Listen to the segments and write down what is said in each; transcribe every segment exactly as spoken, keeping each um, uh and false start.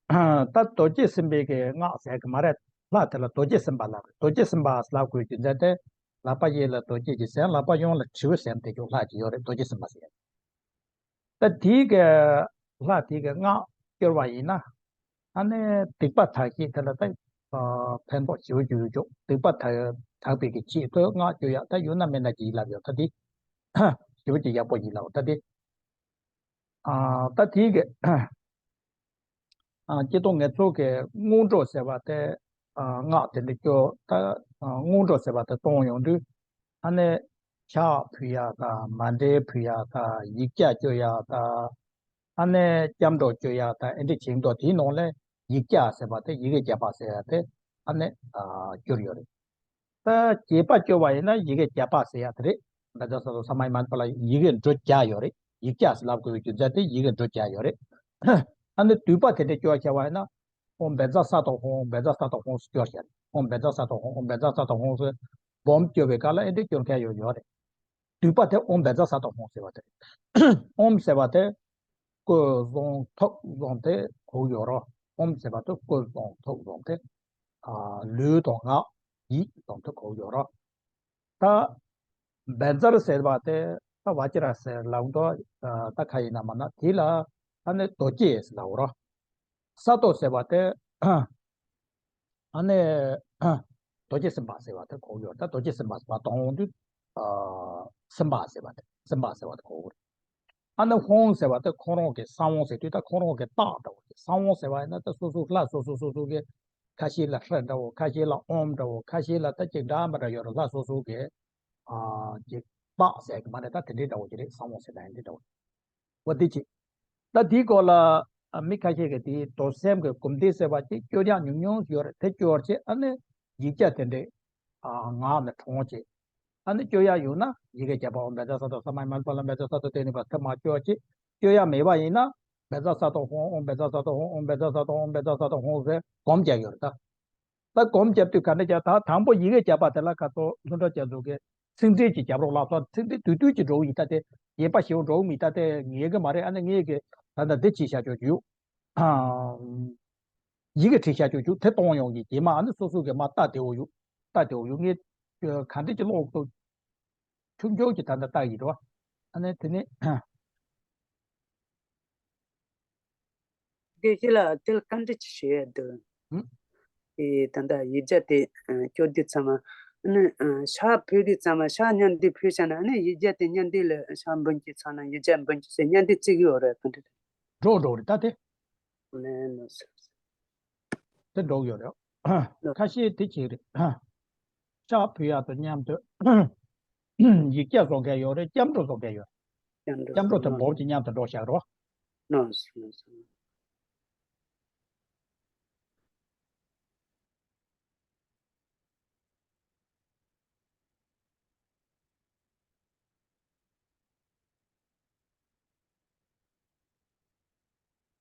ད་རྡོ་རྗེ་སེམས་དཔའི་གི་སྔགས་ཟེར་གི་མ་རེད། ལྷ་དེ་ལ་རྡོ་རྗེ་སེམས་དཔའ་ལབ་རེད། རྡོ་རྗེ་སེམས་དཔའ་ལབ་དགོས་རྒྱུ་མཚན་དེ། ལག་པ་གཡས་ལ་རྡོ་རྗེ་གི་ཟེར། ལག་པ་གཡོན་ལ་དྲིལ་བུ་ཟེར་དེ་ཀྱང་ལྷ་ཅིག་ཡོད་རེད། རྡོ་རྗེ་སེམས་དཔའ་ཟེར། ད་དེའི་གི་ལྷ་དེའི་གི་སྔགས་སྐྱོར་བ་ཡིན་ན། ཨ་ནི་སྡིག་པ་དག་བྱེད་དེ་ལ་ད་ཕན་ཐོགས་ཞེ་པོ་ཅིག་ཡོད་ཅོག་སྡིག་པ་དག་དག་པའི་གི་ཆེད་དུ་སྔགས་སྐྱོར་ཡག་ད་ཡོད་ན་མེད་ན་ཅིག་ལབ་ཡོད། ད་དེ་ཞེ་པོ་ཅིག་ཡག་པོ་ཡིན་ལབ། ད་དེ་ཨ་ད་དེའི་གི་ཨ་སྤྱིར་བཏང་ངེད་ཚོ་གི་སྔོན་འགྲོ་ཟེར་བ་དེ། ཨ་སྔགས་དེ་འདྲ་སྐྱོར་ད། ཨ་སྔོན་འགྲོ་ཟེར་བ་དེ་གཏོང་ཡོང་དུས། ཨ་ནི་ཕྱག་ཕུལ་ཡག་དང་། མཎྜལ་ཕུལ་ཡག་དང་། ཡིག་བརྒྱ་སྐྱོར་ཡག་དང་། ཨ་ནི་སྐྱབས་འགྲོ་སྐྱོར་ཡག་དང་། ཨེ་འདྲ་བྱེད་མདོག་དེའི་ནང་ལས་ཡིག་བརྒྱ་ཟེར་བ་དེ། ཡི་གེ་བརྒྱ་པ་ཟེར་ཡག་དེ་ཨ་ནི་ཨ་སྐྱོར་ཡོད་རེད། ད་བརྒྱད་པ་སྐྱོར་བ་ཡིན་ན་ཡི་གེ་བརྒྱ་པ་ཟེར་ཡག་དེ་རེད། བཛྲ་ས་ཏྭ་ས་མ་ཡ་མ་ཎི་པཱ་ལ་ཡི་གེ་འབྲུ་བརྒྱ་ཡོད་རེད། ཡིག་བརྒྱ་ཟེར་ལབ་དགོས་པའི་རྒྱུ་མཚན་དེ་ཡི་གེ་འབྲུ་བརྒྱ་ཡོད་རེད། ཨ་ནི་བསྡུས་པ་དེ་འདྲ་སྐྱོར་བྱ་བ་ཡིན་ན། ཨོཾ་བཛྲ་ས་ཏྭ་ཧཱུྃ། ཨོཾ་བཛྲ་ས་ཏྭ་ཧཱུྃ་ཟེར་སྐྱོར་བྱ་རེད། ཨོཾ་བཛྲ་ས་ཏྭ་ཧཱུྃ། ཨོཾ་བཛྲ་ས་ཏྭ་ཧཱུྃ་ཟེར། སྦོམ་སྐྱོར་བའི་སྐབས་ལ་ཨེ་འདྲ་སྐྱོར་མཁན་ཡོད་ཡོད་རེད། བསྡུས་པ་དེ་ཨོཾ་བཛྲ་ས་ཏྭ་ཧཱུྃ་ཟེར་བ་དེ་རེད། ཨོཾ་ཟེར་བ་དེ་སྐུ་གསུང་ཐུགས་གསུམ་དེ་གོ་ཡོད་རོ། ཨོཾ་ཟེར་བ་དེ་སྐུ་གསུང་ཐུགས་གསུམ་དེ། ཨ་ལུས་དང་ངག་ཡིད་གསུམ་དེ་གོ་ཡོད་རོ། ད་བཛྲ་ཟེར་བ་དེ་ད་བཛྲ་ཟེར་ལབ་འདུག་ཨ་ད་ག་ཡིན་ན་མ་ན་དེ་ལ་ཨ་ནི་རྡོ་རྗེ་ཟེར་ལབ་རོ། ས་ཏྭ་ཟེར་བ་དེ། ཨ་ནི་རྡོ་རྗེ་སེམས་དཔའ་ཟེར་བ་དེ་གོ་ཡོད། ད་རྡོ་རྗེ་སེམས་དཔའ་ཟེར་བ་དང་འོང་དུས། ཨ་སེམས་དཔའ་ཟེར་བ་དེ། སེམས་དཔའ་ཟེར་བ་དེ་གོ་གི་རེད། ཨ་ནི་ཧཱུྃ་ཟེར་བ་དེ་ཁོང་རང་གི་ས་བོན་ཟེར་དུས་ད་ཁོང་རང་གི་རྟགས་འདྲ་བོ་ཅིག་ས་བོན་ཟེར་བ་ཡིན་ན་ད་སོ་སོ་ལྷ་སོ་སོ་སོ་སོ་གི་ཁ་ཤས་ལ་ཧྲཱིཿ་འདྲ་བོ། ཁ་ཤས་ལ་ཨོཾ་འདྲ་བོ། ཁ་ཤས་ལ་ད་ཅིག་འདྲ་མི་འདྲ་ཡོད་རེད། ལྷ་སོ་སོ་གི་ཨ་ཅིག་རྟགས་ཟེར་གི་མ་རེད། ད་དེ་འདྲའི་འདྲ་བོ་ཅིག་རེད། ས་བོན་ཟེར་ད་ཡིན་འདི་འདྲ་བོ། འོ་དེ་ཅིག་ད་དེའི་སྐོར་ལ་ཨ་མི་ཁ་ཤས་ཀྱིས་དེའི་རྡོར་སེམས་ཀྱི་སྒོམ་བཟླས་ཟེར་བ་ཅིག་སྐྱོར་ཡག་ཉུང་ཉུང་ཡོད་རེད། དེ་སྐྱོར་བྱས་ཨ་ནི་ཡིག་བརྒྱ་དེ་འདྲས་ཨ་ངག་ནས་དྲོངས་བྱས། ཨ་ནི་སྐྱོར་ཡག་ཡོད་ན་ཡི་གེ་བརྒྱ་པ། ཨོཾ་བཛྲ་ས་ཏྭ་ས་མ་ཡ་མ་ཎི་པཱ་ལ་བཛྲ་ས་ཏྭ་ཏེ་ནི་བཛྲ་ས་ཏྭ་མ་སྐྱོར་བྱས། སྐྱོར་ཡག་མེད་པ་ཡིན་ན་བཛྲ་ས་ཏྭ་ཧཱུྃ། ཨོཾ་བཛྲ་ས་ཏྭ་ཧཱུྃ། ཨོཾ་བཛྲ་ས་ཏྭ་ཧཱུྃ། ཨོཾ་བཛྲ་ས་ཏྭ་ཧཱུྃ་ཟེར་སྒོམ་རྒྱག་ཡོད་རེད་ད། ད་སྒོམ་རྒྱབ་དུས་ག་འདྲ་རྒྱག་ད་དང་པོ་ཡི་གེ་བརྒྱ་པ་དེ་ལ་ཁ་ཐོག་ལྷུན་གྲུབ་རྒྱ་མཚོ་གིས་ཚིག་འགྲེལ་ཅིག་རྒྱབ་རོགས་ལབ་སོང་། ཚིག་འགྲེལ་དུས་དུས་ཀྱི་འགྲོ་གི་ཡིན། ད་དེ་ཡིན་པ་ཞེ་པོ་འགྲོ་གི་མི་ད་དེ་ངེས་གི་མ་རེད། ཨ་ནི་ངེས་གི་ད་ད་འདི་བྱེད་བྱ་ཆོག་རྒྱུ། ཡི་གེ་བྲིས་བྱ་ཆོག་རྒྱུ་དེ་གཏོང་ཡོང་གི་རྗེས་མ་ཨ་ནི་སོ་སོ་གི་མ་ལྟ་དེ་འོ་ཡུ། ལྟ་དེ་འོ་ཡུ་ངས་ག་འདྲ་ཅིག་ཀློག་ཐུབ། ཆུང་ཆུང་གི་ད་ལྟ་ལྟ་ཡི་རོ། ཨ་ནི་དེ་ནས་དགེ་བཤེས་ལགས་དེ་ལ་བཀའ་འདྲི་ཅིག་ཞུ་ཡ་འདུག་ཨེ་ད་ལྟ་ཡིག་བརྒྱ་དེ་སྐྱོར་དུས་ཙམ་པ་ཨ་ནི་ཕྱག་ཕུལ་དུས་ཙམ་པ་ཕྱག་མཉམ་དུ་ཕུལ་བྱས་ན་ཨ་ནི་ཡིག་བརྒྱ་དེ་མཉམ་དུ་ལ་ཕྱག་འབུལ་རྒྱུ་ཚང་ན་ཡིག་བརྒྱ་འབུལ་རྒྱུ་ཟེར་མཉམ་དུ་བརྩི་གི་ཡོད་རེད། བཀའ་འདྲི་འགྲོ་འགྲོ་རེད་ད་དེ། ཨ་ནི་ལགས་སོ། དེ་འགྲོ་གི་ཡོད་རེད། ཁ་ཤས་དེ་བྱེད་རེད། ཕྱག་ཕུལ་ཡག་དང་མཉམ་དུ་ཡིག་བརྒྱ་བཟོ་མཁན་ཡོད་རེད། སྐྱབས་འགྲོ་བཟོ་མཁན་ཡོད་རེད། སྐྱབས་འགྲོ་སྐྱབས་འགྲོ་དེ་བཟོ་འབོར་གྱི་མཉམ་དུ་འགྲོ་བཞག་རོགས། ལགས་སོ་ལགས་སོ།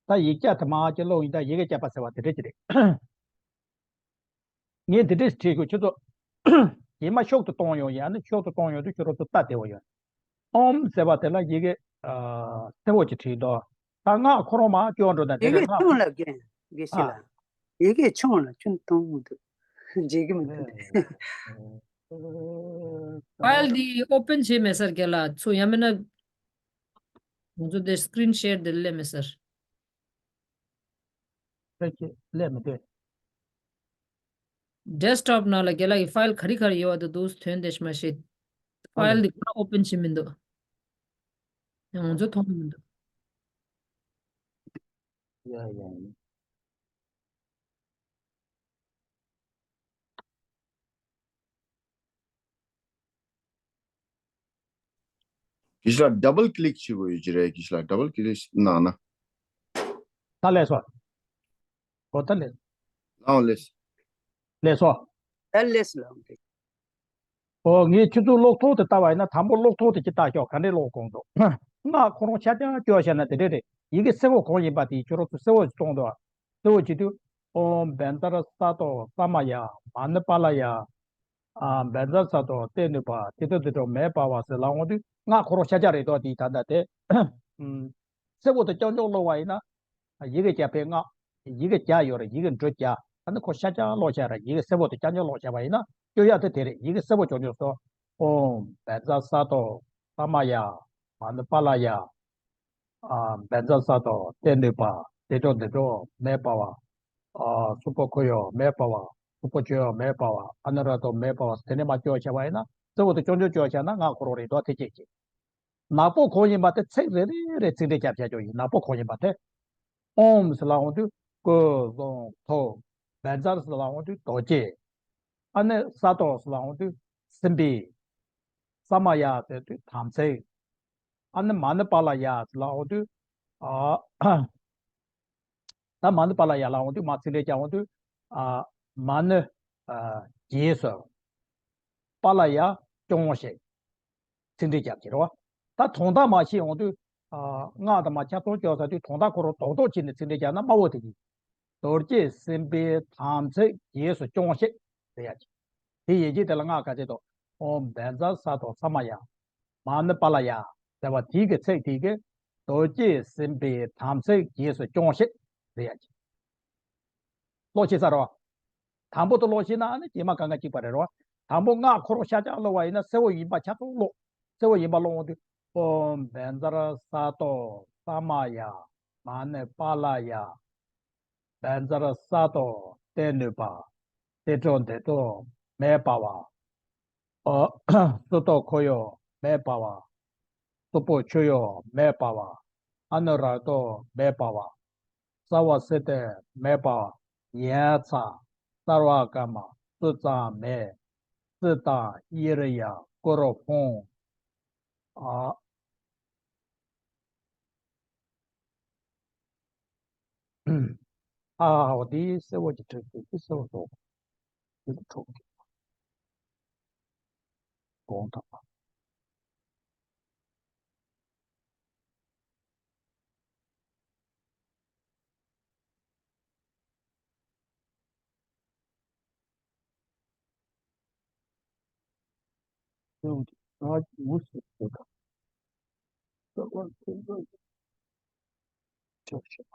ད་ཡིག་བརྒྱ་དེ་མར་ཅིག་ཀློག་ཡིན། ད་ཡི་གེ་བརྒྱ་པ་ཟེར་བ་དེ་འདྲ་ཅིག་རེད། ངས་འདི་འདྲས་བྲིས་ཤོག་ཁྱོད་ཚོ། རྗེས་མ་ཤོག་ཏུ་གཏོང་ཡོང་ཡིན། ཨ་ནི་ཤོག་ཏུ་གཏོང་ཡོང་དུས་ཁྱོད་རང་ཚོ་ལྟ་བདེ་བོ་ཡོང་། ཨོཾ་ཟེར་བ་དེ་ལ་ཡི་གེ་ཨ་སེར་པོ་ཅིག་བྲིས་འདུག་ད་སྔགས་ཁོ་རང་མར་སྐྱོར་འགྲོ་ན་དེ་ཡི་ལས་གེ་སྔགས་ཆུང་ལ་རྒན་དགེ་བཤེས་ཨ། ལགས། ཡི་གེ་ཆུང་ལ་ཁྱོད་གཏོང་མི་འདུག་མཇལ་གི་མི་འདུག་ཕའིལ་འདི་ཨོ་པན་བྱེད་མེད་སར་རྒན་ལགས་ཚོ། ཡང་མིན་ན་ང་ཚོ་དེ་སི་ཀི་རིན་ཤེར་དེ་ལས་མེད་སར། ཕལ་ཆེར་ལས་མི་འདོད། ཌེ་སི་ཊོབ་ནང་ལ་རྒན་ལགས་ཀྱི་ཕའིལ་ག་རེ་ག་རེ་ཡོད་པ་དེ་འདུག་ཐོན་བསྡད་ཤག་མ་ཤེས། ཕའིལ་འདི་ཁོ་རང་ཨོ་པན་བྱེད་མི་འདུག་ཡང་ང་ཚོ་མཐོང་མི་འདུག་ཡ་ཡ། དགེ་བཤེས་ལགས་ཌབ་བལ་ཀི་ལིག་བྱེད་དགོས་ཡོད་ཀྱི་རེད། དགེ་བཤེས་ལགས་ཌབ་བལ་ཀི་ལིག་གནང་ན། ད་ལས་སོ། གོ་ད་ལས། ལའང་ལས། ལས་སོ། ད་ལས་ལ། ཨོ་ངས་ཁྱོད་ཚོའི་ཀློག་ཐོག་དེ་ལྟ་བ་ཡིན་ན་དང་པོ་ཀློག་ཐོག་དེ་ཅིག་ལྟ་ཤོག་ག་འདྲས་ཀློག་གོང་དུ། སྔགས་ཁོ་རང་ཆ་ཚང་སྐྱོར་བྱས་ན་དེ་འདྲས་རེད། ཡི་གེ་སེར་པོ་གང་ཡིན་པ་དེ་ཁྱོད་རང་ཚོ་སེར་པོ་ཅིག་གཏོང་འདུག་སེར་པོ་བྱེད་དུས་ཨོཾ་བཛྲ་ས་ཏྭ་ས་མ་ཡ་མ་ཎི་པཱ་ལ་ཡ། ཨ་བཛྲ་ས་ཏྭ་སྟེ་ནུས་པ་ཏིཏྟྲ་ཏེ་ཏྲོ་མེ་པ་བ་ཟེར་ལབ་འོང་དུས་སྔགས་འཁོར་ལོ་ཤཱཀྱ་རིགས་དོ་དེའི་ད་ལྟ་དེ། སེར་པོ་དང་རྐྱང་རྐྱང་ཀློག་པ་ཡིན་ན། ཡི་གེ་བརྒྱ་པའི་སྔགས། ཡི་གེ་བརྒྱ་ཡོད་རེད། ཡི་གེ་འབྲུ་བརྒྱ། ཨ་ནི་ཁོ་ཤཱཀྱ་ཀློག་བྱས་ར་ཡི་གེ་སེར་པོ་དང་རྐྱང་རྐྱང་ཀློག་བྱས་པ་ཡིན་ན་སྐྱོ་ཡག་དེ་དེ་རེད། ཡི་གེ་སེར་པོ་རྐྱང་རྐྱང་སོ། ཨོཾ་བཛྲ་ས་ཏྭ་ས་མ་ཡ། མ་ཎི་པཱ་ལ་ཡ། ཨ་བཛྲ་ས་ཏྭ་སྟེ་ནུས་པ་ཏིཏྟྲ་ཏེ་ཏྲོ་མེ་པ་བ། ཨ་སུ་པ་ཁོ་ཡ་མེ་པ་བ། སུ་པ་ཅོ་ཡ་མེ་པ་བ། ཨ་ན་ར་ཏོ་མེ་པ་བ། དེ་ནས་མར་སྐྱོར་བྱས་པ་ཡིན་ན་སེར་པོ་དང་རྐྱང་རྐྱང་སྐྱོར་བྱས་ན་སྔགས་འཁོར་ལོ་རེད་དོ་དེ་སྐད་ཅིག་ནག་པོ་གང་ཡིན་པ་དེ་ཚིག་རེ་རེ་རེ་ཚིག་འགྲེལ་རྒྱབ་བྱ་རྒྱུ་ཡིན། ནག་པོ་གང་ཡིན་པ་དེ། ཨོཾ་ཟེར་ལབ་འོང་དུས་སྐུ་གསུང་ཐུགས། བཛྲ་ཟེར་ལབ་འོང་དུས་རྡོ་རྗེ། ཨ་ནི་ས་ཏྭ་ཟེར་ལབ་འོང་དུས་སྲིན་པོ། ས་མ་ཡ་ཟེར་དུས་དམ་ཚིག་ཨ་ནི་མ་ཎི་པཱ་ལ་ཡ་ཟེར་ལབ་འོང་དུས། ཨ། ད་མ་ཎི་པཱ་ལ་ཡ་ལབ་འོང་དུས་མར་ཚིག་འགྲེལ་རྒྱབ་འོང་དུས། ཨ། མ་ཎི། ཨ། རྗེས་སུ། པཱ་ལ་ཡ་སྐྱོང་ཞིང་། ཚིག་འགྲེལ་རྒྱབ་ཀྱི་རེད་བ། ད་དོན་དག་མར་ཤེས་འོང་དུས། ཨ། སྔགས་དང་མར་ཆ་ཚང་སྐྱོར་ཚར་དུས་དོན་དག་ཁོ་རང་རྡོག་རྡོག་བྱས་ནས་ཚིག་འགྲེལ་རྒྱབ་ན་དམའ་བོ་དེ་ཡིན། རྡོ་རྗེ་སྲིན་པོའི་དམ་ཚིག་རྗེས་སུ་སྐྱོང་ཞིང་ཟེར་ཡ་ཅིག་དེ་ཡན་ཆད་དེ་ལ་སྔགས་ག་ཚད་དོ། ཨོཾ་བཛྲ་ས་ཏྭ་ས་མ་ཡ། མ་ཎི་པཱ་ལ་ཡ། ཟེར་བ་དེའི་གི་ཚིག་དེའི་གི་རྡོ་རྗེ་སྲིན་པོའི་དམ་ཚིག་རྗེས་སུ་སྐྱོང་ཞིང་ཟེར་ཡ་ཅིག་ཀློག་ཤེས་ས་རེད་བ། དང་པོ་དེ་ཀློག་ཤེས་ན་ཨ་ནི་རྗེས་མ་གང་ག་གཅིག་པ་རེད་རོ། དང་པོ་སྔགས་འཁོར་ལོ་ཤཱཀྱ་ཀློག་པ་ཡིན་ན་སེར་པོ་ཡིན་པ་ཆ་ཚང་ཀློག་སེར་པོ་ཡིན་པ་ཀློག་འོང་དུས། ཨོཾ་བཛྲ་ས་ཏྭ་ས་མ་ཡ། མ་ཎི་པཱ་ལ་ཡ། བཛྲ་ས་ཏྭ་སྟེ་ནུས་པ། ཏིཏྟྲ་ཏེ་ཏྲོ་མེ་པ་བ། ཨ། སུ་ཏ་ཁོ་ཡ་མེ་པ་བ། སུ་པ་ཅོ་ཡ་མེ་པ་བ། ཨ་ན་ར་ཏོ་མེ་པ་བ། ས་བ་སི་ཏེ་མེ་པ་བ། ཡན་ཚ། སརྦ་ཀ་མ། སུ་ཙ་མེ། སི་ཏ་ཡི་རི་ཡ་ཀུ་རུ་ཕུང་། ཨ། ཨ་ཧོ། དེ་སེར་པོ་གྱི་ཁྲག་ཁྲིག་དེ་སེར་པོ་སོགས་དེ་ལ་ཁྲོ་གི་གོང་དང་། སེར་པོ་གྱི་ཁྲག་ངོས་སུ་དེ་དང་། སེར་པོ་སེར་པོ་ཆོག་ཤེས་པ།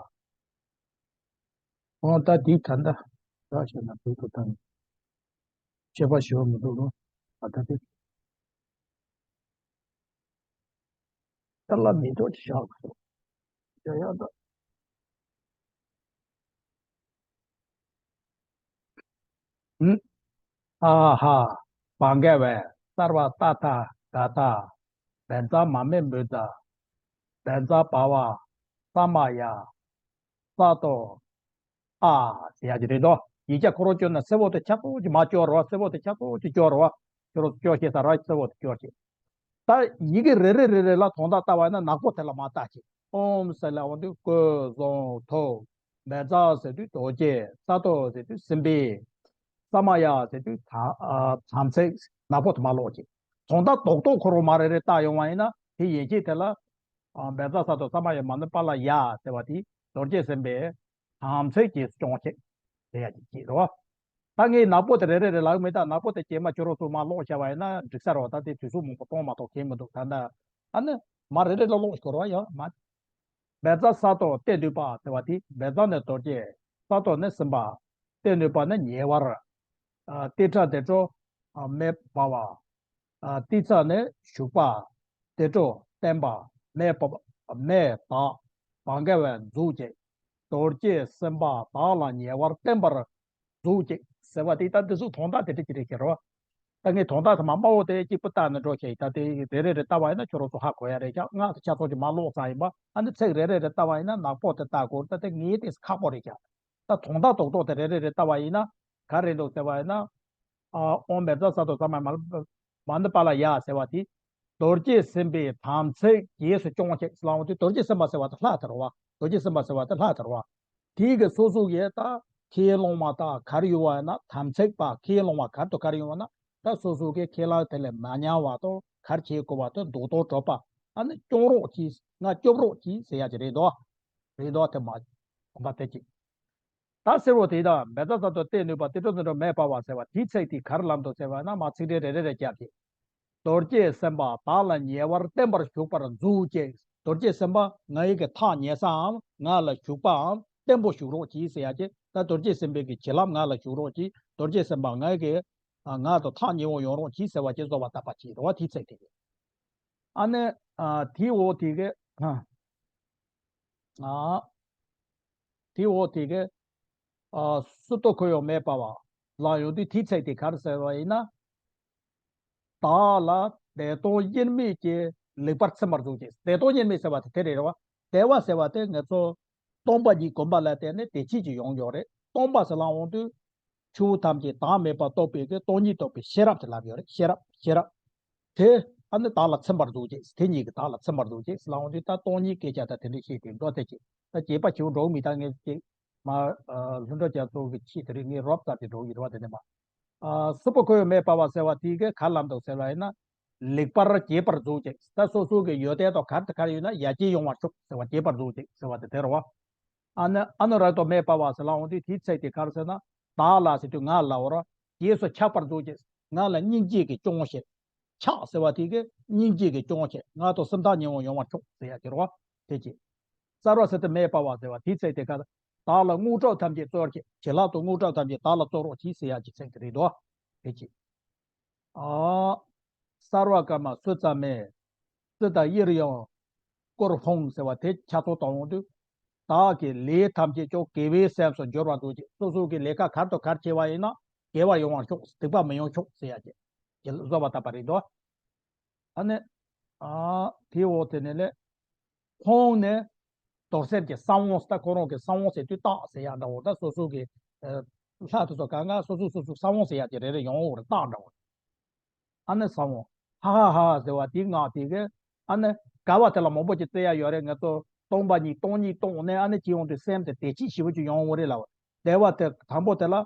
འོ་ད་འདི་ད་ལྟ་ར་ཤེས་ན་བོད་དུ་བཏང་། ཁྱད་པར་ཞེ་པོ་མི་འདུག་རོ། ཨ་ད་དེ་ད་ལ་མི་འདུག་ཅི་བཞག་སོ། ཡ་ཡ་ད། ཨ་ཧ། བ་ག་བ། སརྦ་ཏ་ཐ་ག་ཐ། བཛྲ་མ་མེ་བུདྡྷ། བཛྲ་བྷ་བ། ས་མ་ཡ། ས་ཏྭ། ཨ་ཟེར་ཡ་ཅིག་རེད་དོ། ཡིག་ཆ་ཁོ་རང་བསྐྱོར་ན་སེར་པོ་དེ་ཆ་ཚང་ཅིག་མར་སྐྱོར་རོ། སེར་པོ་དེ་ཆ་ཚང་ཅིག་སྐྱོར་རོ། ཁྱོད་རང་སྐྱོར་ཤེས་ས་ར་སེར་པོ་དེ་སྐྱོར་ཤེས། ད་ཡི་གེ་རེ་རེ་རེ་རེ་ལ་དོན་དག་ལྟ་བ་ཡིན་ན་ནག་པོ་དེ་ལ་མར་ལྟ་ཅིག་ཨོཾ་ཟེར་ལབ་འོང་དུས་སྐུ་གསུང་ཐུགས། བཛྲ་ཟེར་དུས་རྡོ་རྗེ། ས་ཏྭ་ཟེར་དུས་སྲིན་པོ། ས་མ་ཡ་ཟེར་དུས་ད་ཨ་དམ་ཚིག་ནག་པོ་དེ་མར་ཀློག་ཅིག་དོན་དག་རྡོག་རྡོག་ཁོ་རང་མར་རེ་རེ་བལྟ་ཡོང་བ་ཡིན་ན་དེ་ཡན་ཆད་དེ་ལ། ཨ་བཛྲ་ས་ཏྭ་ས་མ་ཡ་མ་ཎི་པཱ་ལ་ཡ་ཟེར་བ་དེ་རྡོ་རྗེ་སེམས་དཔའི་དམ་ཚིག་རྗེས་སུ་སྐྱོང་བྱེད་ཟེར་ཡ་ཅིག་བྱེད་རོ། ད་ངས་ནག་པོ་དེ་རེ་རེ་རེ་ལབ་མེད། ད་ནག་པོ་དེ་རྗེས་མ་ཁྱོད་རང་ཚོ་མར་ཀློག་བྱ་བ་ཡིན་ན་འགྲིག་ས་རེད་བ། ད་དེ་དུས་ཚོད་མང་པོ་གཏོང་མ་གཏོང་ཁྱད་མི་འདུག་ད་ལྟ་ཨ་ནི་མར་རེ་རེ་ལ་ཀློག་དགོས་རེད་བ། ཡ་མ། བཛྲ་ས་ཏྭ་སྟེ་ནུས་པ་ཟེར་བ་དེ། བཛྲ་ནི་རྡོ་རྗེ། ས་ཏྭ་ནི་སེམས་དཔའ། སྟེ་ནུས་པ་ནི་ཉེ་བར། ཨ་ཏིཏྟྲ་ཏེ་ཏྲོ། ཨ་མེ་པ་བ། ཨ་ཏི་ཙ་ནི་ཞུགས་པ། ཏེ་ཏྲོ་བརྟན་པ། མེ་པ་མེ་དག་བ་ག་བ་འཛུགས་བྱེད། རྡོ་རྗེ་སེམས་དཔའ་བདག་ལ་ཉེ་བར་བརྟན་པར་འཛུགས་བྱེད་ཟེར་བ་དེ། ད་འདི་ཚོ་དོན་དག་དེ་འདྲ་ཅིག་རེད་ཤག་རོ། ད་ངས་དོན་དག་དེ་མར་དམའ་བོ་དེ་གཅིག་པུ་བལྟས་ནས་འགྲོ་ཤག་ད་དེ་རེ་རེ་རེ་བལྟ་བ་ཡིན་ན་ཁྱོད་རང་ཚོ་ཧ་གོ་ཡ་རེད་ཤག་སྔགས་དེ་ཆ་ཚང་ཅིག་མར་ཀློག་ཚར་ཡིན་པ། ཨ་ནི་ཚིག་རེ་རེ་རེ་བལྟ་བ་ཡིན་ན་ནག་པོ་དེ་བལྟ་དགོས། ད་དེ་ངས་དེ་ཁག་པོ་རེད་ཤག་ད་དོན་དག་རྡོག་རྡོག་དེ་རེ་རེ་རེ་བལྟ་བ་ཡིན་ན་ག་རེ་འདུག་ཟེར་བ་ཡིན་ན། ཨ་ཨོཾ་བཛྲ་ས་ཏྭ་ས་མ་ཡ་མ་ཎི་པཱ་ལ་ཡ་ཟེར་བ་དེ། རྡོ་རྗེ་སེམས་དཔའི་དམ་ཚིག་རྗེས་སུ་སྐྱོང་བྱེད་ཟེར་ལབ་འོང་དུས་རྡོ་རྗེ་སེམས་དཔའ་ཟེར་བ་དེ་ལྷ་དེ་རེད་བ། རྡོ་རྗེ་སེམས་དཔའ་ཟེར་བ་དེ་ལྷ་དེ་རེད་བ། དེའི་གི་སོ་སོ་གི་ད་ཁས་བླངས་པ་དང་གར་ཡོང་བ་ན་དམ་ཚིག་པ། ཁས་བླངས་པ་གར་དུ་གར་ཡོང་བ་ན་ད་སོ་སོ་གི་ཁས་བླངས་དེ་ལ་མ་ཉམས་པ་དང་གར་བྱེད་དགོས་པ་དང་ལྡོག་ཕྱོགས་གྲུབ་པ། ཨ་ནི་སྐྱོང་རོགས་གྱིས། ང་སྐྱོབ་རོགས་གྱིས་ཟེར་ཡ་ཅིག་རེད་དོ། རེད་དོ། དེ་མ་གོམས་པ་དེ་གཅིག་ད་སེར་པོ་དེ་དག་མེ་ཚ་ཚ་དོ་གཏད་ནུས་པ་དེ་འགྲོ་འཛིན་གྲོགས་མེད་པ་བ་ཟེར་བ་དེའི་ཚིག་དེ་ག་རེ་ལབ་འདུག་ཟེར་བ་ན། མ་ཚིག་འགྲེལ་རེ་རེ་རེ་བརྒྱབ་སྟེ། རྡོ་རྗེ་སེམས་དཔའ་བདག་ལ་ཉེ་བར་བརྟན་པར་བཞུགས་པར་མཛོད་ཅེས། རྡོ་རྗེ་སེམས་དཔའ་ང་ཡི་གི་ཐག་ཉེ་སའམ་ང་ལ་བཞུགས་པའམ་བརྟན་པོ་བཞུགས་རོགས་གྱིས་ཟེར་ཡ་ཅེ། ད་རྡོ་རྗེ་སེམས་དཔའི་གི་བྱིན་རླབས་ང་ལ་བཞུགས་རོགས་གྱིས། རྡོ་རྗེ་སེམས་དཔའ་ང་ཡི་གི་ང་དང་ཐག་ཉེ་བོ་ཡོང་རོགས་གྱིས་ཟེར་བ་ཅེ་བཟོ་བ་བཏབ་པ་ཅིག་རེད་བ། དེའི་ཚིག་དེ་གི། ཨ་ནི་དེའི་འོག་དེ་གི། ཨ། དེའི་འོག་དེ་གི། ཨ། སུ་དང་ཁོ་ཡང་མེད་པ་བ་ལ་ཡོང་དུས་དེའི་ཚིག་དེ་ག་རེ་ཟེར་བ་ཡིན་ན། བདག་ལ་བདེ་སྟོང་དབྱེར་མེད་ཀྱིས་ལེགས་པར་ཚིམ་པར་མཛོད་ཅིག། བདེ་སྟོང་དབྱེར་མེད་ཟེར་བ་དེ་དེ་རེད་བ། བདེ་བ་ཟེར་བ་དེ་ང་ཚོ་སྟོང་པ་ཉིད་སྒོམ་པ་ལ་བརྟེན་ནས་བདེ་སྐྱིད་ཅིག་ཡོང་ཡོད་རེད། སྟོང་པ་ཟེར་ལ་འོང་དུས། ཆོས་ཐམས་ཅད་བདག་མེད་པར་རྟོགས་པའི་གི་སྟོང་ཉིད་རྟོགས་པའི་ཤེས་རབ་ཅིག་ལབ་ཡོད་རེད། ཤེས་རབ། ཤེས་རབ། དེ་ཨ་ནི་བདག་ལ་ཚིམ་པར་མཛོད་ཅིག། དེ་ཉིད་ཀྱིས་བདག་ལ་ཚིམ་པར་མཛོད་ཅིག་ཟེར་ལ་འོང་དུས། ད་སྟོང་ཉིད་སྐད་ཆ་ད་དེ་འདྲ་བཤད་དེ་འགྲོ་དེ་ཅིག། ད་བྱེད་པ་བྱེད་འགྲོ་མི་ད་ངས་ཅིག་མ། ལྷུན་གྲུབ་རྒྱ་མཚོ་གི་ཆེད་དེ་རིང་ངས་རོབ་ཙམ་ཅིག་འགྲོ་གི་རེད་བ། དེ་ནས་མ། ཨ། སུ་དང་ཁོ་ཡང་མེད་པ་བ་ཟེར་བ་དེ་གི་ག་རེ་ལབ་འདུག་ཟེར་བ་ཡིན་ན། ལེགས་པར་རྒྱས་པར་མཛོད་ཅིག། ད་སོ་སོ་གི་ཡོན་ཏན་དང་ག་རེ་དང་ག་རེ་ཡོད་ན་ཡར་རྒྱས་ཡོང་བར་ཤོག་ཟེར་བ། རྒྱས་པར་མཛོད་ཅིག་ཟེར་བ་དེ་དེ་རེད་བ། ཨ་ནི་ཨ་ནི་རག་ཏུ་མེད་པ་བ་ཟེར་ལ་འོང་དུས་དེའི་ཚིག་དེ་ག་རེ་ཟེར་ན། བདག་ལ་ཟེར་དུས་ང་ལ་འོ་ར། རྗེས་སུ་ཆགས་པར་མཛོད་ཅིག། ང་ལ་སྙིང་རྗེ་གིས་སྐྱོང་ཞིང་། ཆགས་ཟེར་བ་དེ་གིས་སྙིང་རྗེ་གིས་སྐྱོང་ཞིང་ང་དང་སེམས་ཐག་ཉེ་བོ་ཡོང་བར་ཤོག་ཟེར་ཡ་ཅིག་རེད་བ། དེ་ཅིག། བསལ་བ་ཟེར་དུ་མེད་པ་བ་ཟེར་བ་དེའི་ཚིག་དེ་ག་རེ། བདག་ལ་དངོས་གྲུབ་ཐམས་ཅད་སྩོལ་གྱིས། བྱིན་རླབས་དང་དངོས་གྲུབ་ཐམས་ཅད་བདག་ལ་སྩོལ་རོགས་གྱིས་ཟེར་ཡ་ཅིག་ཚིག་དེ་རེད་དོ། དེ་ཅིག། ཨ། སརྦ་ཀརྨ་སུ་ཙམ་མེ། སྲིད་དང་དབྱེར་ཡང་བཀུར་འཕང་ཟེར་བ་དེ་ཆ་ཚང་བཏང་ཡོང་དུས། བདག་གི་ལས་ཐམས་ཅད་ཀྱང་དགེ་བའི་སེམས་སུ་འགྱུར་བར་མཛོད་ཅིག། སོ་སོ་གི་ལས་ཀ་ག་རེ་དང་ག་རེ་བྱས་པ་ཡིན་ན་དགེ་བ་ཡོང་བར་ཤོག། སྡིག་པ་མི་ཡོང་ཤོག་ཟེར་ཡ་ཅིག་གི་བཟོ་བ་བཏབ་པ་རེད་དོ། ཨ་ནི། ཨ། དེའི་འོག་དེ་ནས་ལས། འཕང་ནས་རྡོར་སེམས་ཀྱི་ས་བོན་ཟེར། ད་ཁོ་རང་གི་ས་བོན་ཟེར་དུས་རྟགས་ཟེར་ཡ་འདྲ་བོ། ད་སོ་སོ་གི། ཨ། ལྷ་དེ་ཚོ་ག་ང་སོ་སོ་སོ་སོ་ས་བོན་ཟེར་ཡ་དེ་རེ་རེ་ཡོང་བ་རེད། རྟགས་འདྲ་བོ། ཨ་ནི་ས་བོན། ཧ་ཧ་ཧ་ཟེར་བ་དེའི་ངག་དེ་གི། ཨ་ནི་དགའ་བ་དེ་ལ་མང་པོ་ཅིག་བརྩི་ཡ་ཡོད་རེད། ང་ཚོ་སྟོང་པ་ཉིད་སྟོང་ཉིད་སྟོང་ནས་ཨ་ནི་ཅི་ཡོང་དུས་སེམས་དེ་བདེ་སྐྱིད་ཞེ་པོ་ཅིག་ཡོང་བ་རེད་ལབ། བདེ་བ་དེ་དང་པོ་དེ་ལ་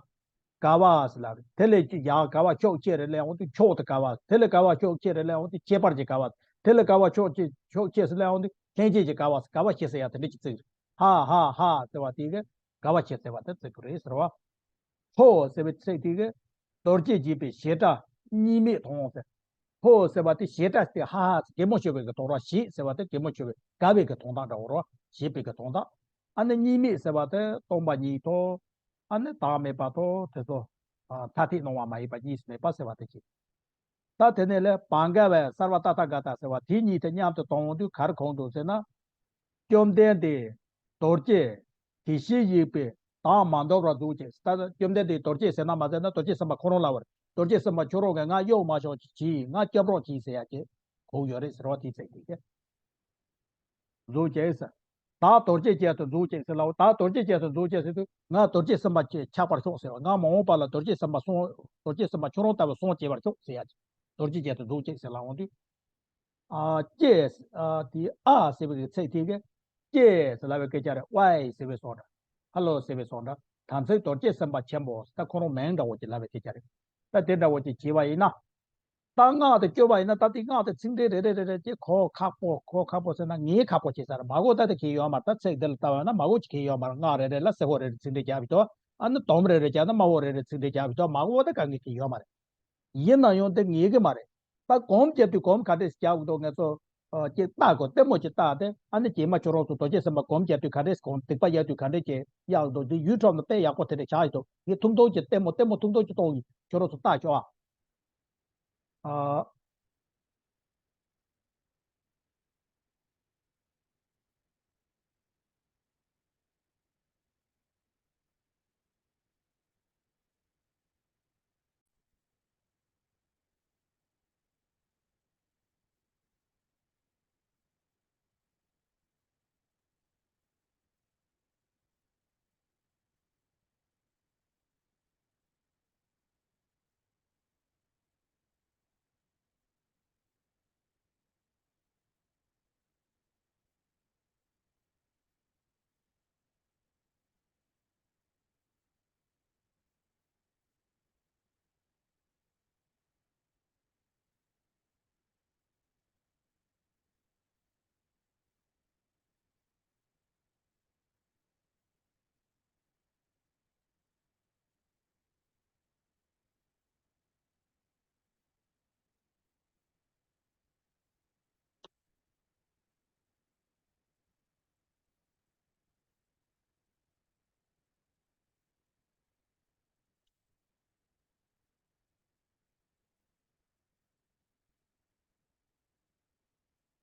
དགའ་བ་ཟེར་ལབ་རེད། དེ་ལས་ཀྱི་ཡང་དགའ་བ་ཕྱོགས་གཅིག་རེ་སླེབས་འོང་དུས་མཆོག་ཏུ་དགའ་བ། དེ་ལས་དགའ་བ་ཕྱོགས་གཅིག་རེ་སླེབས་འོང་དུས་ཁྱད་པར་གྱི་དགའ་བ། དེ་ལས་དགའ་བ་ཕྱོགས་གཅིག་ཕྱོགས་གཅིག་སུ་སླེབས་འོང་དུས་ལྷན་སྐྱེས་ཀྱི་དགའ་བ། དགའ་བ་བཞི་ཟེར་ཡ་དེ་འདྲ་ཅིག་བརྩི་རེད། ཧ་ཧ་ཧ་ཟེར་བ་དེ་གི་དགའ་བ་བཞི་ཟེར་བ་དེ་བརྩི་དགོས་རེད་ཟེར་བ། ཧོ་ཟེར་བའི་ཚིག་དེ་གི་རྡོ་རྗེ་བརྗིད་པའི་བྱེ་བྲག་གཉིས་མེད་མཐོང་ཟེར། ཧོ་ཟེར་བ་དེ་བྱེ་བྲག་སྟེ་ཧ་ཧ་ཟེར་གད་མོ་ཤོར་བའི་གི་དོན་རེད། བྱེ་ཟེར་བ་དེ་གད་མོ་ཤོར་བའི་དགའ་བའི་གི་དོན་དག་འདྲ་བོ་རེད། བྱེད་པའི་གི་དོན་དག། ཨ་ནི་གཉིས་མེད་ཟེར་བ་དེ་སྟོང་པ་ཉིད་དོ། ཨ་ནི་བདག་མེད་པ་དོ། དེ་ཚོ། ཨ། ཐ་དད་སྣང་བ་མ་ཡིན་པ་གཉིས་སུ་མེད་པ་ཟེར་བ་དེ་ཅིག། ད་དེ་ནས་ལས་བར་འགལ་བའི་སརྦ་ཏ་ཐཱ་ག་ཏ་ཟེར་བ་དེ་གཉིས་དེ་མཉམ་དུ་བཏང་འོང་དུས་ག་རེ་གོ་འདུག་ཟེར་ན། བཅོམ་ལྡན་འདས་རྡོ་རྗེ་དེ་བཞིན་གཤེགས་པའི་བདག་མ་འདོར་བར་མཛོད་ཅིག། ད་བཅོམ་ལྡན་འདས་རྡོ་རྗེ་ཟེར་ན་མ་ཟེར་ན་རྡོ་རྗེ་སེམས་དཔའ་ཁོ་རང་ལ་བར། རྡོ་རྗེ་སེམས་དཔའ་ཁྱོད་རང་གིས་ང་གཡོག་མ་ཤོག་ཅིག་གྱིས། ང་སྐྱོབ་རོགས་གྱིས་ཟེར་ཡ་ཅིག་གོ་ཡོད་རེད་ཟེར་བ་དེའི་ཚིག་དེ་གི། མཛོད་ཅིག་ཟེར། བདག་རྡོ་རྗེ་ཅན་དུ་མཛོད་ཅིག་ཟེར་ལ། བདག་རྡོ་རྗེ་ཅན་དུ་མཛོད་ཅིག་ཟེར་དུས་ང་རྡོ་རྗེ་སེམས་དཔའ་ཆགས་པར་ཤོག་ཟེར་བ། ང་མ་འོངས་པ་ལ་རྡོ་རྗེ་སེམས་དཔའ་སོང་། རྡོ་རྗེ་སེམས་དཔའ་ཁྱོད་རང་ལྟ་བུ་སོང་སྐྱེ་བར་ཤོག་ཟེར་ཡ་ཅིག། རྡོ་རྗེ་ཅན་དུ་མཛོད་ཅིག་ཟེར་ལ་འོང་དུས། ཨ། ཀྱེ། ཨ། དེ་ཨ་ཟེར་བའི་ཚིག་དེ་གི། ཀྱེ་ཟེར་ལབ་པའི་སྐད་ཆ་རེད། ཝའི་ཟེར་བའི་བཟོ་འདྲ། ཧ་ལོ་ཟེར་བའི་བཟོ་འདྲ། དམ་ཚིག་རྡོ་རྗེ་སེམས་དཔའ་ཆེན་པོ། ད་ཁོ་རང་མིང་འདྲ་བོ་ཅིག་ལབ་པའི་སྐད་ཆ་རེད། ད་དེ་འདྲ་བོ་ཅིག་བྱས་པ་ཡིན་ན། ད་སྔགས་དེ་བཅོས་པ་ཡིན་ན། ད་དེ་སྔགས་དེ་ཚིག་འགྲེལ་རེ་རེ་རེ་རེ་ཅིག་གོ་ཁག་པོ། གོ་ཁག་པོ་ཟེར་ན་ངས་ཁག་པོ་བྱས་ས་རེད། མ་གོ་ད་དེ་གི་ཡོད་མ་རེད། ད་ཚིག་འདི་ལ་ལྟ་བ་ན་མ་གོ་ཅིག་གི་ཡོད་མ་རེད། སྔགས་རེ་རེ་ལ་སེར་པོ་རེ་རེ་ཚིག་འགྲེལ་རྒྱག་པའི་དོ། ཨ་ནི་དོམ་རེ་རེ་བརྒྱབ་ན་དམར་པོ་རེ་རེ་ཚིག་འགྲེལ་རྒྱག་པའི་དོ། མ་གོ་བ་ད་གང་གི་གི་ཡོད་མ་རེད། ཡིན་ན་ཡང་དེ་ངེས་ཀྱི་མ་རེད། ད་སྒོམ་རྒྱབ་དུས་སྒོམ་ག་འདྲས་རྒྱག་དགོས་འདུག་ང་ཚོ། ཨ། ཅིག་བལྟ་དགོས། ལྟད་མོ་ཅིག་བལྟ་སྟེ། ཨ་ནི་རྗེས་མ་ཁྱོད་རང་ཚོ་རྡོ་རྗེ་སེམས་དཔའ་སྒོམ་རྒྱག་དུས་ག་འདྲས་སྒོམ། སྡིག་པ་ཡལ་དུས་ག་འདྲས་ཀྱི་ཡལ་འདུག་འདི་ཡུ་ཊུབ་ནང་དཔེ་ཡག་པོ་དེ་འདྲས་བཞག་ཡོད་འདུག་ངས་ཐུང་ཐུང་ཅིག་ལྟད་མོ། ལྟད་མོ་ཐུང་ཐུང་ཅིག་གཏོང་གི། ཁྱོད་རང་ཚོ་བལྟ་ཆོག་ཨ། ཨ།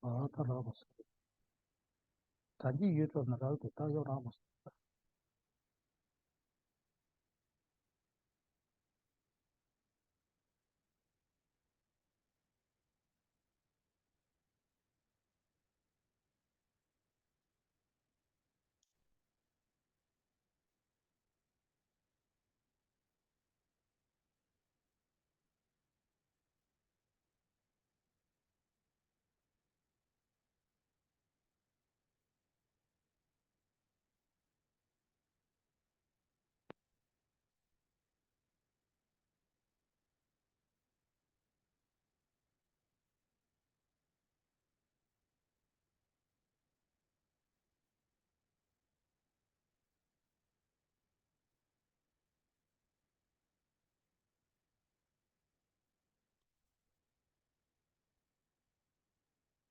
ཨ་ད་རག་པ་སོང་། ད་གི་ཡོད་ཚོད་ན་རག་དེ་ད་ཡོད་རག་པ་སོང་།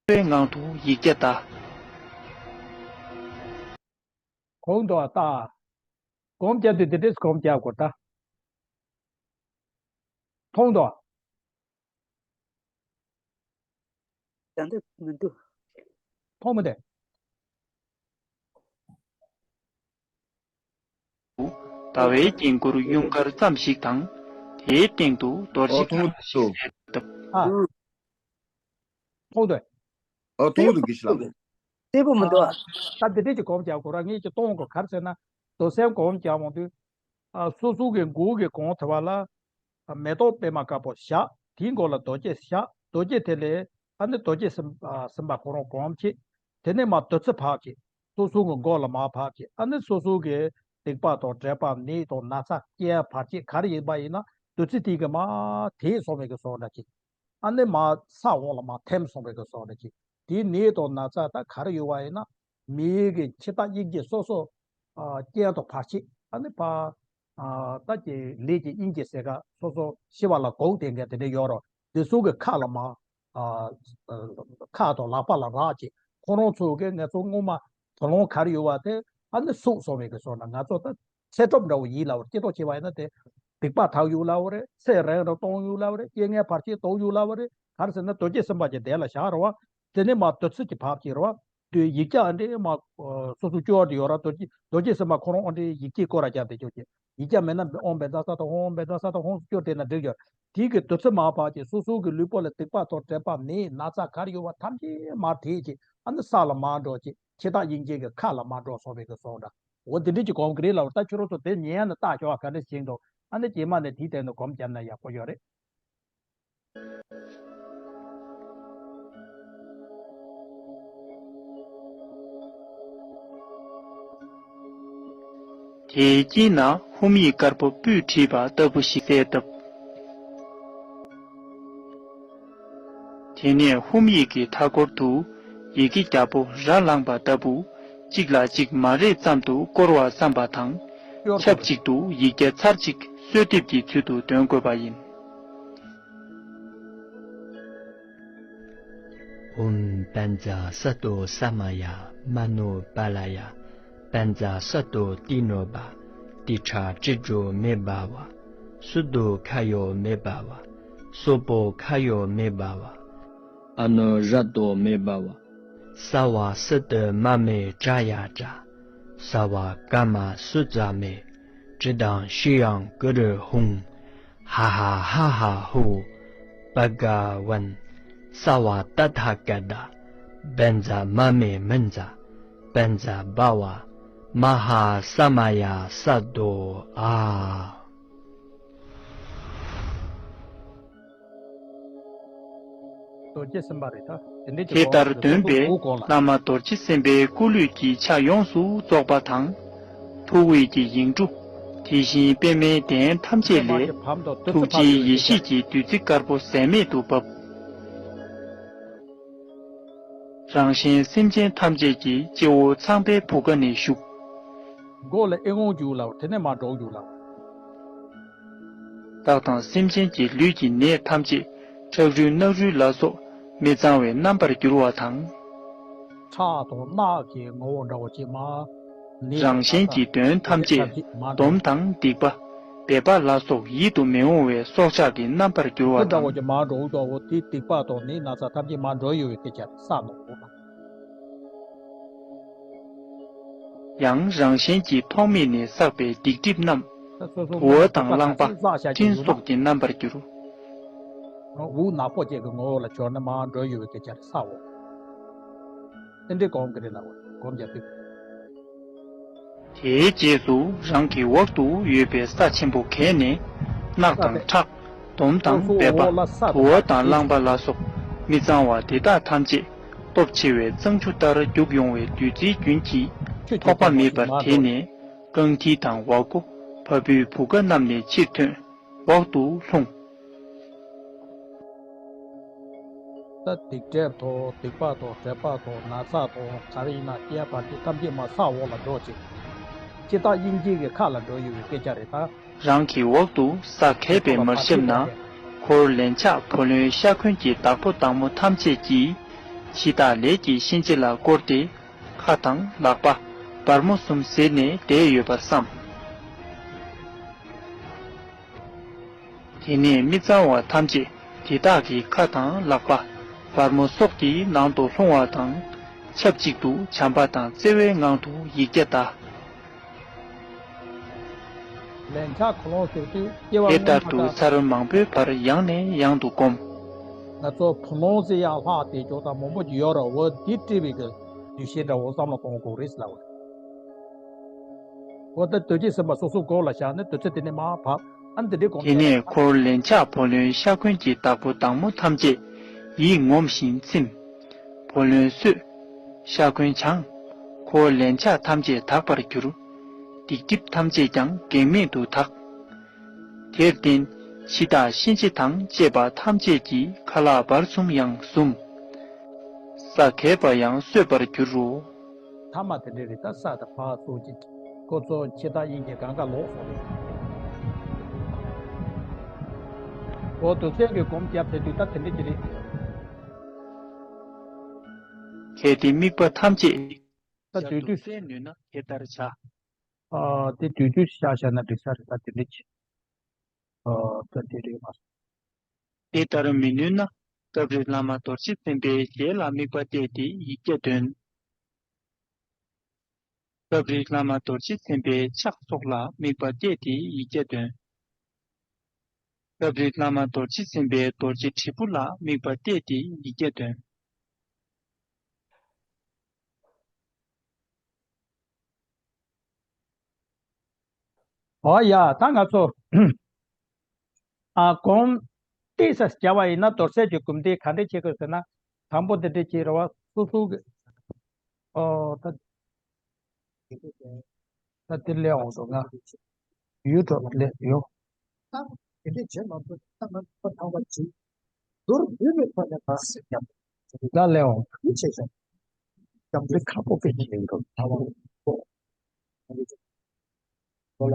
པའི་ངང་དུ་ཡིག་བརྒྱ་ལྟ། གོང་དུ་ལྟ། སྒོམ་རྒྱག་དུས་དེ་འདྲས་སྒོམ་རྒྱག་དགོས་ད། མཐོང་དོ། ད་འདི་མི་འདུག་མཐོང་མི་འདུག་ཟླ་བའི་དཀྱིལ་འཁོར་ཡུངས་ཀར་ཙམ་ཞིག་དང་། དེའི་སྟེང་དུ་རྡོ་རྗེ་ཨོ་མཐོང་གི་ཐང་ཞིག་འདུག་ཨ། མཐོང་འདུག་ཨོ་མཐོང་འདུག་གི་ཤི་ལ། གསལ་པོ་མི་འདུག་ཨ། ད་འདི་འདྲས་ཀྱི་སྒོམ་རྒྱག་དགོས་ར། ངས་ཀྱི་གཏོང་དགོས། ག་རེ་ཟེར་ན། རྡོ་སེམས་སྒོམ་རྒྱག་འོང་དུས། ཨ། སོ་སོ་གི་མགོ་གི་གོང་དེ་བ་ལ། མེ་ཏོག་པད་མ་དཀར་པོ་བཞག་དེའི་མགོ་ལ་རྡོ་རྗེ་བཞག་རྡོ་རྗེ་དེ་ལས་ཨ་ནི་རྡོ་རྗེ་སེམས་ཨ་སེམས་དཔའ་ཁོ་རང་སྒོམ་བྱེད། དེ་ནས་མར་བདུད་རྩི་ཕབ་བྱེད། སོ་སོ་གི་མགོ་ལ་མར་ཕབ་བྱེད། ཨ་ནི་སོ་སོ་གི་སྡིག་པ་དང་དྲེགས་པ་ནད་དང་ན་ཚ་སྐྱེ་བར་ཆད་ག་རེ་ཡིན་པ་ཡིན་ན་བདུད་རྩི་དེ་གིས་མར་དེད་སོང་བའི་གི་བཟོ་འདྲ་ཅིག་ཨ་ནི་མར་ས་འོག་ལ་མར་ཐིམ་སོང་བའི་གི་བཟོ་འདྲ་ཅིག་དེའི་ནད་དང་ན་ཚ་ད་ག་རེ་ཡོད་པ་ཡིན་ན། མིའི་གི་འཆི་བདག་དབྱིན་སྐྱེས་སོ་སོ། ཨ། རྐྱེན་དང་བར་ཆད་ཨ་ནི་ཕར། ཨ། ད་ཀྱི་ལས་ཀྱི་དབྱིན་སྐྱེས་ཟེར་ག་སོ་སོ་ཤི་བ་ལ་གོག་དེ་འགའ་དེ་འདྲ་ཡོད་རོགས། དེ་ཚོ་གི་ཁ་ལ་མར། ཨ། ཁ་དང་ལག་པ་ལ་རག་ཅིག་ཁོ་རང་ཚོ་གི་ངེད་ཚོ་སྔོན་མ་དུག་རླངས་ག་རེ་ཡོད་པ་དེ་ཨ་ནི་ཟུག་སོང་བའི་གི་བཟོ་འདྲ། ང་ཚོ་ད་ཚེ་སྒྲུབ་འདྲ་བོ་ཡིན་ལབ་རེད། སྐྱེ་ཐོག་བྱས་པ་ཡིན་ན་དེ་སྡིག་པ་དག་ཡོང་ལབ་རེད། ཚེ་རིང་རུ་གཏོང་ཡོང་ལབ་རེད། རྐྱེན་ངན་བར་ཆད་ཟློག་ཡོང་ལབ་རེད། ག་རེ་ཟེར་ན་རྡོ་རྗེ་སེམས་དཔའ་ཅིག་དེ་ལ་བཞག་རོགས། དེ་ནས་མར་བདུད་རྩི་ཅིག་ཕབ་ཅིག་རོགས། དེ་ཡིག་བརྒྱ་ཨ་འདྲས་མར་སོ་སོ་སྐྱོར་དེ་ཡོད་ར། རྡོ་རྗེ་རྡོ་རྗེ་སེམས་དཔའ་ཁོ་རང་ཨ་འདྲས་ཡིག་བརྒྱས་སྐོར་ར་བརྒྱབ་དེ་སྐྱོར་ཅིག་ཡིག་བརྒྱ་མེད་ན་ཨོཾ་བཛྲ་ས་ཏྭ་ཧཱུྃ། ཨོཾ་བཛྲ་ས་ཏྭ་ཧཱུྃ་སྐྱོར་དེ་ན་འགྲིག་ཡོད། དེ་གི་བདུད་རྩི་མར་ཕབ་ཅིག་སོ་སོ་གི་ལུས་པོ་ལ་སྡིག་པ་དང་དྲེགས་པ་ནད་ན་ཚ་ག་རེ་ཡོད་པ་ཐམས་ཅད་མར་དེད་ཅིག་ཨ་ནི་ས་ལ་མར་འགྲོ་ཅིག་འཆི་བདག་དབྱིན་སྐྱེས་ཀྱི་ཁ་ལ་མར་འགྲོ་སོང་བའི་གི་བཟོ་འདྲ། འོ་དེ་འདྲས་ཅིག་སྒོམ་གི་རེད་ལབ། ད་ཁྱོད་རང་ཚོ་དེ་ཉན་ན་ལྟ་ཞོག་ག་འདྲས་བྱེད་འདུག་ཨ་ནི་རྗེས་མ་ནས་དེའི་སྟེང་དུ་སྒོམ་བརྒྱབ་ན་ཡག་པོ་ཡོད་རེད། དེའི་དཀྱིལ་ན་ཧཱུྃ་ཡིག་དཀར་པོ་སྤུས་བྲིས་པ་ལྟ་བུ་ཞིག་གསལ་བཏབ། དེ་ནས་ཧཱུྃ་ཡིག་གི་མཐའ་སྐོར་དུ་ཡི་གེ་རྒྱལ་པོ་ར་ལངས་པ་ལྟ་བུ་གཅིག་ལ་གཅིག་མ་རེག་ཙམ་དུ་བསྐོར་བར་བསམ་པ་དང་། ཆབས་ཅིག་ཏུ་ཡིག་བརྒྱ་ཚར་གཅིག་གསོལ་འདེབས་ཀྱི་ཚུལ་དུ་འདོན་དགོས་པ་ཡིན། ཨོཾ་བཛྲ་སཏྭ་ས་མ་ཡ་མ་ནོ་པཱ་ལ་ཡ། བཛྲ་སཏྭ་ཏི་ནོ་པ། ཏི་ཁྲ་ཀྲྀ་ཏྲོ་མེ་བྷ་ཝ། སུ་དོ་ཁ་ཡོ་མེ་བྷ་ཝ། སོ་པོ་ཁ་ཡོ་མེ་བྷ་ཝ། ཨ་ནུ་ར་ཏོ་མེ་བྷ་ཝ། སརྦ་སི་ཏུ་མ་མེ་ཏྲ་ཡ་ཏྲ། སརྦ་ཀརྨ་སུ་ཙ་མེ། ཊཱི་ཏཾ་ཤྲི་ཡཾ་གུ་རུ་ཧཱུྃ། ཧ་ཧ་ཧ་ཧ་ཧོ། བྷ་ག་ཝན། སརྦ་ཏ་ཐཱ་ག་ཏ། བཛྲ་མ་མེ་མཉྫ། བཛྲ་བྷ་ཝ། མ་ཧཱ་ས་མ་ཡ་སཏྭ། ཨཱཿ། རྡོ་རྗེ་སེམས་དཔའ་རེད་ད། དེ་འདྲའི་དེ་ལྟར་འདོན་པས་བླ་མ་རྡོ་རྗེ་སེམས་དཔའི་སྐུ་ལུས་ཀྱི་ཆ་ཡོངས་སུ་རྫོགས་པ་དང་། ཐུགས་དབུས་ཀྱི་ཡིག་འབྲུ། དེ་བཞིན་པདྨའི་གདན་ཐམས་ཅད་ལས་ཐུགས་རྗེའི་ཡེ་ཤེས་ཀྱི་བདུད་རྩི་དཀར་པོ་ཟད་མེད་དུ་བབས། རང་གཞན་སེམས་ཅན་ཐམས་ཅད་ཀྱི་སྤྱི་བོ་ཚངས་པའི་བུ་ག་ནས་ཞུགས། མགོ་ལ་ཨེ་འོང་རྒྱུག་ལབ། དེ་ནས་མར་འགྲོ་རྒྱུག་ལབ། བདག་དང་སེམས་ཅན་གྱི་ལུས་ཀྱི་ནད་ཐམས་ཅད་ཁྲག་རུལ་རྣག་རུལ་ལ་སོགས་མི་གཙང་བའི་རྣམ་པར་འགྱུར་བ་དང་། ཁྲག་དང་རྣག་གི་ངོ་བོ་འདྲ་བོ་ཅིག་མ། ནད་རང་གཞན་གྱི་གདོན་ཐམས་ཅད་སྡོམ་དང་སྡིག་པ། སྦལ་པ་ལ་སོགས་ཡིད་དུ་མི་འོང་བའི་སྲོག་ཆགས་ཀྱི་རྣམ་པར་འགྱུར་བ་དང་། འདྲ་བོ་ཅིག་མར་འགྲོ་འོ་ཀྱོག་འོ་དེ་སྡིག་པ་དང་ནད་ན་ཚ་ཐམས་ཅད་མར་འགྲོ་ཡོད་པའི་སྐད་ཆ་རེད་ས་ནོ་འོ་ན། ཡང་རང་གཞན་གྱི་ཐོག་མེད་ནས་བསགས་པའི་སྡིག་སྒྲིབ་རྣམས་བུ་བ་དང་གླང་པ་སྤྲིན་སོགས་ཀྱི་རྣམ་པར་འགྱུར། འུ་ནག་པོ་ཅན་གྱི་ངོ་བོ་ལ་སྦྱོར་ན་མར་འགྲོ་ཡོད་པའི་སྐད་ཆ་རེད་ས་འོ། དེ་འདྲའི་གོམས་ཀྱི་རེད་ལ་འོ་གོམས་རྒྱག་དུས། དེའི་རྗེས་སུ་རང་གི་འོག་ཏུ་ཡོད་པའི་ས་ཆེན་པོ་གས་ནས་ནགས་དང་ཁྲག་དོམ་དང་སྦལ་པ་དུ་བ་དང་གླང་པ་ལ་སོགས་མི་གཙང་བ་དེ་དག་ཐམས་ཅད་སྟོབས་ཆེ་བའི་གཙང་ཆུ་ལྟར་རྒྱུག་ཡོང་བའི་བདུད་རྩིའི་རྒྱུན་གྱིས་ཐོགས་པ་མེད་པར་དེད་ནས་རྐང་མཐིལ་དང་འོག་སྒོ་བ་སྤུའི་བུ་ག་རྣམས་ནས་ཕྱིར་ཐོན། འོག་ཏུ་ལྷུང་། ད་སྡིག་སྒྲིབ་དང་སྡིག་པ་དང་སྒྲིབ་པ་དང་ན་ཚ་དང་ག་རེ་ཡིན་ན་སྐྱེ་བར་འདི་ཐམས་ཅད་མར་ས་འོག་ལ་འགྲོ་ཅིག་སྤྱིར་བཏང་དབྱིན་ཇི་གི་ཁ་ལ་འགྲོ་ཡོད་པའི་སྐད་ཆ་རེད་ད། རང་གི་འོག་ཏུ་ས་གས་པས་མར་བཤམས་ན། འཁོར་ལན་ཆགས་བུ་ལོན་ཤ་འཁོན་གྱི་བདག་པོ་བདག་མོ་ཐམས་ཅད་ཀྱིས་འཆི་བདག་ལས་ཀྱི་གཤིན་རྗེ་ལ་བསྐོར་ཏེ། ཁ་དང་ལག་པ་སྦར་མོ་གསུམ་གཟིར་ནས་བསྡད་ཡོད་པར་བསམ། དེ་ནས་མི་གཙང་བ་ཐམས་ཅད་དེ་དག་གི་ཁ་དང་ལག་པ་སྦར་མོ་སོགས་ཀྱི་ནང་དུ་ལྷུང་བ་དང་། ཆབས་ཅིག་ཏུ་བྱམས་པ་དང་བརྩེ་བའི་ངང་དུ་ཡིག་བརྒྱ་བཟླ། ལན་ཆགས་ཁོ་ལོང་ཟེར་དུས་སྐྱེ་བ་དེ་ལྟར་དུ་ཚར་མང་པོའི་བར་ཡང་ནས་ཡང་དུ་བསྒོམ། ང་ཚོ་བུ་ལོང་ཟེར་ཡག་ལྷག་དེ་ཅོག་དང་མང་པོ་ཅིག་ཡོད་ར་འོ་འདི་བཀྲིས་པའི་གི་འདུ་ཤེས་འདྲ་བོ་བསམ་བློ་གཏོང་དགོས་རེད་ལབ་པ་རེད། འོ་ད་དུས་ཀྱི་སེམས་པ་སོ་སོ་མགོ་ལ་བཞག་ནས་དུས་ཚོད་དེ་ནས་མར་བབས་ཨ་འདི་འདྲའི་གོམས་དེ་ནས་འཁོར་ལན་ཆགས་བུ་ལོན་ཤ་འཁོན་གྱི་བདག་པོ་བདག་མོ་ཐམས་ཅད་ཡིད་ངོམས་ཤིང་ཚིམ། བུ་ལོན་གསོས། ཤ་འཁོན་བྱང་། འཁོར་ལན་ཆགས་ཐམས་ཅད་དག་པར་གྱུར། སྡིག་སྒྲིབ་ཐམས་ཅད་ཀྱང་གེགས་མེད་དུ་དག་དེར་བརྟེན་འཆི་བདག་གཤིན་རྗེ་དང་བཅས་པ་ཐམས་ཅད་ཀྱི་ཁ་ལག་བར་གསུམ་ཡང་ཟུམ། ས་གས་པ་ཡང་གསོས་པར་འགྱུར་རོ། ཐ་མ་དེ་འདྲ་རེད་ད་ས་དང་ཕ་སོགས་ཀྱི་ཁོ་ཚོ་འཆི་བདག་དབྱིན་ཇི་གང་ག་ལོག་སོང་རེད། འོ་དུ་སེམས་ཀྱི་སྒོམ་རྒྱབ་ཟེར་དུས་ད་དེ་འདྲ་ཅི་རེད། གལ་ཏེ་དམིགས་པ་ཐམས་ཅད་ད་དུས་དུས་སེལ་ནུས་ན་དེ་ལྟར་བྱ། ཨ་དེ་དུས་དུས་ཤ་ཤ་ན་འགྲིག་ས་རེད་ད་དེ་འདྲ་ཅི། ཨ་ད་དེ་རེད་མ། དེ་ལྟར་མི་ནུས་ན། སྐབས་རེ་བླ་མ་རྡོ་རྗེ་སེམས་དཔའི་ཞལ་ལ་དམིགས་པ་གཏད་དེ་ཡིག་བརྒྱ་འདོན། སྐབས་རེ་བླ་མ་རྡོ་རྗེ་སེམས་དཔའི་ཕྱག་སོགས་ལ་དམིགས་པ་གཏད་དེ་ཡིག་བརྒྱ་འདོན། སྐབས་རེ་བླ་མ་རྡོ་རྗེ་སེམས་དཔའི་རྡོ་རྗེ་དྲིལ་བུ་ལ་དམིགས་པ་གཏད་དེ་ཡིག་བརྒྱ་འདོན། ཨོ་ཡ་ད་ང་ཚོ་ཨ་གོམ་ཏི་ས་བྱ་བ་ཡིན་ན་རྡོར་སེམས་ཀྱི་གོམ་ཏི་ག་འདྲས་བྱེད་དགོས་ཟེར་ན་དང་པོ་དེ་འདྲས་བྱེད་རེ་བ་སོ་སོ་གི་ཨོ་ད་ད་དེ་ལས་འོང་དོ་ང་ཡུལ་གྲོགས་ལས་ཡོ། ད་དེ་འདྲས་བྱེད་མ་ཐུབ་ད་ང་ཁོ་ཐང་བ་བྱེད། མདོར་བསྡུས་པའི་ཐོག་ནས་ད་སྲིད་ཀྱང་ད་ལས་འོང་ཡིད་ཆེས་ཤོག་སྐྱབས་འགྲོ་ཁ་པོ་པའི་ཉིན་དུ་ད་བ་ཁོ་ཁོ་ལ།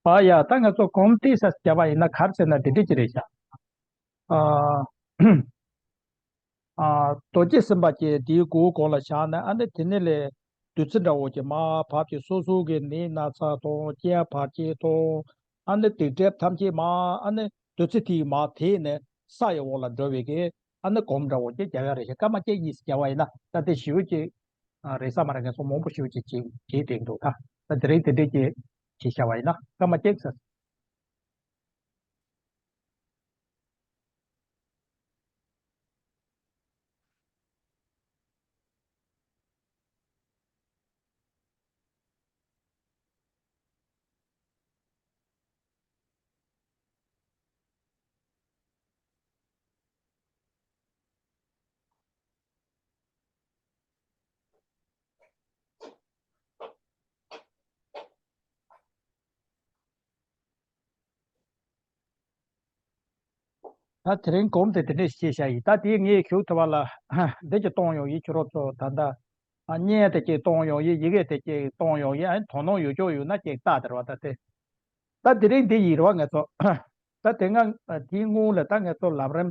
ཨ་ཡ་ད་ང་ཚོ་གོམ་ཏི་ས་བརྒྱབ་པ་ཡིན་ན་ག་རེ་ཟེར་ན་འདི་འདྲ་ཅིག་རེད་ཤག་ཨ་ཨ་རྡོ་རྗེ་སེམས་དཔའ་ཅན་འདིའི་མགོ་བོ་གོང་ལ་བཞག་ནས་ཨ་ནི་དེ་ནས་ལས་བདུད་རྩི་འདྲ་བོ་ཅིག་མར་བབས་ཀྱི་སོ་སོ་གི་ནད་ན་ཚ་དང་སྐྱེ་བར་ཆད་དང་ཨ་ནི་སྡིག་སྒྲིབ་ཐམས་ཅད་མར་ཨ་ནི་བདུད་རྩི་དེ་ཡིས་མར་དེད་ནས་ས་ཡི་འོག་ལ་འགྲོ་བའི་གི་ཨ་ནི་གོམ་འདྲ་བོ་ཅིག་རྒྱག་ཡ་རེད་ཤག་སྐར་མ་གཅིག་གཉིས་རྒྱག་པ་ཡིན་ན་ད་དེ་ཞེ་པོ་ཅིག་ཨ་རེད་ས་མ་རེད། ངས་སོ་མང་པོ་ཞེ་པོ་ཅིག་བྱེད་བྱེད་བསྡད་འདུག་ད་ད་དེ་རིང་དེ་འདྲས་ཅིག་བྱེད་བྱ་བ་ཡིན་ན་སྐར་མ་གཅིག་ཟེར། ད་དེ་རིང་གོམས་དེ་དེ་འདྲས་ཤེས་བྱ་ཡིན། ད་དེ་ངས་ཞུ་ཐུབ་པ་ལ་འདི་ཅིག་གཏོང་ཡོང་ཡིན། ཁྱོད་རོགས་ཚོ་ད་ལྟ་བརྙན་དེ་ཅིག་གཏོང་ཡོང་ཡིན། ཡི་གེ་དེ་ཅིག་གཏོང་ཡོང་ཡིན། ཨ་དོ་སྣང་ཡོད་ཅོག་ཡོད་ན་ཅིག་ལྟ་དེར་བ་ད་དེ། ད་དེ་རིང་འདི་ཡིན་རེད་བ། ང་ཚོ་ད་དེ་སྔ་དེའི་སྔོན་ལ་ད་ང་ཚོ་ལམ་རིམ་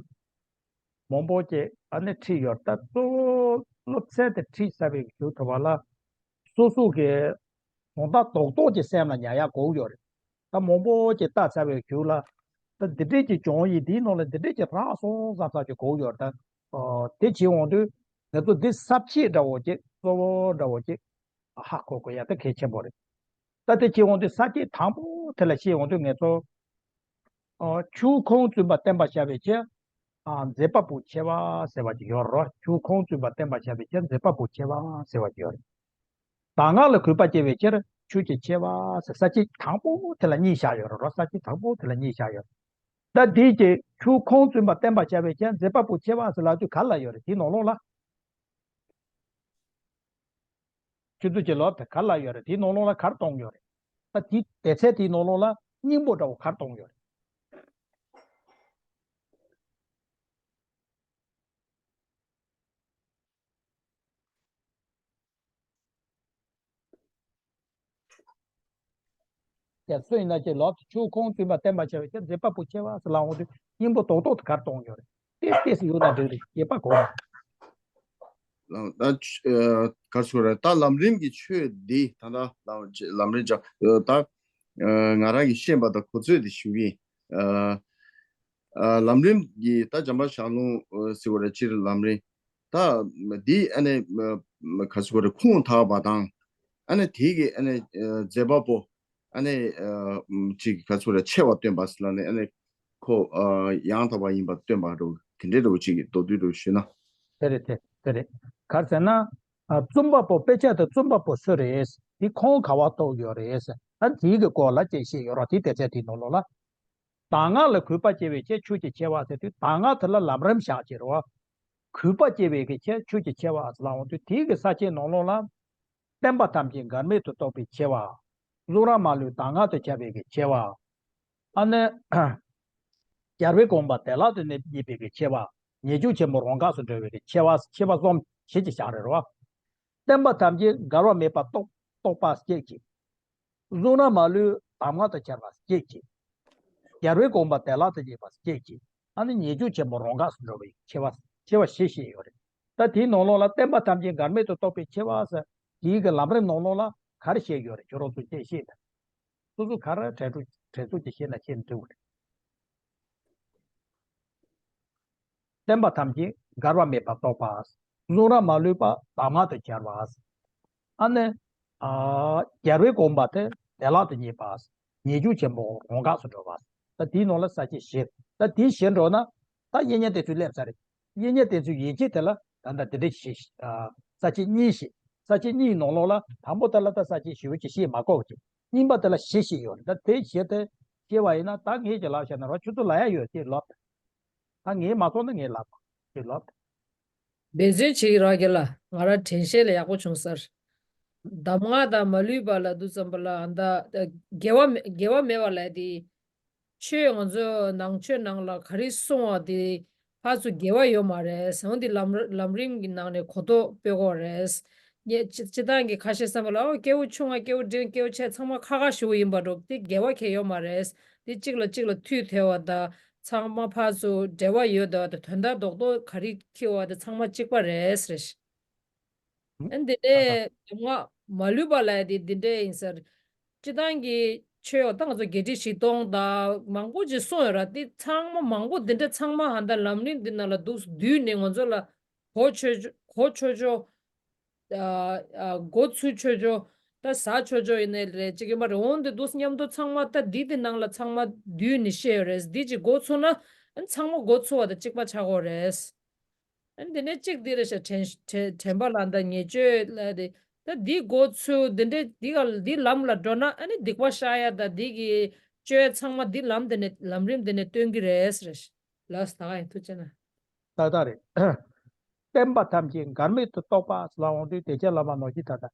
མང་པོ་ཅིག་ཨ་ནི་ཁྲིད་ཡོད། ད་གཙོ་བོ་སློབ་ཚན་དེ་ཁྲིད་ཚར་བའི་གཞུག་ཐུབ་པ་ལ་སོ་སོ་གི་དོན་དག་རྡོག་རྡོག་ཅིག་སེམས་ལ་ཉར་ཡག་དགོས་ཡོད་རེད། ད་མང་པོ་ཅིག་ལྟ་ཚར་བའི་གཞུག་ལ་ད་འདི་འདྲས་ཅིག་བྱུང་ཡིན། དེའི་ནང་ལ་འདི་འདྲས་ཅིག་རག་སོང་བསམ་བསམ་ཅིག་དགོས་ཡོད་རེད། ད་དེ་བྱེད་འོང་དུས་ང་ཚོ་འདི་ས་བཅད་འདྲ་བོ་ཅིག་གཙོ་བོ་འདྲ་བོ་ཅིག་ཧ་གོ་དགོས་ཡ་ད་གལ་ཆེན་པོ་རེད། ད་དེ་བྱེད་འོང་དུས་ས་བཅད་དང་པོ་དེ་ལ་བཤད་འོང་དུས་ང་ཚོ་ཨ་ཆོས་ཁུངས་བཙུན་པ་བསྟན་པར་བྱ་བའི་ཕྱིར། ཨ་མཛད་པ་པོ་ཆེ་བ་ཟེར་བ་ཅིག་ཡོད་རེད། ཆོས་ཁུངས་བཙུན་པ་བསྟན་པར་བྱ་བའི་ཕྱིར་མཛད་པ་པོ་ཆེ་བ་ཟེར་བ་ཅིག་ཡོད་རེད། གདམས་ངག་ལ་གུས་པ་བསྐྱེད་པའི་ཕྱིར་ཆོས་ཀྱི་ཆེ་བ་ཟེར། ས་བཅད་དང་པོ་དེ་ལ་གཉིས་བཞག་ཡོད་རེད། ས་བཅད་དང་པོ་དེ་ལ་གཉིས་བཞག་ཡོད་རེད། ད་དེའི་ཀྱི་ཆོས་ཁུངས་བཙུན་པ་བསྟན་པར་བྱ་བའི་ཕྱིར་མཛད་པ་པོ་ཆེ་བ་ཟེར་ལབ་དུས་ག་ལ་ཡོད་རེད། དེའི་ནང་ལོགས་ལ། ཆུ་ཚོད་ཀྱི་ལོ་དེ་ག་ལ་ཡོད་རེད། དེའི་ནང་ལོགས་ལ་ག་རེ་གཏོང་ཡོད་རེད། ད་དེའི་སྡེ་ཚན་དེའི་ནང་ལོགས་ལ་སྙིང་པོ་འདྲ་བོ་ག་རེ་གཏོང་ཡོད་རེད། ཡ་སུ་ཡིན་ན་ཅིག་ལོག་ཆོས་ཁུངས་བཙུན་པ་བསྟན་པར་བྱ་བའི་ཕྱིར་མཛད་པ་པོ་ཆེ་བ་ཟེར་ལབ་འོང་དུས་སྙིང་པོ་རྡོག་རྡོག་དེ་ག་རེ་གཏོང་ཡོད་རེད། ཏོག་ཙམ་ཡོད་ན་འགྲིག་རེད། རྒྱས་པ་གོ། ད་ཨ་ག་རེ་ཟེར་རེད། ད་ལམ་རིམ་གྱི་ཆོས་འདི་ད་ལྟ་ལམ་ལམ་རིམ་ཅག་ད་ཨ་ང་རང་གིས་ཤེས་པ་དང་གོ་ཚོད་དེ་ཞུ་གི་ཡིན། ཨ་ཨ་ལམ་རིམ་གྱི་ད་འཇམ་དཔལ་ཞལ་ལུང་ཟེར་བ་རེད། སྤྱིར་ལམ་རིམ་ད་འདི་ཨ་ནི་ག་རེ་ཟེར་རེད། ཁུངས་དག་པ་དང་ཨ་ནི་དེ་གི་ཨ་ནི་མཛད་པ་པོ་ཨ་ནི་ཨ་ཅིག་ག་ཚོད་རེ་ཆེ་བ་སྟོན་པ་ཟེར་ལ་ནི་ཨ་ནི་ཁོ་ཨ་ཡང་དག་པ་ཡིན་པ་སྟོན་པ་འདྲ་བོ་དེ་འདྲའི་འདྲ་བོ་ཅིག་གི་མདོར་བསྡུས་འདྲ་བོ་ཞུས་ན། དེ་རེད། དེ་དེ་རེད། ག་རེ་ཟེར་ན། ཨ་བཙུན་པ་པོ་དཔེ་ཆ་དེ་བཙུན་པ་པོ་སུ་རེད། དེ་ཁུངས་ག་བ་གཏུགས་ཡོད་རེད། ཨ་དེའི་གི་སྐོར་ལ་ཅིག་བཤད་ཡོད་རེད། དེ་དེ་ཚེ་དེའི་ནང་ལོགས་ལ། གདམས་ངག་ལ་གུས་པ་བསྐྱེད་པའི་ཕྱིར་ཆོས་ཀྱི་ཆེ་བ་ཟེར་དུས་གདམས་ངག་དེ་ལ་ལམ་རིམ་བཞག་བྱས་རེད་བ། གུས་པ་བསྐྱེད་པའི་གི་ཕྱིར་ཆོས་ཀྱི་ཆེ་བ་ཟེར་ལབ་འོང་དུས་དེའི་གི་ས་བཅད་ནང་ལོགས་ལ། བསྟན་པ་ཐམས་ཅད་འགལ་མེད་དུ་རྟོགས་པའི་ཆེ་བ། གཟུགས་རང་མ་ལུས་གདམས་ངག་ཏུ་སྦྱར་བའི་གི་ཆེ་བ། ཨ་ནི། རྒྱལ་བའི་དགོངས་པ་བདེ་བླག་ཏུ་གནས་པའི་གི་ཆེ་བ། ཉེས་སྤྱོད་ཆེན་པོ་རང་འགགས་སུ་འགྲོ་བའི་གི་ཆེ་བ། ཆེ་བ་གསུམ་ཞེས་ཀྱི་བཞག་རེད་བ། བསྟན་པ་ཐམས་ཅད་འགལ་བ་མེད་པར་རྟོགས་རྟོགས་པ་སྐྱེད་ཅིང་། གཟུགས་རང་མ་ལུས་གདམས་ངག་ཏུ་སྦྱར་བ་སྐྱེད་ཅིང་། རྒྱལ་བའི་དགོངས་པ་བདེ་བླག་ཏུ་གནས་པ་སྐྱེད་ཅིང་། ཨ་ནི་ཉེས་སྤྱོད་ཆེན་པོ་རང་འགགས་སུ་འགྲོ་བའི་ཆེ་བ་ཆེ་བ་ཞེས་བཤད་ཡོད་རེད། ད་དེའི་ནང་ལོགས་ལ་བསྟན་པ་ཐམས་ཅད་འགལ་མེད་དུ་རྟོགས་པའི་ཆེ་བ་ཟེར་དེའི་གི་ལམ་རིམ་ནང་ལོགས་ལ་ག་རེ་བཤད་ཡོད་རེད། ཁྱོད་རང་ཚོ་ཅིག་ཤེས་དང་། སོ་སོ་ག་རེ་དྲན་འཕྲོ་དྲན་ཚུལ་ཅིག་ཤེས་ན་ཤེས་ན་འགྲིག་གི་རེད། བསྟན་པ་ཐམས་ཅད་འགལ་བ་མེད་པར་རྟོགས་པ། གཟུགས་རང་མ་ལུས་པ་གདམས་ངག་ཏུ་སྦྱར་བ། ཨ་ནི། ཨ་རྒྱལ་བའི་དགོངས་པ་དེ་བདེ་བླག་ཏུ་གནས་པ། ཉེས་སྤྱོད་ཆེན་པོ་རང་འགགས་སུ་འགྲོ་བ། ད་དེའི་ནང་ལ་ས་བཅད་བཞི། ད་དེའི་བཞི་འགྲོ་ན། ད་དབྱིག་གཉེན་བསྟེན་ཚུལ་སླེབས་ཚར་རེད། དབྱིག་གཉེན་བསྟེན་ཚུལ་ཡན་ཆད་དེ་ལ་ད་ལྟ་དེ་འདྲ་ཞིག་ཨ་ས་བཅད་གཉིས་ཤིག་ས་བཅད་གཉིས་ནང་ལོགས་ལ་དང་པོ་དེ་ལ་ད་ས་བཅད་ཞེ་པོ་ཅིག་བཤད་མ་དགོས་ཀྱི། གཉིས་པ་དེ་ལ་བཞི་ཞིག་ཡོད་རེད། ད་དེ་བཞི་དེ་བཤད་པ་ཡིན་ན་ད་ངས་ཀྱི་ལབ་བཤད་ན་རོ་ཁྱོད་ཚོ་ལབ་ཡ་ཡོད་ཅེས་ལབ། ད་ངས་མ་གསུངས་ན་ངས་ལབ་པ་ཞིག་ལབ། འབད་བརྩོན་བྱེད་ཀྱི་རོགས་ཀྱི་ལ་ང་རང་དྲན་ཤེས་ལ་ཡག་པོ་བྱུང་ཟེར། གདམས་ངག་དང་མ་ལུས་པ་ལ་དུས་ཙམ་པ་ལ་ཨ་ད་དགེ་བ་མེ་དགེ་བ་མེད་པ་ལ་དེ། ཆོས་ང་ཚོ་ནང་ཆོས་ནང་ལ་ག་རེ་གསུང་བ་དེ་ཕར་ཚུར་འགལ་བ་ཡོད་མ་རེད། ཟང་དེ་ལམ་ལམ་རིམ་གྱི་ནང་ནས་གོ་རྟོགས་སྤེལ་དགོས་རེད། ངས་སྤྱི་སྤྱི་བཏང་གི་ཁ་ཤས་བསམ་པ་ལ་ཨོ་སྐྱེ་བོ་ཆུང་བ་སྐྱེ་བོ་འབྲིང་སྐྱེ་བོ་ཆེ་ཚང་མ་ཁ་ཁ་ཞུ་བ་ཡིན་པ་འགྲོ་དེ་འགལ་བ་གང་ཡང་ཡོད་མ་རེད། དེ་གཅིག་ལ་གཅིག་ལ་མཐུད་ཐལ་བ་དང་ཚང་མ་ཕར་ཚུར་འབྲེལ་བ་ཡོད་དོ་དེ་དོན་དག་རྡོག་རྡོག་ག་རེ་འཁྱེར་བ་དེ་ཚང་མ་གཅིག་པ་རེད་ཟེར། ཨ་འདི་ནས་ད་ལྟ་གདམས་ངག་མ་ལུས་པ་ལ་དེ་འདི་འདྲས་ཡིན་ཟེར། སྤྱི་བཏང་གི་ཆོས་ད་ང་ཚོ་བརྒྱད་ཁྲི་བཞི་སྟོང་དང་མང་པོ་ཅིག་གསུངས་ཡོད་ར། དེ་ཚང་མ་མང་པོ་འདི་འདྲ་ཚང་མ་ཧ་ད་ལམ་རིམ་འདི་ནང་ལ་འདུག་བསྡུས་ནས་ང་ཚོ་ལ་གོ་ཆོད་གོ་ཆོད་ཆོད། ཨ་ཨ་མགོ་ཚོས་ཆོག་ཆོག་ད་ཟ་ཆོག་ཆོག་ཡིན་ནའི་རེད་ཅིག་ཡིན་པ་རེད། འོང་དེ་འདུག་མཉམ་དུ་ཚང་མ་ད་འདི་དེ་ནང་ལ་ཚང་མ་བསྡུས་ནས་བཤད་ཡོད་རེད། འདི་ཅིག་མགོ་ཚོས་ན་ཨ་ཚང་མ་མགོ་ཚོས་པ་དང་གཅིག་པ་ཆགས་ཀྱི་ཡོད་རེད། ཨ་འདི་ནས་གཅིག་འདི་རེད་ཤག་དྲན་དྲན་དྲན་པ་ལ་ད་ཉེས་སྤྱོད་ལ་དེ་ད་འདི་མགོ་ཚོས་འདི་འདྲས་འདི་ག་འདི་ལམ་ལ་འགྲོ་ན་ཨ་ནི་སྡིག་པ་བཤགས་ཡ་ད་འདི་གི་སྤྱོད་ཡ་ཚང་མ་འདི་ལམ་འདི་ནས་ལམ་རིམ་འདི་ནས་སྟོན་གྱི་རེད་ཟེར། ལགས་སོ་ད་ག་ཡིན་ཐུགས་རྗེ་གནང་། ཏག་ཏག་རེད། བསྟན་པ་ཐམས་ཅད་འགལ་མེད་དུ་རྟོགས་པ་ཟེར་ལབ་འོང་དུས་དེ་ཆ་ལ་མ་ནོར་གྱི་ད་ལྟ་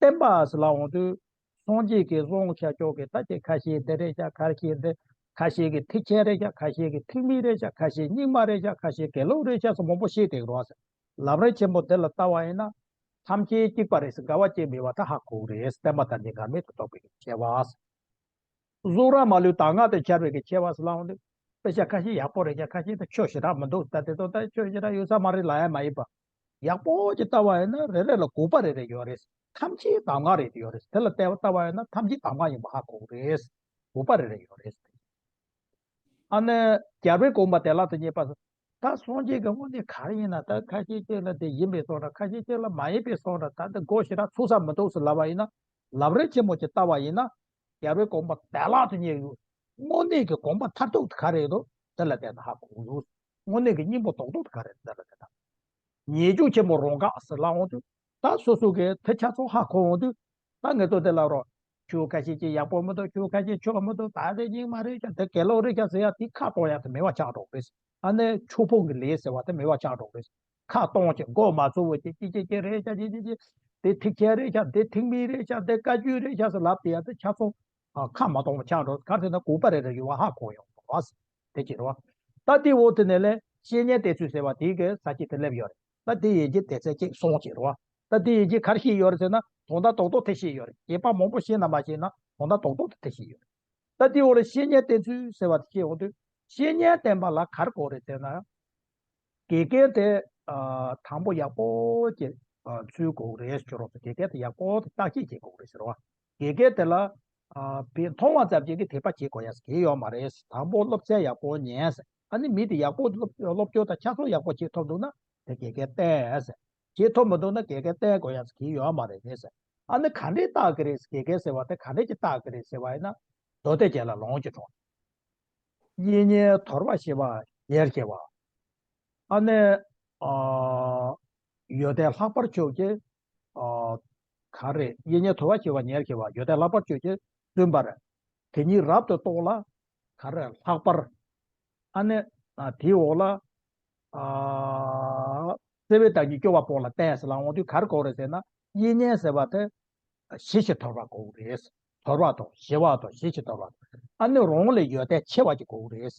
བསྟན་པ་ཟེར་ལབ་འོང་དུས་སངས་རྒྱས་ཀྱི་གསུང་བྱ་ཆོག་གི་ད་ཅིག་ཁ་ཤས་འདི་རེད་ཤག་ཁ་ཤས་འདི་ ཁ་ཤས་ཀྱིས་ཐེག་ཆེན་རེད་ཤག་ཁ་ཤས་ཀྱིས་ཐེག་དམན་རེད་ཤག་ཁ་ཤས་རྙིང་མ་རེད་ཤག་ཁ་ཤས་དགེ་ལུགས་རེད་ཤག་སོགས་མང་པོ་བཤད་བསྡད་ཀྱི་རེད་བ། ལམ་རིམ་ཆེན་པོ་འདི་ལ་ལྟ་བ་ཡིན་ན། ཐམས་ཅད་གཅིག་པ་རེད་ཟེར་འགལ་བ་གཅིག་མེད་པ་ད་ཧ་གོ་གི་རེད། བསྟན་པ་དང་ནི་འགལ་མེད་དུ་རྟོགས་པའི་ཆེ་བ། གཟུགས་རབ་མ་ལུས་དང་ངག་ཏུ་འཆར་བའི་གི་ཆེ་བ་ཟེར་ལབ་འོང་དུས། དཔེ་ཆ་ཁ་ཤས་ཡག་པོ་རེད་ཀྱང་ཁ་ཤས་ད་ཆོས་ཞེ་དྲག་མི་འདུག་ད་དེ་ཚོ་ད་ཆོས་ཞེ་དྲག་ཡོད་ས་མ་རེད་ལབ་ཡ་མ་ཡིན་པ། ཡག་པོ་ཅིག་ལྟ་བ་ཡིན་ན་རེ་རེ་ལ་དགག་པ་རེ་རེ་ཡོད་རེད། ཐམས་ཅད་གདམས་ངག་རེད་དེ་ཡོད་རེད། དེ་ལ་བལྟས་པ་ལྟ་བ་ཡིན་ན་ཐམས་ཅད་གདམས་ངག་ཡིན་པ་ཧ་གོ་གི་རེད། དགག་པ་རེ་རེ་ཡོད་རེད། ཨ་ནི་རྒྱལ་བའི་དགོངས་པ་བདེ་བླག་ཏུ་རྙེད་པ། ད་སངས་རྒྱས་ཀྱི་དངོས་གནས་ག་རེ་ཡིན་ན་ད་ཁ་ཤས་ཅིག་ལ་དེ་ཡིན་པའི་བཟོ་འདྲ་ཁ་ཤས་ཅིག་ལ་མ་ཡིན་པའི་བཟོ་འདྲ་ད་འདི་མགོ་ཞེ་དྲག་ཚོད་ས་མི་འདུག་ཟེར་ལབ་པ་ཡིན་ན། ལམ་རིམ་ཆེན་མོ་ཅིག་བལྟ་བ་ཡིན་ན། རྒྱལ་བའི་དགོངས་པ་བདེ་བླག་ཏུ་རྙེད་ཡོད། དངོས་གནས་ཀྱི་དགོངས་པ་མཐར་ཐུག་དེ་ག་རེ་རེད་འདུག་དེ་ལ་བལྟས་ན་ཧ་གོ་འདུག་དངོས་གནས་ཀྱི་སྙིང་པོ་རྡོག་རྡོག་དེ་ག་རེ་རེད་དེ་ལ་བལྟས་ན། ངེས་འབྱུང་ཆེན་མོ་རང་ག་ཟེར་ལབ་འོང་དུས། ད་སོ་སོ་གི་དེ་ཆ་ཚང་ཧ་གོ་འོང་དུས། ད་ངེས་ཚོ་དེ་ལ་རོ། ཁྱོད་ཁ་ཤས་ཀྱིས་ཡག་པོ་མི་འདུག་ཁྱོད་ཁ་ཤས་ཆོག་མི་འདུག་ད་དེ་རྙིང་མ་རེད་ཤག་དེ་དགེ་ལུགས་རེད་ཤག་ཟེར་ཡ་དེ་ཁ་གཏོང་ཡ་དེ་མེད་པ་ཆགས་འགྲོ་གི་རེད། ཨ་ནི་ཆོས་ཕུང་གི་ལས་ཟེར་བ་དེ་མེད་པ་ཆགས་འགྲོ་གི་རེད། ཁ་གཏོང་བྱས་མགོ་མ་ཚོས་པ་བྱས་ཅི་ཅི་ཅི་རེད་ཤག་ཅི་ཅི་ཅི། དེ་ཐེག་ཆེན་རེད་ཤག་དེ་ཐེག་དམན་རེད་ཤག་དེ་བཀའ་བརྒྱུད་རེད་ཤག་ཟེར་ལབ་དེ་ཡ་དེ་ཆ་ཚང་། ཨ་ཁ་མ་གཏོང་བ་ཆགས་འགྲོ་ག་རེ་ཟེར་ན་དགག་པ་རེ་རེ་ཡོད་པ་ཧ་གོ་ཡོང་འགྲོ་བ། དེ་ཅི་རེད་བ། ད་དེའི་འོག་དེ་ནས་ལས་བཤེས་གཉེན་བསྟེན་ཚུལ་ཟེར་བ་དེའི་གི་ས་བཅད་དེ་སླེབས་ཡོད་རེད། ད་དེ་ཡན་ཆད་དེ་ཚད་ཅིག་སོང་ཅིག་རེད་བ། ད་དེ་ཡན་ཆད་ག་རེ་བཤད་ཡོད་རེད་ཟེར་ན་དོན་དག་རྡོག་རྡོག་དེ་བཤད་ཡོད་རེད། རྒྱས་པ་མང་པོ་བཤད་ན་མ་བཤད་ན་དོན་དག་རྡོག་རྡོག་དེ་དེ་བཤད་ཡོད་རེད། ད་དེའི་འོག་ལ་བཤེས་གཉེན་བསྟེན་ཚུལ་ཟེར་བ་དེ་བཤད་འོང་དུས་བཤེས་གཉེན་བསྟེན་པ་ལ་ག་རེ་དགོས་རེད་ཟེར་ན། དགེ་རྒན་དེ་ཨ་དང་པོ་ཡག་པོ་ཅིག་ཨ་འཚོལ་དགོས་རེད་ཟེར་རོགས། དགེ་རྒན་དེ་ཡག་པོ་དེ་བརྟག་དཔྱད་བྱེད་དགོས་རེད་ཟེར་བ། དགེ་རྒན་དེ་ལ་ཨ་བས་མཐོང་བ་ཙམ་ཅིག་གིས་དད་པ་བྱེད་དགོས་ཡ་ཟེར་གྱི་ཡོད་མ་རེད། དང་པོ་སློབ་ཚན་ཡག་པོ་ཉན་ཟེར། ཨ་ནི་མི་དེ་ཡག་པོ་སློབ་སློབ་སྦྱོང་དང་ཆ་ཚང་ཡག་པོ་བྱེད་ཐུབ་འདུག་ན་དེ་དགེ་རྒན་བསྟེན་ཟེར། བྱེད་ཐུབ་མི་འདུག་ན་དགེ་རྒན་བསྟེན་དགོས་ཡ་ཟེར་གྱི་ཡོད་མ་རེད་ཟེར། ཨ་ནི་ག་འདྲས་བརྟག་གི་རེད་ཟེར། དགེ་རྒན་ཟེར་བ་དེ་ག་འདྲས་ཀྱི་བརྟག་གི་རེད་ཟེར་བ་ཡིན་ན། མདོ་སྡེ་རྒྱན་ལ་ལུང་གིས་དྲངས། གཡས་གཉེན་དོར་བ་ཞི་བ་ཉེར་ཞི་བ། ཨ་ནི། ཨ། ཡོན་ཏན་ལྷག་པར་ཕྱོགས་ཀྱི། ཨ། ག་རེ། གཡས་གཉེན་དོར་བ་ཞི་བ་ཉེར་ཞི་བ། ཡོན་ཏན་ལྷག་པར་ཕྱོགས་ཀྱི་བཙུན་པར། དེ་ཉིད་རབ་ཏུ་རྟོགས་ལ། ག་རེ་ལྷག་པར། ཨ་ནི། ཨ། དེའི་འོག་ལ། ཨ། བརྩེ་བའི་བདག་ཉིད་སྐྱོ་བ་པོ་ལ་བསྟེན་ཟེར་ལབ་འོང་དུས་ག་རེ་དགོས་རེད་ཟེར་ན། གཡས་གཉེན་ཟེར་བ་དེ། ཞི་ཞིང་དོར་བ་དགོས་རེད། དོར་བ་དང་ཞི་བ་དང་ཞི་ཞིང་དོར་བ་དང་། ཨ་ནི་རང་ལས་ཡོན་ཏན་ཆེ་བ་ཅིག་དགོས་རེད།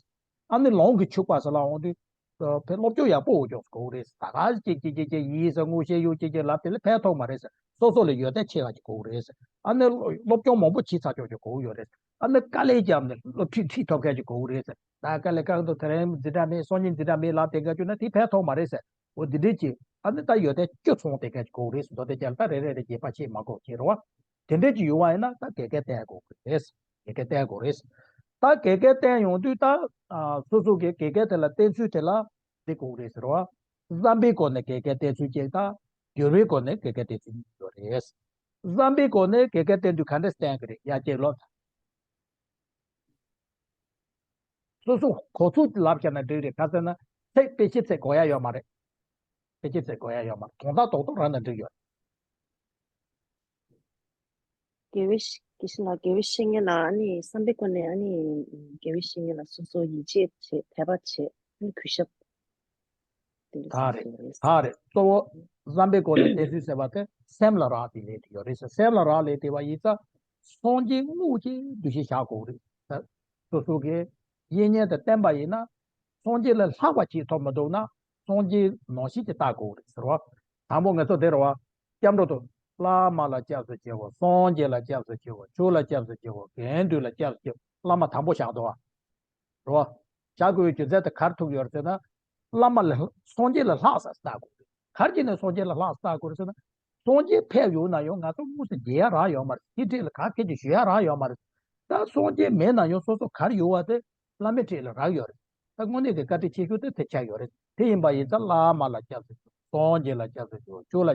ཨ་ནི་ལུང་གིས་ཕྱུག་པ་ཟེར་ལབ་འོང་དུས། ཨ། ཕན་སློབ་སྦྱོང་ཡག་པོ་འོ་ཅོག་དགོས་རེད། ད་ག་ཅིག་ཅིག་ཅིག་ཅིག་ཡིན་ཟེར་ངོ་ཤེས་ཡོད་ཅིག་ཅིག་ལབ་དེ་ལ་ཕན་ཐོགས་མ་རེད་ཟེར། སོ་སོ་ལས་ཡོན་ཏན་ཆེ་བ་ཅིག་དགོས་རེད་ཟེར། ཨ་ནི་སློབ་སྦྱོང་མང་པོ་བྱས་ཚར་ཅོག་ཅིག་དགོས་ཡོད་རེད། ཨ་ནི་དཀའ་ལས་བརྒྱབ་ནས་སློབ་ཁྲིད་ཁྲིད་ཐུབ་མཁན་ཅིག་དགོས་རེད་ཟེར། ད་དཀའ་ལས་ཁག་འདུག་དེ་རིང་འཛིན་གྲྭ་མེད་སང་ཉིན་འཛིན་གྲྭ་མེད་ལབ་དེ་འགའ་བཅུག་ན་དེ་ཕན་ཐོགས་མ་རེད་ཟེར། འོ་འདི་འདྲས་ཀྱི་ཨ་ནི་ད་ཡོན་ཏན་བཅུ་ཚང་དེ་ག་ཅིག་དགོས་རེད་ཟེར། མདོ་སྡེ་རྒྱན་ད་རེ་རེ་རེ་རྒྱས་པ་བྱེད་མ་དགོས་ཀྱི་རེད་བ། དེ་འདྲས་ཀྱི་ཡོང་བ་ཡིན་ན་ད་དགེ་རྒན་བསྟེན་དགོས་ཀྱི་རེད། དགེ་རྒན་བསྟེན་དགོས་རེད། ད་དགེ་རྒན་བསྟེན་ཡོང་དུས་ད་ཨ་སོ་སོ་གི་དགེ་རྒན་དེ་ལ་བསྟེན་ཚུལ་དེ་ལ་འདི་དགོས་རེད་ཟེར་བ། བསམ་པའི་སྒོ་ནས་དགེ་རྒན་བསྟེན་ཚུལ་གཅིག་དང་། སྦྱོར་བའི་སྒོ་ནས་དགེ་རྒན་བསྟེན་ཚུལ་གཉིས་ཡོད་རེད། བསམ་པའི་སྒོ་ནས་དགེ་རྒན་བསྟེན་དུས་ག་འདྲས་བསྟེན་གི་རེད། ཡར་གཅིག་ལོ། སོ་སོ་གོ་ཚུལ་ལབ་བྱས་ན་འགྲིག་རེད། ག་ཟེར་ན་ཚིག་དཔེ་ཆའི་ཚིག་དགོས་ཡ་ཡོད་མ་རེད། དཔེ་ཆའི་ཚིག་དགོས་ཡ་ཡོད་མ་རེད། དོན་དག་རྡོག་རྡོག་རང་ན་འགྲིག་ཡོད། དགེ་བའི་བཤེས་དགེ་བཤེས་ལགས། དགེ་བའི་བཤེས་གཉེན་ལ་ཨ་ནི་བསམ་པའི་སྒོ་ནས་ཨ་ནི་དགེ་བའི་བཤེས་གཉེན་ལ་སོ་སོ་ཡིད་ཆེས་བྱེད། དད་པ་བྱེད། ཨ་ནི་གུས་ཞབས། དེ་འདྲ་ད་རེད། ཟེར་གྱི་ཡོད་རེད། ད་རེད། གཙོ་བོ་བསམ་པའི་སྒོ་ནས་བསྟེན་ཚུལ་ཟེར་བ་དེ་སེམས་ལ་རག་པའི་ལས་དེ་ཡོད་རེད་ཟེར། སེམས་ལ་རག་ལས་དེ་བ་ཡིན་ཙང་སངས་རྒྱས་དངོས་ཀྱི་འདུ་ཤེས་བཞག་དགོས་རེད། ད་སོ་སོ་གི་གཡས་གཉེན་དེ་བསྟེན་པ་ཡིན་ན་སངས་རྒྱས་ལས་ལྷག་པ་བྱེད་ཐུབ་མི་འདུག་ན་སངས་རྒྱས་ནང་བཞིན་གྱི་བལྟ་དགོས་རེད་ཟེར་བ། དང་པོ་ངེད་ཚོ་དེ་རེད་བ། སྐྱབས་འགྲོ་དུ། བླ་མ་ལ་སྐྱབས་སུ་མཆིའོ། སངས་རྒྱས་ལ་སྐྱབས་སུ་མཆིའོ། ཆོས་ལ་སྐྱབས་སུ་མཆིའོ། དགེ་འདུན་ལ་སྐྱབས་སུ་མཆིའོ། བླ་མ་དང་པོ་བཞག་འདུག་བ། རེད་བ། བཞག་དགོས་པའི་རྒྱུ་མཚན་དེ་ག་རེ་ཐུག་ཡོད་རེད་ཟེར་ན། བླ་མ་ལས་སངས་རྒྱས་ལས་ལྷག་ས་ལྟ་དགོས་རེད། ག་རེ་བྱས་ནས་སངས་རྒྱས་ལས་ལྷག་ས་ལྟ་དགོས་རེད་ཟེར་ན། སངས་རྒྱས་ཕེབས་ཡོད་ན་ཡང་ང་ཚོ་དངོས་སུ་མཇལ་ཡ་རག་ཡོད་མ་རེད། དེ་འཕྲལ་ལ་ག་སྐད་ཅིག་ཞུ་ཡ་རག་ཡོད་མ་རེད། ད་སངས་རྒྱས་མེད་ན་ཡང་སོ་སོ་ག་རེ་ཡོད་པ་དེ་བླ་མའི་འཕྲིན་ལས་རག་ཡོད་རེད། ད་དངོས་གནས་ཀྱི་བཀའ་དྲིན་ཆེ་ཤོས་དེ་དེ་ཆགས་ཡོད་རེད། དེ་ཡིན་པ་ཡིན་ཙང་བླ་མ་ལ་སྐྱབས་སུ་མཆིའོ། སངས་རྒྱས་ལ་སྐྱབས་སུ་མཆིའོ། ཆོས་ལ།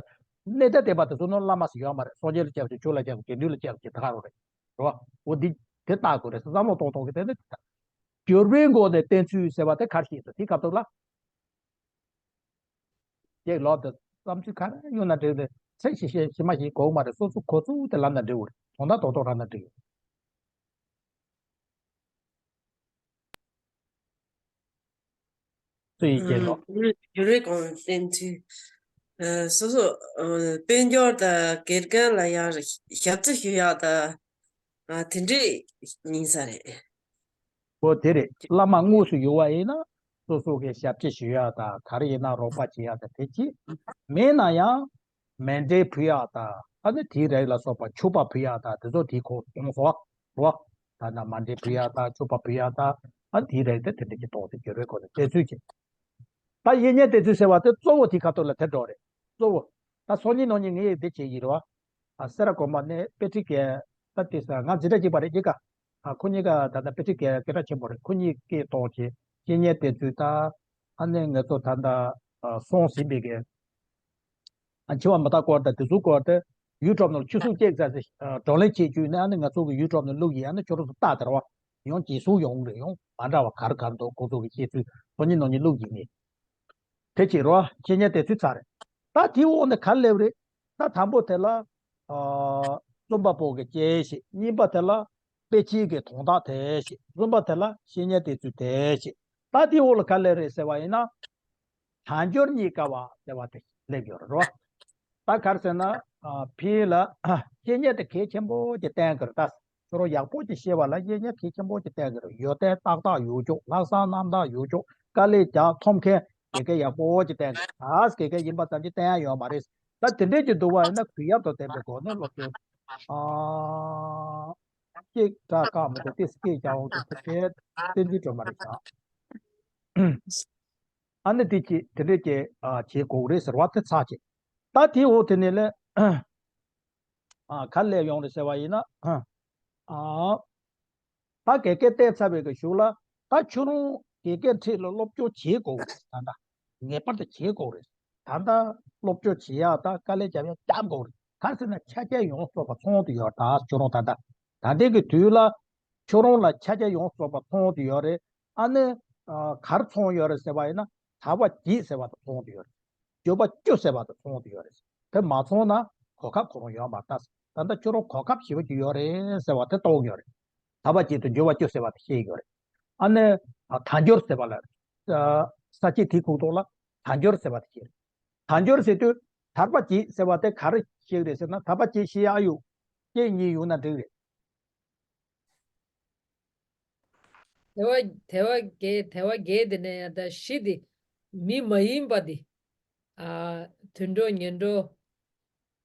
གནས་བརྟན་བསྟན་པ་དེ་ཚོ་ནང་བླ་མ་ཟེར་ཡོད་མ་རེད། སངས་རྒྱས་ལ་སྐྱབས་སུ་མཆིའོ། ཆོས་ལ་སྐྱབས་སུ་མཆིའོ། དགེ་འདུན་ལ་སྐྱབས་སུ་མཆིའོ། དེ་ག་རེ་རེད། རེད་བ། འོ་འདི་དེ་བལྟ་དགོས་རེད། བསམ་བློ་གཏོང་ཐུབ་ཀྱི་དེ་ནི་དེ་ལྟ། སྦྱོར་བའི་སྒོ་ནས་བསྟེན་ཚུལ་ཟེར་བ་དེ་ག་རེ་ཞིག་ཟེར་དེ་སྐབས་ཐོག་ལ། ཅེས་ལོག་ཏུ་བསམ་ཚུལ་ག་རེ་ཡོང་ན་འགྲིག་རེད། ཚིག་ཞིག་བཤད་ཤེས་མ་ཤེས་དགོས་མ་རེད། སོ་སོ་གོ་ཚུལ་དེ་ལབ་ན་འགྲིག་གི་རེད། དོན་དག་རྡོག་རྡོག་རག་ན་འགྲིག་ཡོད། སུ་ཡིས་ཅེས་ལོག་སྦྱོར་བའི་སྒོ་ནས་བསྟེན་ཚུལ། ཨ། སོ་སོ། ཨ། དཔལ་འབྱོར་དང་དགེ་རྒན་ལ་ཡང་ཞབས་ཕྱི་ཞུ་ཡག་དང་། ཨ། དེ་འདྲས་ཡིན་ས་རེད། འོ་དེ་རེད། བླ་མ་དངོས་སུ་ཡོད་པ་ཡིན་ན་སོ་སོ་གི་ཞབས་ཕྱི་ཞུ་ཡག་དང་ག་རེ་ཡིན་ན་རོགས་པ་བྱེད་ཡག་དང་དེ་གཅིག་མེད་ན་ཡང་མཎྜལ་ཕུལ་ཡག་དང་ཨ་ནི་དེའི་རིགས་ལ་སོགས་པ་མཆོད་པ་ཕུལ་ཡག་དང་དེ་ཚོ་དེའི་ཁོངས་སོང་སོང་བ། ད་ནི་མཎྜལ་ཕུལ་ཡག་དང་མཆོད་པ་ཕུལ་ཡག་དང་ཨ་ནི་དེའི་རིགས་དེ་དེ་འདྲ་གི་ཐོག་ཏུ་གྱུར་པའི་སྐོར་ལ་དེ་ཚུལ་གྱིས། ད་བཤེས་གཉེན་དེ་ཚོས་ཟེར་བ་དེ་གཙོ་བོ་དེ་ཁ་ཐོག་ལ་དེ་འགྲོ་རེད། གཙོ་བོ། ད་སང་ཉིན་གནངས་ཉིན་ངས་འདི་བྱེད་ཀྱི་རེད་བ། ཨ་སེ་ར་དགོན་པ་ནས་དཔེ་ཁྲིད་མཁན་ད་དེ་ས་ང་འཛིན་གྲྭ་གཅིག་པ་རེད་གཉིས་ཀ་ཨ་ཁོ་གཉིས་ཀ་ད་ལྟ་དཔེ་ཁྲིད་མཁན་སྐད་གྲགས་ཆེན་པོ་རེད། ཁོ་གཉིས་ཀྱིས་ཐོག་གི་བཤེས་གཉེན་དེ་ཚོས་ད་ཨ་ནི་ང་ཚོ་ད་ལྟ་ཨ་སོང་ཟིན་པའི་གི་ཨ་འཆི་བ་མི་རྟག་སྐོར་དང་དེ་ཚོའི་སྐོར་དེ་ཡུལ་གྲུ་ནང་ཆུ་སྲུང་སྐྱེལ་ས་ཟེར་བགྲོ་གླེང་བྱེད་རྒྱུ་ནི་ཨ་ནི་ང་ཚོ་གི་ཡུལ་གྲུ་ནང་བླུག་ཡིན། ཨ་ནི་ཁྱོད་རང་ཚོ་ལྟ་དེ་ར་བ་ཡང་ཇེ་སུ་ཡོང་རེད། ཡང་མ་འདྲ་བ་ག་རེ་ག་རེ་འདུག་ཁོ་ཚོ་གི་བཤད་ཚུལ་སང་ཉིན་གནངས་ཉིན་བླུག་ཡིན་ནི། དེ་བྱས་རོ་བཤེས་གཉེན་དེ་ཚོས་ཚར་རེད། ད་དེའི་འོག་ནས་ག་རེ་སླེབས་རེད། ད་དང་པོ་དེ་ལ་ཨ་རྩོམ་པ་པོ་གི་སྐྱེས་ཞེས། གཉིས་པ་དེ་ལ་དཔེ་ཆའི་གི་དོན་དག་དེ་ཞེས། གསུམ་པ་དེ་ལ་བཤེས་གཉེན་དེ་ཚོས་དེ་ཞེས། ད་དེའི་འོག་ལ་ག་རེ་སླེབས་རེད་ཟེར་བ་ཡིན་ན། དལ་འབྱོར་རྙེད་དཀའ་བ་ཟེར་བ་དེ་སླེབས་ཡོད་རེད་རོ། ད་ག་རེ་ཟེར་ན། ཨ་ཕིའི་ལ་བཤེས་གཉེན་དེ་གལ་ཆེན་པོ་ཅིག་བསྟན་གི་རེད་ད། ཁྱོད་རང་ཡག་པོ་ཅིག་ཤེས་པ་ལ་བཤེས་གཉེན་གལ་ཆེན་པོ་ཅིག་བསྟན་གི་རེད། ཡོན་ཏན་ཏག་ཏག་ཡོད་ཆོག་ལྷག་བསམ་རྣམ་དག་ཡོད་ཆོག་དཀའ་ལས་རྒྱག་ཐུབ་མཁན་དེ་ག་ཡག་པོ་ཅིག་བསྟན་གི་རེད། ད་དེ་ག་ཡིན་པ་ཙམ་གྱིས་བསྟན་ཡ་ཡོད་མ་རེད། ད་དེ་འདྲས་ཀྱི་འདུག་པ་ཡིན་ན་གུས་ཡབ་དང་ལྡན་པའི་སྒོ་ནས་སློབ་སྟོན། ཨ་ཅིག་དྲག་ཀ་མི་འདུག་དེ་སྐད་རྒྱག་འོང་དུ་ཐུག་གི་བསྟན་འཛིན་སྒྲོལ་མ་རེད་ཤག་ཨ་ནི་དེ་ཅི་དེ་འདྲས་ཀྱི་ཨ་བྱེད་དགོས་རེད་ཟེར་བ་དེ་ཚར་ཅིག་ད་དེའི་འོག་དེ་ནས་ལས་ཨ་ག་ལས་ཡོང་རེད་ཟེར་བ་ཡིན་ན། ཨ་ད་དགེ་རྒན་བསྟེན་ཚར་བའི་གི་གཞུག་ལ་ད་ཁྱོད་རང་དགེ་རྒན་ཁྲིད་ལ་སློབ་སྦྱོང་བྱེད་དགོས་རེད། ད་ད་ངེས་པར་དུ་བྱེད་དགོས་རེད། ད་ད་སློབ་སྦྱོང་བྱེད་ཡག་ད་དཀའ་ལས་རྒྱབ་ཡག་རྒྱབ་དགོས་རེད། ག་རེ་ཟེར་ན་ཆ་རྐྱེན་ཡོངས་རྫོགས་པ་ཚང་དུ་ཡོད། ད་ཁྱོད་རང་ད་ད་ད་ལྟའི་གི་དུས་ལ་ཁྱོད་རང་ལ་ཆ་རྐྱེན་ཡོངས་རྫོགས་པ་ཚང་དུ་ཡོད་རེད། ཨ་ནི་ཨ་ག་རེ་ཚང་ཡོད་རེད་ཟེར་བ་ཡིན་ན་ཐར་པ་བརྒྱད་ཟེར་བ་དང་ཚང་དུ་ཡོད་རེད། འགྱོད་པ་བཅུ་ཟེར་བ་དང་ཚང་དུ་ཡོད་རེད། དེ་མ་ཚང་ན་གོ་སྐབས་ཁོ་རང་ཡོད་མ་རེད། ད་ད་ལྟ་ཁྱོད་རང་གོ་སྐབས་ཞེ་པོ་ཅིག་ཡོད་རེད་ཟེར་བ་དེ་རྟོགས་ཡོད་རེད། ཐར་པ་བརྒྱད་དང་འགྱོད་པ་བཅུ་ཟེར་བ་དེ་ཤེས་ཡོད་རེད། ཨ་ནི་ཨ་དལ་འབྱོར་ཟེར་བ་ལ་ཨ་ས་བཅད་དེའི་ཁོངས་གཏོགས་ལ་དལ་འབྱོར་ཟེར་བ་དེ་ཤེས་རེད། དལ་འབྱོར་ཟེར་དུས་ཐར་པ་བརྒྱད་ཟེར་བ་དེ་ག་རེ་ཤེས་རེད་ཟེར་ན། ཐར་པ་བརྒྱད་ཤེས་ཡག་ཡོད། རྐྱེན་གཉིས་ཡོད་ན་འགྲིག་རེད། དལ་བ་དལ་བ་བརྒྱད་དལ་བ་བརྒྱད་དེ་ནས་ཡང་ད་བཞི་དེ་མི་མ་ཡིན་པ་དེ། ཨ་དུད་འགྲོ་ངན་འགྲོ་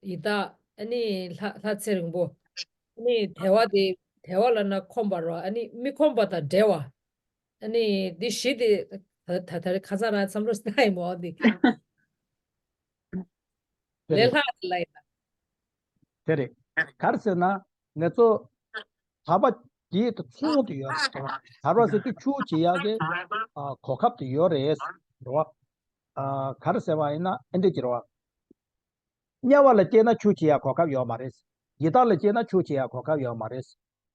ཡི་དྭགས། ཨ་ནི་ལྷ་ལྷ་ཚེ་རིང་པོ། ཨ་ནི་དལ་བ་དེ་དལ་བ་ལབ་ན་ཁོམ་པ་རོ། ཨ་ནི་མི་ཁོམ་པ་དང་བྲལ་བ། ཨ་ནི་འདི་བཞི་དེ་ད་ད་ད་རེས་ཁ་སང་རང་བསམ་བློ་བཏང་ཡིན་མོ་འདི། དེ་ལས་རེད། ལྷག་ལ་ཡིན་ན། དེ་རེད། ག་རེ་ཟེར་ན་ང་ཚོ་ཐར་པ་བརྒྱད་དུ་ཚང་དུ་ཡོད་རེད། ཐར་པ་ཟེར་དུས་ཆོས་བྱེད་ཡག་གི་ཨ་གོ་སྐབས་དེ་ཡོད་རེད་རེད་བ། ཨ་ག་རེ་ཟེར་བ་ཡིན་ན་ཨེ་འདྲ་ཅིག་རེད་བ། དམྱལ་བ་ལ་སྐྱེས་ན་ཆོས་བྱེད་ཡག་གོ་སྐབས་ཡོད་མ་རེད། ཡི་དྭགས་ལ་སྐྱེས་ན་ཆོས་བྱེད་ཡག་གོ་སྐབས་ཡོད་མ་རེད།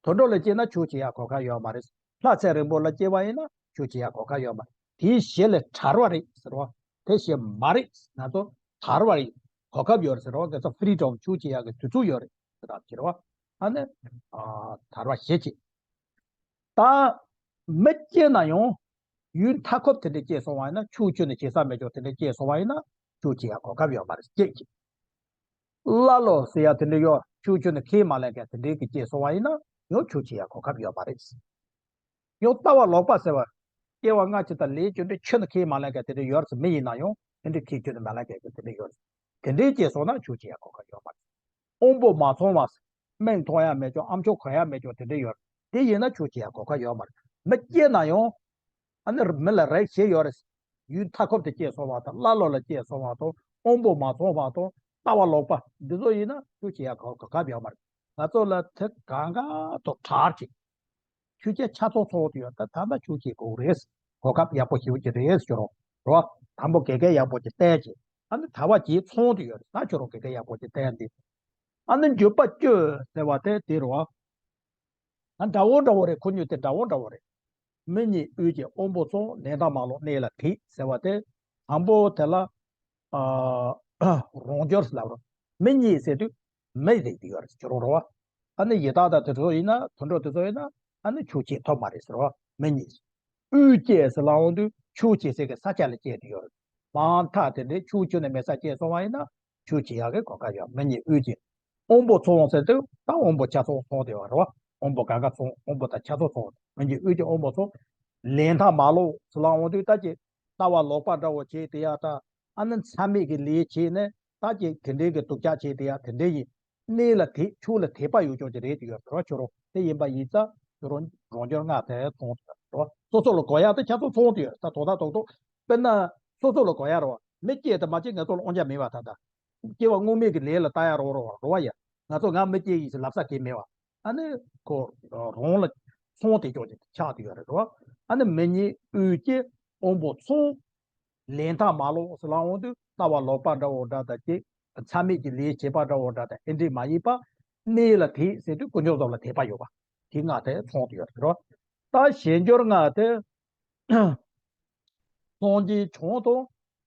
དུད་འགྲོ་ལ་སྐྱེས་ན་ཆོས་བྱེད་ཡག་གོ་སྐབས་ཡོད་མ་རེད། ལྷ་ཚེ་རིང་པོ་ལ་སྐྱེས་པ་ཡིན་ན་ཆོས་བྱེད་ཡག་གོ་སྐབས་ཡོད་མ་རེད། དེའི་བཞི་ལས་བྲལ་བ་རེད་ཟེར་བ། དེ་བཞི་མ་རེད། ང་ཚོ་ཐར་བ་རེད། གོ་སྐབས་ཡོད་རེད་ཟེར་བ། ང་ཚོ་ཕི་རི་ཌམ་ཆོས་བྱེད་ཡག་གི་དུས་ཚོད་ཡོད་རེད་ཟེར་བ་ཟེར་བ། ཨ་ནི་ཨ་ཐར་བ་བཞི་བྱེད། ད་མི་སྐྱེས་ན་ཡང་ཡུལ་མཐའ་འཁོབ་དེ་འདྲ་སྐྱེས་སོང་བ་ཡིན་ན། ཕྱོགས་བཅུ་ནས་བྱེད་ས་མེད་ཅོག་དེ་འདྲ་སྐྱེས་སོང་བ་ཡིན་ན་ཆོས་བྱེད་ཡག་གོ་སྐབས་ཡོད་མ་རེད། སྐྱེས་ཀྱི། ཀླ་ཀློ་ཟེར་ཡག་དེ་འདྲ་ཡོད། ཕྱོགས་བཅུ་ནས་ཁས་མ་ལེན་མཁན་དེ་འདྲའི་གི་སྐྱེས་སོང་བ་ཡིན་ན་ཡང་ཆོས་བྱེད་ཡག་གོ་སྐབས་ཡོད་མ་རེད། ཡང་ལྟ་བ་ལོག་པ་ཟེར་བ། སྐྱེ་བ་སྔ་ཕྱི་དང་ལས་རྒྱུ་འབྲས་ཆོས་ནི་ཁས་མ་ལེན་མཁན་དེ་འདྲ་ཡོད་རེད། མི་ཡིན་ན་ཡང་དེ་འདྲའི་ཁས་རྒྱུ་ནི་མ་ལེན་མཁན་གྱི་དེ་འདྲ་ཡོད་རེད། དེ་འདྲའི་སྐྱེས་སོང་ན་ཆོས་བྱེད་ཡག་གོ་སྐབས་ཡོད་མ་རེད། དབང་པོ་མ་ཚང་བ། སྨན་འཐུང་ཡག་མེད་ཅོག་ཨ་མཆོག་གོན་ཡག་མེད་ཅོག་དེ་འདྲ་ཡོད་རེད། དེ་ཡིན་ན་ཆོས་བྱེད་ཡག་གོ་སྐབས་ཡོད་མ་རེད། མི་སྐྱེས་ན་ཡང་ཨ་ནི་མི་ལ་རིགས་བཞི་ཡོད་རེད། ཡུལ་མཐའ་འཁོབ་ཏུ་སྐྱེས་སོང་བ་དང་། ཀླ་ཀློ་ལ་སྐྱེས་སོང་བ་དང་། དབང་པོ་མ་ཚང་བ་དང་། ལྟ་བ་ལོག་པ། འདི་ཚོ་ཡིན་ན་ཆོས་བྱེད་ཡག་གོ་སྐབས་ཡོད་མ་རེད། ང་ཚོ་ལ་དེ་གང་ག་དང་བྲལ་ཅིག་ཆོས་བྱེད་ཆ་ཚང་ཚང་དུ་ཡོད། ད་ད་ལྟ་ཆོས་བྱེད་དགོས་རེད། གོ་སྐབས་ཡག་པོ་ཞེ་པོ་ཅིག་རེད་ཟེར་རོ། རོ། དང་པོ་དགེ་རྒན་ཡག་པོ་ཅིག་བསྟེན་ཅིག་ཨ་ནི་ཐར་པ་བརྒྱད་ཚང་དུ་ཡོད་རེད། ད་ཁྱོད་རང་དགེ་རྒན་ཡག་པོ་ཅིག་བསྟེན་ཏེ། ཨ་ནི་འགྱོད་པ་བཅུ་ཟེར་བ་དེ་དེ་རོ། ད་འདྲ་བོ་འདྲ་བོ་རེད། ཁོ་གཉིས་དེ་འདྲ་བོ་འདྲ་བོ་རེད། མི་ཉིད་དབུལ་གྱིས་དབང་པོ་ཚང་། ལེན་དང་མ་ལོག་གནས་ལ་གྲིབ་ཟེར་བ་དེ། དང་པོ་དེ་ལ་ཨ་རང་འབྱོར་ཟེར་ལབ་རོ། མི་ཉིད་ཟེར་དུས་མི་རིགས་དེ་ཡོད་རེད་ཟེར་རོ། ཨ་ནི་ཡི་དྭགས་དང་དེ་ཚོ་ཡིན་ན། དུད་འགྲོ་དེ་ཚོ་ཡིན་ན་ཨ་ནི་ཆོས་བྱེད་ཐུབ་མ་རེད་ཟེར་བ། མི་ཉིད། དབུལ་སྐྱེས་ཟེར་ལབ་འོང་དུས་ཆོས་བྱེད་སའི་གི་ས་ཆ་ལ་སྐྱེས་ཏེ་ཡོད་རེད། མ་མཐའ་དེ་འདྲའི་ཕྱོགས་བཅུ་ནས་མེད་ས་སྐྱེས་སོང་བ་ཡིན་ན་ཆོས་བྱེད་ཡག་གི་གོ་སྐབས་ཡོད། མི་ཉིད་དབུལ་སྐྱེས། དབང་པོ་ཚང་ཟེར་དུས་ད་དབང་པོ་ཆ་ཚང་ཚང་དེ་ཡོད་རེད་བ། དབང་པོ་གང་ག་ཚང་། དབང་པོ་དང་ཆ་ཚང་ཚང་། མི་འཇིགས་དབུལ་གྱི་དབང་པོ་ཚོ་ལས་མཐའ་མ་ལོག་ཟེར་ལབ་འོང་དུས། ད་ཀྱི་ལྟ་བ་ལོག་པ་འདྲ་བོ་བྱས་དེ་ཡ། ད་ཨ་ནི་མཚམས་མེད་ཀྱི་ལས་བྱས་ནས། ད་ཀྱི་དེ་འདྲའི་གི་སྡུག་ཅག་བྱས་དེ་ཡ། དེ་འདྲའི་ཡི་གནས་ལ་དད། ཆོས་ལ་དད་པ་ཡོད་ཀྱང་ཅིག་རེད་ཀྱི་ཡོད་རེད་བ། ཁྱོད་རང་དེ་ཡིན་པ་ཡིན་ཙང་ཁྱོད་རང་རང་འབྱོར་སྔར་དེ་ཚང་དུ་ཡོད་རེད་བ། སོ་སོ་ལ་དགོས་ཡ་དེ་ཆ་ཚང་ཚང་དུ་ཡོད། ད་དོ་ད་དོག་དོག་དཔེར་ན་སོ་སོ་ལ་དགོས་ཡ་རེད་བ། མི་སྐྱེས་དེ་མ་སྐྱེས་ང་ཚོ་ལ་དབང་ཆ་མེད་བ། ད་ད་སྐྱེ་བ་སྔོན་མའི་གི་ལས་ལ་ལྟ་ཡ་རོགས་རོགས་རོགས་བ་ཡ། ང་ཚོ་ང་མི་སྐྱེ་ཡིན་ཟེར་ལབ་ས་གི་མེད་བ། ཨ་ནི་ཁོ་རང་ལ་ཚང་དེ་ཅོག་ཅིག་ཆགས་དེ་ཡོད་རེད་བ། ཨ་ནི་མི་འཇིགས་དབུལ་གྱི་དབང་པོ་ཚང་ལས་མཐའ་མ་ལོག་ཟེར་ལབ་འོང་དུས། ལྟ་བ་ལོག་པ་འདྲ་བོ་འདྲ་དང་ཅིག་མཚམས་མེད་ཀྱི་ལས་བྱེད་པ་འདྲ་བོ་འདྲ་དང་། ཨེ་འདྲས་མ་ཡིན་པ་གནས་ལ་དད་ཟེར་དུས་དཀོན་མཆོག་གསུམ་ལ་དད་པ་ཡོད་པ། དེ་ལྔ་དེ་ཚང་དུ་ཡོད་རེད་བ། ད་གཞན་འབྱོར་ལྔ་དེ། སངས་རྒྱས་བྱང་དང་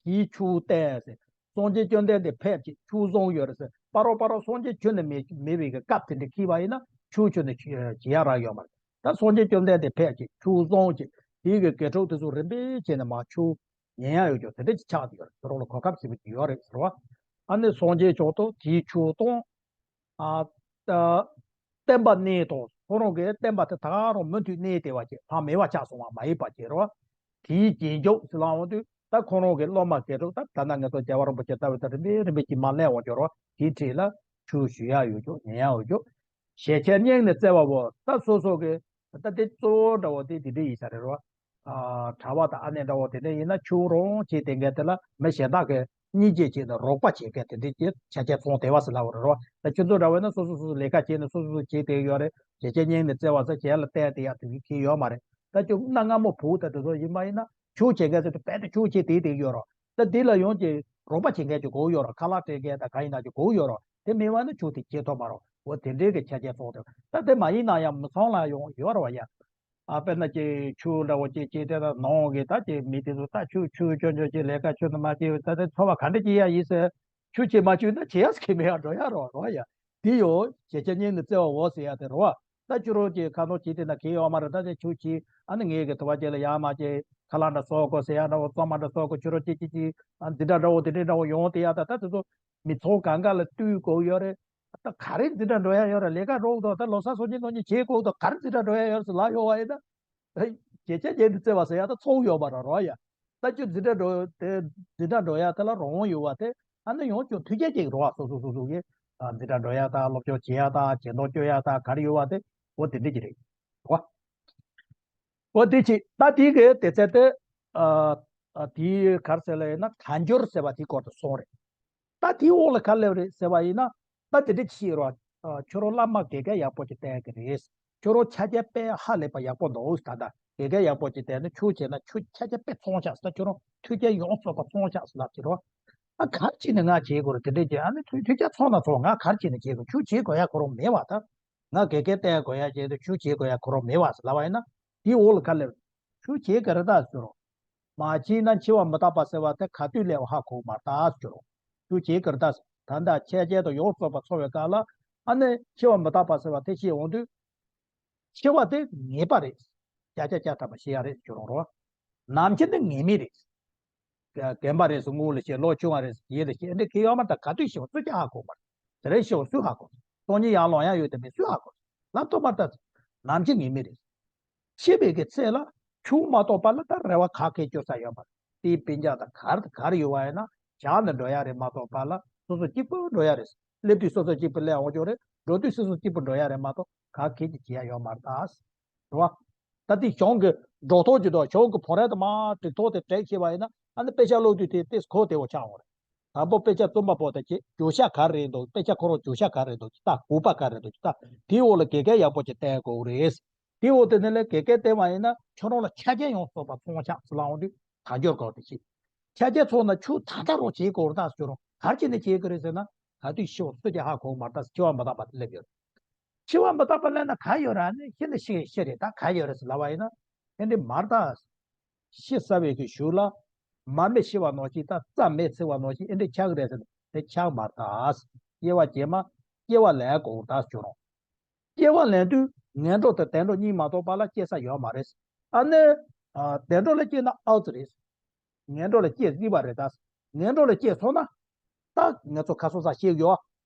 དེའི་ཆོས་བསྟན་ཟེར། སངས་རྒྱས་བཅོམ་ལྡན་འདས་ཕེབས་ཀྱི་ཆོས་བཟང་ཡོད་རེད་ཟེར། ཕ་རོལ་ཕ་རོལ་སངས་རྒྱས་ཁྱོན་ནས་མེད་མེད་པའི་གི་སྐབས་དེ་འདྲ་འཁེལ་བ་ཡིན་ན། ཆོས་ཁྱོན་ནས་བྱེད་ཡ་རག་ཡོད་མ་རེད། ད་སངས་རྒྱས་བཅོམ་ལྡན་འདས་ཕེབས་ཀྱི་ཆོས་བཟང་གི་དེའི་གི་དགེ་ཕྲུག་དེ་ཚོ་རིམ་པས་བྱས་ནས་མར་ཆོས་ཉན་ཡ་ཡོད་ཀྱང་། དེ་འདྲ་ཅིག་ཆགས་ཀྱི་ཡོད་རེད། ཁྱོད་རང་ལ་གོ་སྐབས་ཞེ་པོ་ཅིག་ཡོད་རེད་ཟེར་བ། ཨ་ནི་སངས་རྒྱས་བྱང་དང་དེའི་ཆོས་དང་། ཨ། ད་བསྟན་པ་གནས་དང་། ཁོ་རང་གི་བསྟན་པ་དེ་ད་ག་རང་མུ་མཐུད་གནས་བསྡད་པ་ཅིག་ཕར་མེད་པ་ཆགས་སོང་བ་མ་ཡིན་པ་ཅིག་རེད་བ། དེའི་རྗེས་འཇུག་ཟེར་ལབ་འོང་དུས། ད་ཁོ་རང་གི་སློབ་མ་དགེ་ཕྲུག་ད་ད་ལྟ་ང་ཚོ་རྒྱལ་བ་རིན་པོ་ཆེ་ལྟ་བུ་ད་རིམ་པས་རིམ་པས་ཀྱིས་མར་སླེབས་འོང་ཀྱང་རེད་བ། དེའི་འཁྲིས་ལ་ཆོས་ཞུ་ཡ་ཡོད་ཀྱང་ཉན་ཡ་ཡོད་ཀྱང་། ཞལ་ཆད་སྙིང་ནས་བརྩེ་བའོ། ད་སོ་སོ་གི་ད་དེ་གཙོ་བོ་འདྲ་བོ་དེ་དེ་འདྲ་ཡིན་ས་རེད་བ། ཨ། གྲྭ་པ་དང་ཨ་ནེ་འདྲ་བོ་དེ་འདྲ་ཡིན་ན། ཆོས་རང་བྱེད་བསྡད་མཁན་དེ་ལ་མི་གཞན་དག་གིས་སྙིང་རྗེ་བྱས་ནས་རོགས་པ་བྱེད་མཁན་དེ་འདྲའི་ཅིག་ཆ་རྐྱེན་ཚང་བསྡད་པ་ཟེར་ལབ་པ་རེད་བ། ད་ཁྱོད་ཚོ་འདྲ་བོ་ཡིན་ན་སོ་སོ་སོ་སོ་ལས་ཀ་བྱས་ནས་སོ་སོ་སོ་བྱེད་བསྡད་ཡོད་རེད། ཞལ་ཆད་སྙིང་ནས་བརྩེ་བ་ཟེར་གཞན་ལ་བསྟན་བསྡད་ཡ་དེ་འདྲ་གང་ཡང་ཡོད་མ་རེད། ད་ཁྱོད་གནའ་སྔ་མོ་བུ་དང་དེ་ཚོ་ཡིན་པ་ཡིན་ན། ཆོས་བྱེད་མཁན་ཚོ་དེ་རྦད་དེ་ཆོས་བྱེད་བསྡད་བསྡད་ཡོད་རེད། ད་དེ་ལ་ཡང་ཅིག་རོགས་པ་བྱེད་མཁན་ཅིག་དགོས་ཡོད་རེད། ཁ་ལག་སྤྲད་མཁན་དང་གང་ཡིན་ན་ཅིག་དགོས་ཡོད་རེད། དེ་མེད་པ་ན་ཆོས་དེ་བྱེད་ཐུབ་མ་རེད། འོ་དེ་འདྲའི་གི་ཆ་རྐྱེན་ཚང་བསྡད། ད་དེ་མ་ཡིན་ན་ཡང་མི་ཚང་ལ་ཡང་ཡོད་རེད་བ་ཡ། ཨ། དཔེར་ན་ཅིག་ཆོས་འདྲ་བོ་ཅིག་བྱེད་དེ། ད་ནང་གི་ད་ཅིག་མི་དེ་ཚོ་ད་ཆོས་ཆོས་ཆོས་ཆོས་ཀྱི་ལས་ཀ་ཆོས་དུ་མ་བྱེད། ད་དེ་འཚོ་བ་ག་འདྲ་སྐྱེལ་ཡ་ཡིན་ཟེར། ཆོས་བྱེད་མ་བཅུག་ན་བྱེད་ཡ་ཟེར་མཁན་མེད་ཡ། འགྲོ་ཡ་རོ་རོ་ཡ། དེ་ཡོད། ཞལ་ཆད་སྙིང་ནས་བརྩེ་བའོ་ཟེར་ཡ་དེ་རོ། ད་ཁྱོད་རང་གི་ཁ་ནང་བྱེད་དེ་ན་གལ་ཡོད་མ་རེད། ད་དེ་ཆོས་བྱེད། ཨ་ནི་ངས་གི་དུ་བ་ཅན་ལ་ཡར་མར་ཅིག་ཁ་ལག་འདྲ་བཟོ་དགོས་ཟེར་ཡ་འདྲ་བོ། བཙོན་མ་འདྲ་བཟོ་དགོས། ཁྱོད་རང་ཅིག་ཅིག་ཅིག་ཨ་འཛིན་གྲྭ་འདྲ་བོ་དེ་འདྲའི་འདྲ་བོ་ཡོང་དེ་ཡ། ད་ད་དེ་ཚོ་མི་ཚང་གང་ག་ལ་བསྟུན་དགོས་ཡོད་རེད། ད་ག་རེ་འཛིན་གྲྭ་འགྲོ་ཡ་ཡོད་རེད། ལས་ཀ་རོགས་དང་ད་ལོ་གསར་སོ་གཉིས་ནོ་གཉིས་བྱེད་དགོས་དང་། ག་རེ་འཛིན་གྲྭ་འགྲོ་ཡ་ཡོད་རེད་ཟེར་ལབ་ཡོང་བ་ཡིན་ན། ཨེ། ཞལ་ཆད་སྙིང་ནས་བརྩེ་བ་ཟེར་ཡ་ད་ཚོགས་ཡོད་པ་ར་རོ་ཡ། ད་ཁྱོད་འཛིན་གྲྭ་འགྲོ་དེ་འཛིན་གྲྭ་འགྲོ་ཡ་དེ་ལ་རང་དབང་ཡོད་པ་དེ། ཨ་ནི་ཡང་ཁྱོད་ཐུགས་རྗེ་ཅིག་རོ་བ། སོ་སོ་སོ་སོ་གི་ཨ་འཛིན་གྲྭ་འགྲོ་ཡ་ད་སློབ་སྦྱོང་བྱེད་ཡ་ད་སྦྱིན་གཏོང་སྤྲོད་ཡ་ད་ག་རེ་ཡོད་པ་དེ། འོ་དེ་འདྲ་ཅིག་རེད་བ། འོ་དེ་ཅིག་ད་དེ་གི་དེ་ཚད་དེ། ཨ་ཨ་དེ་ག་རེ་ཟེར་ལབ་ཡིན་ན། དལ་འབྱོར་ཟེར་བ་དེའི་སྐོར་དུ་སོང་རེད། ད་དེའི་འོག་ལ་ག་རེ་སླེབས་རེད་ཟེར་བ་ཡིན་ན། ད་དེ་འདྲ་ཅིག་རོ། ཨ་ཁྱོད་རང་བླ་མ་དགེ་རྒན་ཡག་པོ་ཅིག་བསྟེན་གི་རེད། ཁྱོད་རང་ཆ་རྐྱེན་དཔེ་ཧ་ལས་པ་ཡག་པོ་འདུག་ད་ལྟ་དགེ་རྒན་ཡག་པོ་ཅིག་བསྟེན་ནས་ཆོས་བྱས་ན་ཆོས་ཆ་རྐྱེན་དཔེ་ཚང་ཤག་ཟེར། ད་ཁྱོད་རང་ཐུགས་རྗེ་ཡོངས་སུ་རྫོགས་པ་ཚང་ཤག་ཟེར་ལབ་ཀྱི་རོ། ཨ་ག་རེ་བྱས་ནས་ང་བྱེད་དགོས་རེད། དེ་འདྲ་བྱས། ཨ་ནི་ཐུགས་ཐུགས་རྒྱ་ཚང་ན་ཚང་། ང་ག་རེ་བྱས་ནས་བྱེད་དགོས། ཆོས་བྱེད་དགོས་ཡ་ཁོ་རང་མེད་པ། ད་ང་དགེ་རྒན་བསྟེན་དགོས་ཡ་བྱས་ཏེ་ཆོས་བྱེད་དགོས་ཡ་ཁོ་རང་མེད་པ་ཟེར་ལབ་པ་ཡིན་ན། དེའི་འོག་ལ་ག་རེ་སླེབས། ཆོས་བྱེད་དགོས་རེད་ད་ཟེར་རོ། མ་བྱས་ན་འཆི་བ་མི་རྟག་པ་ཟེར་བ་དེ་ག་དུས་སླེབས་པ་ཧ་གོ་མ་རེད་ད་ཟེར་རོ། ཆོས་བྱེད་དགོས་རེད་ད་ཟེར། ད་ལྟ་ཆ་རྐྱེན་དང་ཡོངས་སུ་རྫོགས་པ་ཚང་བའི་སྐབས་ལ། ཨ་ནི་འཆི་བ་མི་རྟག་པ་ཟེར་བ་དེ་ཤེས་འོང་དུས། འཆི་བ་དེ་ངེས་པ་རེད། བརྒྱ་ཆ་བརྒྱ་ཐམ་པ་ཤེས་ཡ་རེད་ཟེར་རོ། ནམ་འཆི་ནི་ངེས་མེད་རེད། རྒན་པ་རེད་ཟེར་སྔོན་ལ་ཤེས། ལོ་ཆུང་བ་རེད་ཟེར་རྗེས་ལ་ཤེས། འདི་གི་ཡོད་མ་རེད། ད་ག་དུས་ཤི་བ་སུས་ཀྱང་ཧ་གོ་མ་རེད། དེ་རིང་ཤི་བ་སུས་ཧ་གོ། སང་ཉིན་ཡར་ལོངས་ཡ་ཡོད་དེ་མེད་སུས་ཧ་གོ། ལབ་ཐུབ་མ་རེད། ད་ནམ་འཆི་ངེས་མེད་རེད། འཆི་བའི་གི་ཚེ་ལ་ཆོས་མ་གཏོགས་པ་ལ་ད་རེ་བ་ག་གེ་བཅོལ་ས་ཡོད་མ་རེད། དེའི་སྤུན་ཀྱག་དང་ག་རེ་དང་ག་རེ་ཡོད་པ་ཡིན་ན་བཞག་ནས་འགྲོ་ཡ་རེད་མ་གཏོགས་པ་ལ། སོ་སོ་གཅིག་པུ་འགྲོ་ཡ་རེད། སླེབས་དུས་སོ་སོ་གཅིག་པུ་སླེབས་འོང་ཆོག་རེད། འགྲོ་དུས་སོ་སོ་གཅིག་པུ་འགྲོ་ཡ་རེད་མ་གཏོགས་ག་གེ་ཅིག་བྱེད་ཡ་ཡོད་མ་རེད་ད། རེད་བ། ད་དེ་གཞུང་གི་སྒྲོག་ཐོག་ཅིག་དང་གཞུང་གི་བོ་རས་དེ་མར་བསྒྲིགས་ཐོག་དེ་བྲེགས་ཤེས་པ་ཡིན་ན། ཨ་ནི་དཔེ་ཆ་ཀློག་དུས་དེ་ཏོག་ཙམ་གོ་བདེ་བོ་ཆགས་འོང་རེད། དང་པོ་དཔེ་ཆ་རྩོམ་པ་པོ་དང་བཅས་བརྗོད་བྱ་ག་རེ་རེད་འདུག་དཔེ་ཆ་ཁོ་རང་བརྗོད་བྱ་ག་རེ་རེད་འདུག་ཅིག་ལྟ། དགོས་པ་ག་རེ་རེད་འདུག་ཅིག་ལྟ། དེའི་འོག་ལ་དགེ་རྒན་ཡག་པོ་ཅིག་བསྟེན་དགོས་རེད། དེའི་འོག་དེ་ནས་ལས་དགེ་རྒན་བསྟེན་པ་ཡིན་ན་ཁྱོད་རང་ལ་ཆ་རྐྱེན་ཡོངས་སུ་རྫོགས་པ་ཚང་ཤག་ཟེར་ལབ་འོང་དུས། དལ་འབྱོར་སྐོར་དེ་ཤེས། ཆ་རྐྱེན་ཚང་ན་ཆོས་ད་ལྟ་རང་བྱེད་དགོས་རེད་ད་ཟེར་རུང་། ག་རེ་བྱས་ནས་བྱེད་དགོས་རེད་ཟེར་ན། ག་དུས་ཤི་བ་སུས་ཀྱང་ཧ་གོ་མ་རེད་ད། འཆི་བ་མི་རྟག་པ་དེ་སླེབས་ཡོད་རེད། འཆི་བ་མི་རྟག་པ་སླེབས་ན་ག་ཡོད་རེད། ཨ་ནི་ཤི་ནས་ཤི་ཤི་རེད། ད་ག་ཡོད་རེད་ཟེར་ལབ་པ་ཡིན་ན། ཨེ་འདྲས་མ་རེད་ད། ཤི་ཚར་བའི་གི་གཞུག་ལ་མར་མེ་ཤི་བ་ནང་བཞིན། ད་རྩ་མེ་འཚིག་པ་ནང་བཞིན་ཨེ་འདྲས་ཆགས་ཀྱི་རེད་ཟེར་ན། དེ་ཆགས་མ་རེད་ད། སྐྱེ་བ་རྗེས་མ་སྐྱེ་བ་ལེན་དགོས་རེད་ད་ཟེར་རུང་། སྐྱེ་བ་ལེན་དུས་ངན་འགྲོ་དང་བདེ་འགྲོ་གཉིས་མ་གཏོགས་པ་ལ་སྐྱེ་ས་ཡོད་མ་རེད། ཨ་ནི་ཨ་བདེ་འགྲོ་ལ་སྐྱེས་ན་ཨའུ་ཙི་རེད། ངན་འགྲོ་ལ་སྐྱེས་སྲིད་པ་རེད་ད། ངན་འགྲོ་ལ་སྐྱེས་སོང་ན། ད་ང་ཚོ་ཁ་སང་ས་བཤད་ཡོད།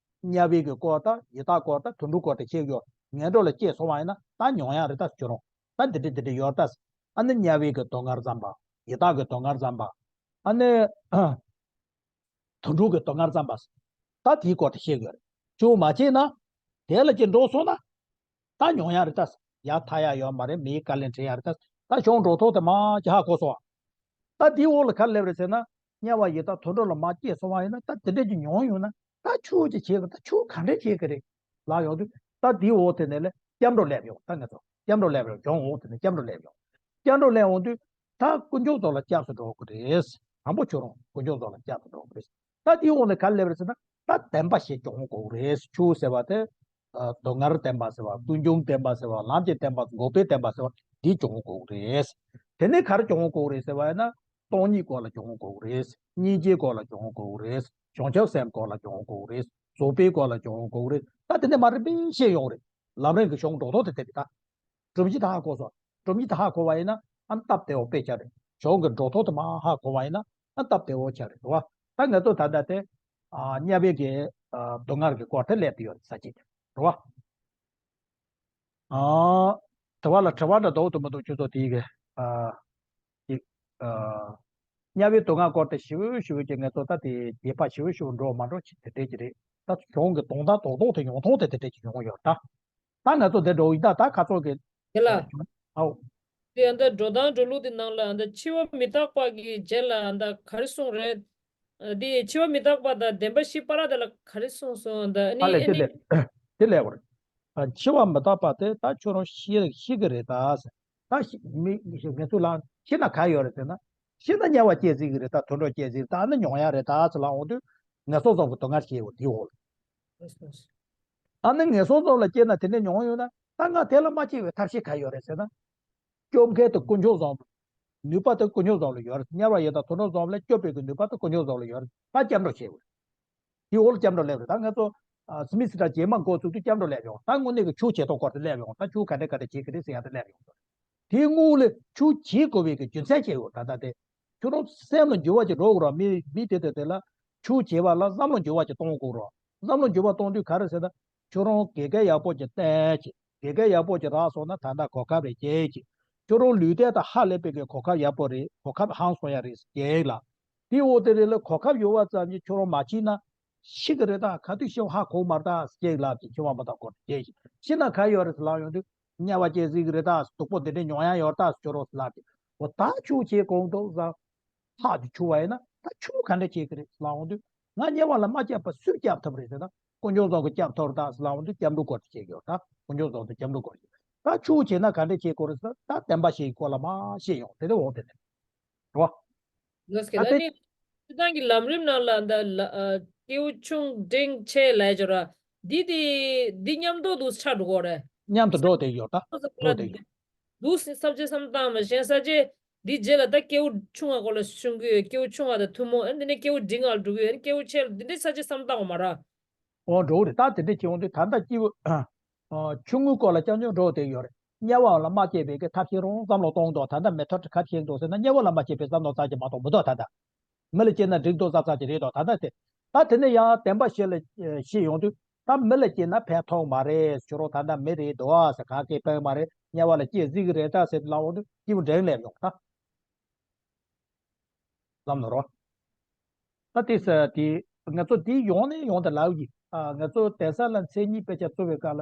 དམྱལ་བའི་གི་སྐོར་དང་ཡི་དྭགས་སྐོར་དང་དུད་འགྲོ་སྐོར་དེ་བཤད་ཡོད། ངན་འགྲོ་ལ་སྐྱེས་སོང་བ་ཡིན་ན་ད་མྱོང་ཡ་རེད་ད་ཟེར་རུང་། ད་འདི་འདྲ་འདི་འདྲ་ཡོད་ད། ཨ་ནི་དམྱལ་བའི་གི་སྡུག་བསྔལ་ཙམ་པ། ཡི་དྭགས་ཀྱི་སྡུག་བསྔལ་ཙམ་པ། ཨ་ནི་དུད་འགྲོ་གི་སྡུག་བསྔལ་ཙམ་པ། ད་དེའི་སྐོར་དེ་བཤད་དགོས་རེད། ཁྱོད་མ་བྱས་ན། དེ་ལ་ཅིག་འགྲོ་སོང་ན། ད་མྱོང་ཡ་རེད་ད། ཡར་ཐར་ཡ་ཡོད་མ་རེད། མིའི་བཀའ་ལན་དྲི་ཡ་རེད་ད། ད་གཞུང་འགྲོ་ཐོག་དེ་མར་ཅིག་ཧ་གོ་སོང་ཨ། ད་དེའི་འོག་ལ་ག་རེ་སླེབས་རེད་ཟེར་ན། དམྱལ་བ་ཡི་དྭགས་དུད་འགྲོ་ལ་མར་སྐྱེས་སོང་བ་ཡིན་ན། ད་དེ་འདྲས་ཀྱི་མྱོང་ཡོང་ན། ད་ཁྱོད་ཀྱིས་བྱེད་དགོས། ད་ཁྱོད་ག་འདྲས་བྱེད་ཀྱི་རེད་ལབ་ཡོང་དུས། ད་དེའི་འོག་དེ་ནས་ལས་སྐྱབས་འགྲོ་སླེབས་ཡོང་། ད་ང་ཚོ་སྐྱབས་འགྲོ་སླེབས་ཡོང་། གཞུང་འོག་དེ་ནས་སྐྱབས་འགྲོ་སླེབས་ཡོང་། སྐྱབས་འགྲོ་སླེབས་ཡོང་དུས། ད་དཀོན་མཆོག་རྫོགས་ལ་སྐྱབས་སུ་འགྲོ་དགོས་རེད། དང་པོ་ཁྱོད་རང་དཀོན་མཆོག་རྫོགས་ལ་སྐྱབས་སུ་འགྲོ་དགོས་རེད། ད་དེའི་འོག་ནས་ག་རེ་སླེབས་རེད་ཟེར་ན། ད་བདེན་པ་བཞི་སྐྱོང་དགོས་རེད། ཆུ་ཟེར་བ་དེ། ཨ། སྡུག་བསྔལ་བདེན་པ་ཟེར་བ། ཀུན་འབྱུང་བདེན་པ་ཟེར་བ། ལམ་གྱི་བདེན་པ། འགོག་པའི་བདེན་པ་ཟེར་བ། འདི་སྐྱོང་དགོས་རེད། དེ་ནས་ག་རེ་སྐྱོང་དགོས་རེད་ཟེར་བ་ཡིན་ན། སྟོང་ཉིད་སྐོར་ལ་སྐྱོང་དགོས་རེད། སྙིང་རྗེའི་སྐོར་ལ་སྐྱོང་དགོས་རེད། བྱང་ཆུབ་སེམས་སྐོར་ལ་སྐྱོང་དགོས་རེད། རྫོགས་པའི་སྐོར་ལ་སྐྱོང་དགོས་རེད། ད་དེ་འདྲ་མར་རིམ་པས་བཤད་ཡོང་རེད། ལམ་རིམ་གྱི་གཞུང་འགྲོ་ཐོག་དེ་དེ་རེད་ད། སྒྲུབ་གཞི་དེ་ཧ་གོ་སོང་། སྒྲུབ་གཞི་དེ་ཧ་གོ་བ་ཡིན་ན། ཨ། སྟབས་བདེ་བོ་དཔེ་ཆ་རེད། གཞུང་གི་འགྲོ་ཐོག་དེ་མར་ཧ་གོ་བ་ཡིན་ན། ཨ། སྟབས་བདེ་བོ་ཆགས་རེད། རེད་བ། ད་ང་ཚོ་ད་ལྟ་དེ། ཨ། དམྱལ་བའི་གི། ཨ། སྡུག་བསྔལ་གྱི་སྐོར་དེ་སླེབས་བསྡད་ཡོད་རེད། ས་བཅད་དེ། རེད་བ། ཨ། དྲི་བ་ལ་དྲི་བ་འདྲ་འདུག་འདུག་མི་འདུག་ཁྱོད་ཚོ་དེའི་གི། ཨ། ཅིག་ཨ། དམྱལ་བའི་སྡུག་བསྔལ་སྐོར་དེ་ཞིབ་ཞིབ་ཀྱི་ང་ཚོ་ད་དེ་རྒྱས་པ་ཞིབ་ཞིབ་འགྲོ་མ་འགྲོ་ཅིག་དེ་འདྲས་ཀྱི་རེད། ད་གཞུང་གི་དོན་དག་རྡོག་རྡོག་དེ་ཡོང་སྟངས་དེ་དེ་འདྲས་ཀྱི་ཡོང་ཡོད་ད། ད་ང་ཚོ་འདི་འགྲོ་ཡིན་ད། ད་ཁ་ཚོགས་ཀྱི། དེ་ལ། ཨའོ། དེ་ཨ་ད་འགྲོ་སྟངས་འགྲོ་ལུགས་དེ་ནང་ལ་ཨ་ད་འཆི་བ་མི་རྟག་པ་གི་རྗེས་ལ་ཨ་ད་ག་རེ་གསུངས་རེད། ཨ་དེ་འཆི་བ་མི་རྟག་པ་དང་བདེན་པ་བཞི་བར་དེ་ལ་ག་རེ་གསུངས་སོང་། ཨ་ད་ཨ་ནི་ཨ་ལས་ཨ་དེ་ནི། ལས་དེ་ལས་བར། ཨ། འཆི་བ་མི་རྟག་པ་དེ་ད་ཁྱོད་རང་ཤི་ཤི་གི་རེད་ད་ཟེར། ད་ཤི་མི་ངས་ཚུར་ལབ། ཤི་ན་ག་ཡོད་རེད་ཟེར་ན། ཤི་ན་དམྱལ་བ་སྐྱེ་སྲིད་ཀྱི་རེད་ད། དུད་འགྲོ་སྐྱེ་སྲིད་ཀྱི་རེད་ད། ཨ་ནི་མྱོང་ཡ་རེད་ད་ཟེར་ལབ་འོང་དུས། ངན་སོང་གསུམ་གྱི་སྡུག་བསྔལ་སྐྱེ་འོ་དེའི་འོག་ལ། ཨ་ནི་ངན་སོང་གསུམ་ལ་སྐྱེས་ན་དེ་འདྲའི་མྱོང་ཡོད་ན། ད་ང་དེ་ལ་མ་སྐྱེ་བའི་ཐབས་ཤེས་ག་ཡོད་རེད་ཟེར་ན། སྐྱོབ་མཁན་དེ་དཀོན་མཆོག་གསུམ། ནུས་པ་དེ་དཀོན་མཆོག་གསུམ་ལ་ཡོད་རེད། དམྱལ་བ་ཡི་དྭགས་དུད་འགྲོ་གསུམ་ལས་སྐྱོབ་པའི་གི་ནུས་པ་དེ་དཀོན་མཆོག་གསུམ་ལ་ཡོད་རེད། ད་སྐྱབས་འགྲོ་བྱེད་དགོས། དེའི་འོག་ལ་སྐྱབས་འགྲོ་སླེབས་རེད། ད་ང་ཚོ། ཨ། སི་མི་སི་དང་རྗེས་མ་འགོ་ཚུགས་དུས་སྐྱབས་འགྲོ་སླེབས་ཡོང་། ད་དངོས་གནས་ཀྱི་ཆོས་བྱེད་སྟངས་སྐོར་དེ་སླེབས་ཡོང་། ད་ཆོས་ག་འདྲ་ག་འདྲ་བྱེད་ཀྱི་རེད་ཟེར་ཡ་དེ་སླེབས་ཡོང་། དེའི་སྔོན་ལ་ཆོས་བྱེད་དགོས་པའི་གི་རྒྱུ་མཚན་ཅིག་ཡོད། ད་ལྟ་དེ་ཁྱོད་རང་སེམས་ལ་འགྱུར་བ་ཅིག་འགྲོ་དགོས་རེད། མི་མི་དེ་དེ་དེ་ལ་ཆོས་བྱེད་པ་ལ་བསམ་བློ་འགྱུར་བ་ཅིག་གཏོང་དགོས་རེད། བསམ་བློ་འགྱུར་བ་གཏོང་དུས་ག་རེ་ཟེར་ན། ཁྱོད་རང་དགེ་རྒན་ཡག་པོ་ཅིག་བསྟེན་ཅིག་དགེ་རྒན་ཡག་པོ་ཅིག་རག་སོང་ན་ད་ལྟ་གོ་སྐབས་རེད་ཅིག་ཁྱོད་རང་ལུས་རྟེན་དང་ཧ་ལས་པའི་གི་གོ་སྐབས་ཡག་པོ་རེད། གོ་སྐབས་ཧང་སང་ཡ་རེད་ཅིག་ལ། དེའི་འོག་དེ་རེད་ལ། གོ་སྐབས་ཡོད་པ་ཙམ་གྱིས་ཁྱོད་རང་མ་ཕྱིན་ན་ཤི་གི་རེད་ད། ག་དུས་ཤི་བ་ཧ་གོ་མ་རེད་ད་ཅིག་ལབ་ཅིག་འཆི་བ་མི་རྟག་སྐོར་ཅིག་ཤི་ན་ག་ཡོད་རེད་ལབ་ཡོང་དུས། དམྱལ་བ་སྐྱེ་སྲིད་ཀྱི་རེད་ད། སྡུག་པོ་འདི་འདྲའི་མྱོང་ཡ་ཡོད་ད་ཁྱོད་རང་ལབ་ཅིག་འོ་ད་ཆོས་བྱེད་གོང་དུ་བཟང་། ལྷག་ཏུ་ཕྱུག་པ་ཡིན་ན་ད་ཆོས་ག་འདྲ་བྱེད་ཀྱི་རེད་ལབ་འོང་དུས། ང་དམྱལ་བ་ལ་མ་སྐྱབས་པ་སུས་སྐྱབས་ཐུབ་རེད་ཟེར་ན། དཀོན་མཆོག་གསུམ་གྱིས་སྐྱབས་ཐུབ་རེད་ད་ཟེར་ལབ་འོང་དུས། སྐྱབས་འགྲོ་སྐོར་དེ་བྱེད་ཀྱི་ཡོད་ད། དཀོན་མཆོག་གསུམ་དུ་སྐྱབས་འགྲོ་སྐོར་བྱེད། ད་ཆོས་བྱེད་ན་ག་འདྲ་བྱེད་དགོས་རེད་ཟེར་ན། ད་བདེན་པ་བཞིའི་སྐོར་ལ་མར་བཤད་ཡོང་། དེ་ནས་འོང་དེ་ནས། རེད་བ། ལགས་སོ། ད་ཨ་དེ། ནི་སྤྱིར་བཏང་གི་ལམ་རིམ་ནང་ལ་ད་ལ་ཨ་སྐྱེས་བུ་ཆུང་འབྲིང་ཆེ་ལབ་ཡ་ཅིག་ཡོད་ར། འདི་དེ་འདི་མཉམ་དུ་འདུག་ཆགས་འགྲོ་གི་རེད། མཉམ་དུ་འགྲོ་བསྡད་ཡོད་ད། འགྲོ་བསྡད་ཡོད། འདུག་སེ་ས་བཅད་བསམ་བློ་བཏང་བ་གཞན་ས་བཅད་འདི་རྗེས་ལ་ད་སྐྱེས་བུ་ཆུང་བ་སྐོར་ལ་གསུང་གི་ཡོད། སྐྱེས་བུ་ཆུང་བ་དང་ཐུན་མོང་། ཨ་འདི་ནས་སྐྱེས་བུ་འབྲིང་བ་ལ་འགྲོ་གི་ཡོད། ཨ་ནི་སྐྱེས་བུ་ཆེ་ལ་འདི་འདྲའི་ས་བཅད་བསམ་བློ་བཏང་བ་མ་རེད། འོ་འགྲོ་གི་རེད། ད་དེ་འདྲ་བྱེད་འོང་དུས་ད་ལྟ་སྐྱེས་བུ་ཨ་ཆུང་ངུའི་སྐོར་ལ་རྐྱང་རྐྱང་འགྲོ་བསྡད་ཡོད་རེད། དམྱལ་བ་ལ་མ་སྐྱེས་པའི་གི་ཐབས་ཤེས་རང་བསམ་བློ་གཏོང་འདུག་ད་ལྟ་མེ་ཐོར་ག་རེ་བྱེད་འདུག་ཟེར་ན། དམྱལ་བ་ལ་མ་སྐྱེས་པའི་བསམ་བློ་རྩ་ཆེ་མ་གཏོང་མི་འདུག་ད་ལྟ། མི་ལ་སྐྱེས་ན་འགྲིག་འདུག་ས་ས་ཆ་རེད་འདུག་ད་ལྟ་དེ། ད་དེ་ནས་ཡང་བདེན་པ་བཞི་ལ་ཨེ་བཤད་ཡོང་དུས། ད་མི་ལ་སྐྱེས་ན་ཕན་ཐོགས་མ་རེད། ཁྱོད་རང་ད་ལྟ་མི་རེད་འདུག་ཨ་ཟེར། ག་གེ་ཕན་མ་རེད། དམྱལ་བ་ལ་སྐྱེ་སྲིད་ཀྱི་རེད་ད་ཟེར་ལབ་འོང་དུས། སྐྱེས་བུ་འབྲིང་སླེབས་ཡོང་ད། ལམ་ནོར་བ། ད་དེ་ས་དེ་ང་ཚོ་དེ་ཡོང་ནས་ཡོང་དེ་ལབ་ཀྱི། ཨ་ང་ཚོ་དེང་སང་ལ་མཚན་ཉིད་དཔེ་ཆ་བཙུགས་པའི་སྐབས་ལ།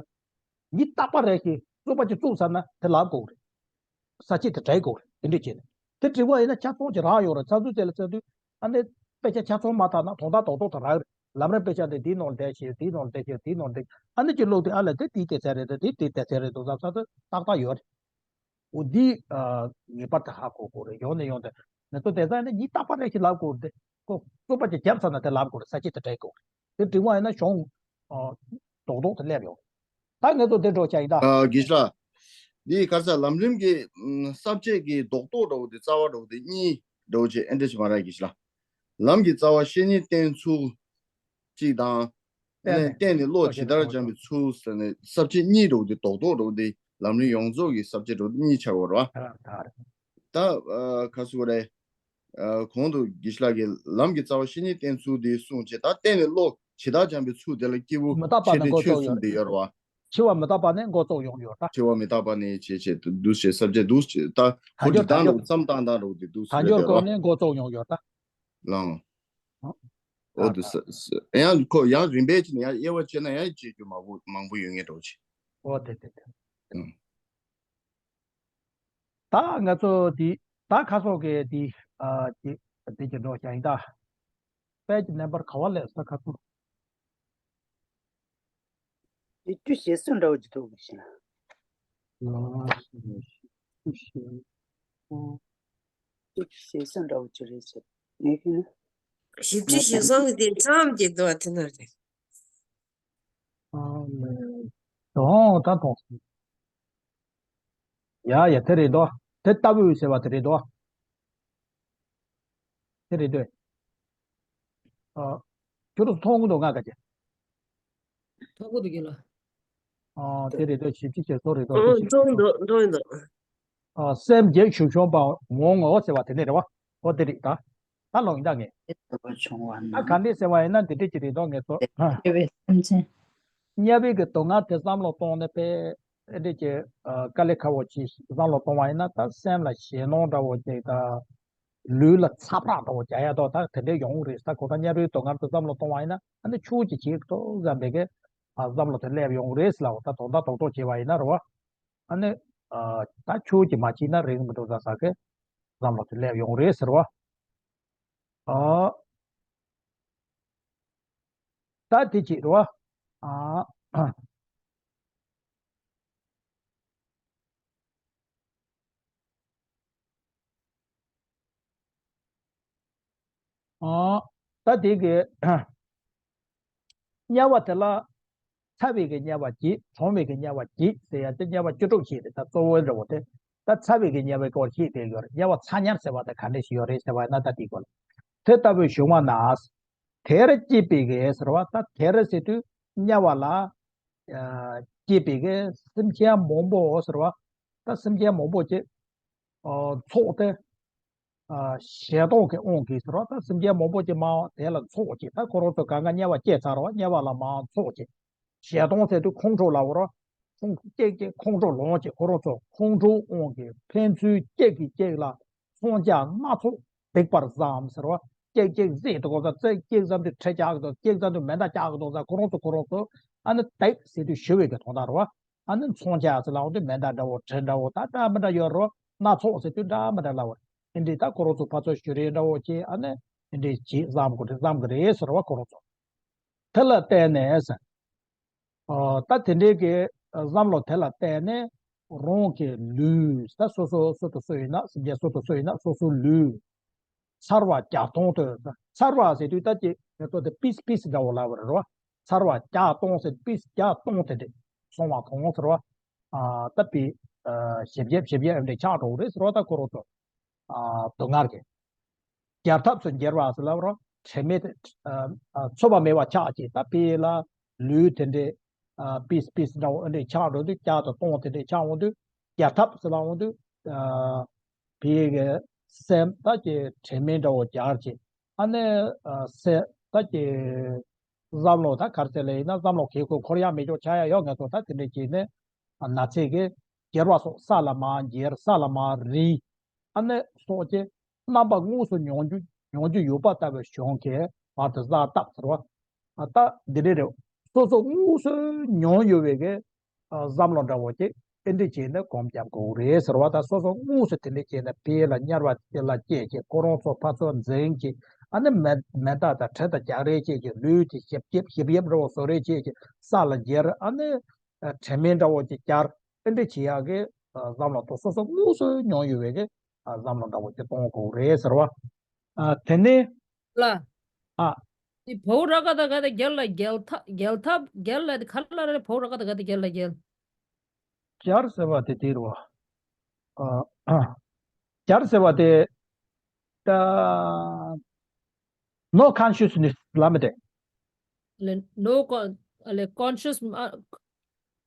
ཉིན་རྟག་པ་རེ་བཞིན་བཙུགས་པ་ཅིག་བཙུགས་ཚར་ན་དེ་ལབ་དགོས་རེད། ས་བཅད་དེ་དྲན་དགོས་རེད། དེ་འདྲས་བྱས་ནས་དེ་འབྲི་བ་ཡིན་ན་ཆ་ཚང་ཅིག་རག་ཡོད་རེད། ཚགས་ཚུད་དེ་ལ་བཙལ་དུས། ཨ་ནི་དཔེ་ཆ་ཆ་ཚང་མ་དག་ན་དོན་དག་རྡོག་རྡོག་དེ་རག་རེད། ལམ་རིམ་དཔེ་ཆ་དེ་དེའི་ནང་ལ་བསྡད་ཤེས། དེའི་ནང་ལ་བསྡད་ཤེས། དེའི་ནང་ལ་བསྡད་ཤེས། ཨ་ནི་ཅིག་ཀློག་དུས་ཨ་ལ་དེ་དེའི་སྡེ་ཚན་རེད། དེ་དེའི་སྡེ་ཚན་རེད་འདུག་བསམ་བསམ་དེ་ཏག་ཏག་ཡོད་རེད། འོ་འདི་ཨ་ངེས་པར་དུ་ཧ་གོ་དགོས་རེད། ཡོང་ནས་ཡོང་དེ་ང་ཚོ་དེང་སང་ནི་ཉིན་རྟག་པ་རེ་ཞིག་ལབ་དགོས་རེད། ཁོ་བཙུགས་པ་ཅིག་བརྒྱབ་ཚར་ན་དེ་ལབ་དགོས་རེད། ས་བཅད་དེ་དྲན་དགོས་རེད། དེ་འབྲི་བ་ཡིན་ན་གཞུང་ཨ་རྡོག་རྡོག་དེ་སླེབས་ཡོང་། ད་ང་ཚོ་དེ་འགྲོ་བྱ་ཡིན་ད། ཨ་དགེ་བཤེས་ལགས། འདི་ག་རེ་ཟེར། ལམ་རིམ་གྱི་ཨམ་ས་བཅད་ཀྱི་རྡོག་རྡོག་འདྲ་བོ་དེ། རྩ་བ་འདྲ་བོ་དེ་གཉིས་འདྲ་བོ་བྱས། ཨེ་འདྲ་ཞིག་མ་རེད་དགེ་བཤེས་ལགས། ལམ་གྱི་རྩ་བ་བཤེས་གཉེན་བསྟེན་ཚུལ་གཅིག་དང་། བརྟེན་ནས་བརྟེན་ནས་བློ་ཇི་ལྟར་སྦྱང་བའི་ཚུལ་ཟེར་ནས་ས་བཅད་གཉིས་འདྲ་བོ་དེ། རྡོག་རྡོག་འདྲ་བོ་དེ། ལམ་རིམ་ཡོངས་རྫོགས་ཀྱི་ས་བཅད་འདྲ་བོ་དེ་གཉིས་ཆགས་ཡོད་རེད་བ། ད་ཨ་ག་རེ་ཟེར་དགོས་རེད། ཨ་གོང་དུ་དགེ་བཤེས་ལགས་ཀྱིས་ལམ་གྱི་རྩ་བ་བཤེས་གཉེན་བསྟེན་ཚུལ་དེ་གསུངས་བྱས། ད་བརྟེན་ནས་བློ་ཇི་ལྟར་སྦྱང་བའི་ཚུལ་དེ་ལ་སྐྱེས་བུ་མི་རྟག་པ་ཆེ་ནས་འདྲ་ཆོས་གསུམ་དེ་ཡོད་རེད་བ། འཆི་བ་མི་རྟག་པ་ནས་འགོ་བཙུགས་ཡོང་ཡོད་ད། འཆི་བ་མི་རྟག་པ་ནས་བྱས་བྱས་འདུག་བྱས་ས་བཅད་འདུག་བྱས་ད་ཁོ་དེ་དང་ལོག་བསམ་བཏང་དང་ལོག་དེ་འདུག་དལ་འབྱོར་སྐོར་ནས་འགོ་བཙུགས་ཡོང་ཡོད་ད། ལང་། འོ་དེ་ས་ས་ཡང་ཁོ་ཡང་རིམ་པས་ཅི་ནས་ཡང་དབྱེ་བ་ཕྱེ་ན་ཡང་བྱེད་རྒྱུ་མང་པོ་མང་པོ་ཡོད་ངེས་འགྲོ་ཆེ། འོ་དེ་དེ་དེ། ད་ང་ཚོ་འདི་ད་ཁ་སོག་གི་འདི་ཨ་འདི་འདི་གི་འགྲོ་ཀྱང་ཡིན་ད། པེ་ཇི་ནམ་བར་ག་བ་སླེབས་ས་ཁ་སོག་ཡིག་རྒྱུགས་ཞེ་སོ་འདྲ་བོ་ཅིག་འདུག་གི་ཤིང་། ཡིག་རྒྱུགས་ཞེ་སོ་འདྲ་བོ་ཅིག་རེད་ཟེར། ངས་ཤེས་ན། ཞིབ་ཕྲ་ཞིབ་བཟང་གི་དེ་ཙམ་གྱི་འདུག་བ་དེ་ན་རེད། ཨ་ལེ། དོང་ད་དོང་། ཡ་ཡ་དེ་རེད་དོ། དེ་ལྟ་བུ་ཟེར་བ་དེ་རེད་དོ། དེ་རེད་དོ། ཨ། ཁྱོད་རང་མཐོང་གི་འདུག་ང་ག་ཅེ། མཐོང་གི་འདུག་ཁྱོད་ལ། ཨ། དེ་རེད་དོ་ཞིབ་ཅིག་བྱས་སོ་རེད་དོ་ཨ་དེ་ཞིབ་མཐོང་གི་འདུག་མཐོང་གི་འདུག་ཨ། སེམས་རྒྱས་ཞུགས་བྱུང་བ་འོང་ངོ་ཟེར་བ་དེ་ནས་རེད་བ། ཨོ་དེ་རེད་ད། ད་ལོང་ཡིན་ད་ངས། དེ་ལྟ་བུ་བྱུང་བ་ན། ད་ག་འདྲས་ཟེར་བ་ཡིན་ན་འདི་འདྲས་ཀྱི་རེད་དོ་ངས་ཚོ། དེ་བས་སེམས་ཅན། དམྱལ་བའི་གི་སྡུག་བསྔལ་དེ་བསམ་བློ་གཏོང་ནས་དཔེ་ཨེ་འདྲས་ཀྱི་དཀའ་ལས་ཁག་པོ་ཅིག་བསམ་བློ་གཏོང་བ་ཡིན་ན་ད་སེམས་ལ་ཞེད་སྣང་འདྲ་བོ་ཅིག་ད། ལུས་ལ་ཚ་བྲག་འདྲ་བོ་རྒྱག་ཡ་དོ་ད་དེ་འདྲས་ཡོང་གི་རེད་ས་ཁོ་ད་དམྱལ་བའི་སྡུག་བསྔལ་དེ་བསམ་བློ་གཏོང་བ་ཡིན་ན་ཨ་ནི་ཆུ་ཅིག་བྱེད་ཀྱི་འདུག་བསམ་པའི་གི་བསམ་བློ་དེ་སླེབས་ཡོང་གི་རེད་ལ་འོ་ད་དོན་དག་རྡོག་རྡོག་བྱས་པ་ཡིན་ན་རེད་བ། ཨ་ནི། ཨ། ད་ཁྱོད་ཀྱིས་མ་བྱས་ན་རིང་མི་འགྲོ་ཟ་ཟ་གི་བསམ་བློ་དེ་སླེབས་ཡོང་རེད་ཟེར་བ། ཨ། ད་དེ་ཅིག་རེད་བ། ཨ། ཨ། ད་དེ་གི་དམྱལ་བ་དེ་ལ། ཚ་བའི་གི་དམྱལ་བ་བརྒྱད། གྲང་བའི་གི་དམྱལ་བ་བརྒྱད་ཟེར་ཡ་དེ་དམྱལ་བ་བཅུ་དྲུག་ཞིག་རེད་ད་གཙོ་བོའི་འདྲ་བོ་དེ། ད་ཚ་བའི་གི་དམྱལ་བའི་སྐོར་ཞིག་དེ་ཡོད་རེད། དམྱལ་བ་ཚ་དམྱལ་ཟེར་བ་དེ་ག་འདྲ་ཞིག་ཡོད་རེད་ཟེར་བ་ན་ད་དེའི་སྐོར་ལ། དེ་ལྟ་བུའི་བྱུང་བ་ན། དེར་སྐྱེས་པའི་གི་ཟེར་བ་ད་དེར་ཟེར་དུས་དམྱལ་བ་ལ། ཨ། སྐྱེས་པའི་གི་སེམས་ཅན་མང་པོ་ཟེར་བ། ད་སེམས་ཅན་མང་པོ་ཅིག་ཨ། ཚོགས་ཏེ། ཨ། ཞེ་སྡང་གི་དབང་གིས་ཟེར་བ་ད་སེམས་ཅན་མང་པོ་ཅིག་མར་དེ་ལ་འཚོགས་ཅིག་ད་ཁོ་རང་ཚོ་གང་ག་དམྱལ་བ་སྐྱེས་ཚར་བ་དམྱལ་བ་ལ་མར་འཚོགས་ཅིག་ཞེ་སྡང་ཟེར་དུས་ཁོང་ཁྲོ་ལ་འོ་ར། ཁོང་སྐྱེག་སྐྱེག་ཁོང་ཁྲོ་ལངས་ཅིག་ཁོ་རང་ཚོ་ཁོང་ཁྲོའི་དབང་གིས་ཕན་ཚུན་སྐྱེག་གིས་སྐྱེག་ལ་མཚོན་ཆ་སྣ་ཚོགས་སྡིགས་པར་བསམ་ཟེར་བ། སྐྱེག་སྐྱེག་བཟེད་དུ་གོ་ས་ཙེ་སྐྱེག་བསམ་དུས་ཁྲི་བཀྱག་གི་འདུག་སྐྱེག་བསམ་དུས་མེ་མདའ་བཀྱག་གི་འདུག་ས་ཁོ་རང་ཚོ་ཁོ་རང་ཚོ་ཨ་ནི་སྡིགས་ཟེར་དུས་ཞི་བའི་གི་དོན་དག་རེད་བ། ཨ་ནི་མཚོན་ཆ་ཟེར་ལབ་དུས་མེ་མདའ་འདྲ་བོ་གྲི་འདྲ་བོ་ད་འདྲ་མི་འདྲ་ཡོད་རོ། སྣ་ཚོགས་ཟེར་དུས་འདྲ་མི་འདྲ་ལབ་བ། ཨེ་འདྲས་ད་ཁོ་རང་ཚོ་ཕར་ཚུར་ཞུ་རེས་འདྲ་བོ་བྱས་ཨ་ནི་ཨེ་འདྲས་བྱས་བསམ་དགོས་རེད་བསམ་གི་རེད་ཟེར་བ་ཁོ་རང་ཚོ། དེ་ལ་བརྟེན་ནས་ཟེར། ཨ། ད་དེ་འདྲས་ཀྱི་བསམ་བློ་དེ་ལ་བརྟེན་ནས་རང་གི་ལུས་ད་སོ་སོ་སུ་དང་སུ་ཡིན་ན་སེམས་ཅན་སུ་དང་སུ་ཡིན་ན་སོ་སོའི་ལུས། ཚར་བ་བརྒྱ་སྟོང་དུ་ཚར་བ་ཟེར་དུས་ད་ཅི་ང་ཚོ་དེ་པིས་པིས་འདྲ་བོ་ལབ་པ་རེད་བ། ཚར་བ་བརྒྱ་སྟོང་ཟེར་པིས་བརྒྱ་སྟོང་དེ་འདྲས་སོང་བ་གང་ཟེར་བ། ཨ། ད་པི། ཨ། ཞེ་བརྒྱད་ཞེ་བརྒྱད་འདྲས་ཆགས་འགྲོ་གི་རེད་ཟེར་བ་ད་ཁོ་རང་ཚོ། ཨ། སྡུག་བསྔལ་གྱི། བརྒྱལ་ཐབས་སུ་འགྱུར་བ་ཟེར་ལབ་རོ། དྲན་མེད་དུ། ཨ། ཨ། ཚོར་བ་མེད་པ་ཆགས་ཀྱི་ད་པི་ལ་ལུས་དེ་འདྲས། ཨ། པིས་པིས་འདྲ་བོ་འདྲས་ཆགས་འགྲོ་དུས་བརྒྱ་དང་སྟོང་དེ་འདྲས་ཆགས་འོང་དུས་བརྒྱལ་ཐབས་ཟེར་ལབ་འོང་དུས། ཨ། བི་གི་སེམས་ད་ཀྱི་དྲན་མེད་འདྲ་བོ་སྦྱར་ཅིག་ཨ་ནི། ཨ། སེམས་ད་ཀྱི་བསམ་བློ་ད་ག་རེ་ཟེར་ལེ་ཡིན་ན་བསམ་བློ་གི་ཁོ་འཁོར་ཡག་མེད་ཅོག་ཆགས་ཡག་ཡོད་ངེས་སོ་ད་དེ་འདྲ་བྱས་ནས་ན་ཚས་ཀྱི་འགྱེལ་བ་སོགས་ས་ལ་མར་འགྱེལ་ས་ལ་མར་རིལ། ཨ་ནི་སོགས་ཀྱི་རྣམ་པ་དངོས་སུ་མྱོང་རྒྱུ་མྱོང་རྒྱུ་ཡོད་པ་ལྟ་བུའི་གཞུང་གི་བར་དུ་བཟའ་བཏབ་ཟེར་བ། ད་འདི་འདྲ་རེད། སོ་སོ་དངོས་སུ་མྱོང་ཡོད་པའི་གི་བསམ་བློ་འདྲ་བོ་ཅིག་ཨེ་འདྲ་བྱས་ནས་སྒོམ་རྒྱབ་དགོས་རེད་ཟེར་བ་དང་སོ་སོ་དངོས་སུ་དེ་འདྲ་བྱས་ནས་ཕི་ལ་དམྱལ་བ་དེ་ལ་སྐྱེས་ཀྱི་ཁོ་རང་ཚོ་ཕར་ཚུར་འཛིང་གི་ཨ་ནི་མེ་མེ་མདའ་དང་གྲི་དང་རྒྱག་རེས་བྱས་ཀྱི་ལུས་དེ་ཞིབ་ཞིབ་ཞིབ་ཡབ་འདྲ་བོ་བཟོ་རེས་བྱས་ཀྱི་ས་ལ་འགྱེལ་ཨ་ནི་དྲན་མེད་འདྲ་བོ་ཅིག་བསྐྱར་ཨེ་འདྲ་བྱེད་ཡག་གི་བསམ་བློ་དང་སོ་སོ་དངོས་སུ་མྱོང་ཡོད་པའི་གི་བསམ་བློ་འདྲ་བོ་ཅིག་གཏོང་དགོས་རེད་ཟེར་བ། དེ་ནས། ལ། ཨ། དེ་བའུ་ར་ག་ད་ག་ད་རྒྱལ་ལ་རྒྱལ་ཐབས་རྒྱལ་ཐབས་རྒྱལ་ལ་དེ་ག་ལ་རེད་བའུ་ར་ག་ད་ག་ད་རྒྱལ་ལ་རྒྱལ། རྒྱལ་ཟེར་བ་དེ་དེ་རུ། ཨ། རྒྱལ་ཟེར་བ་དེ། ད། No consciousness ལ་མི་དེ། ལེ། No con ལེ་conscious ཨ།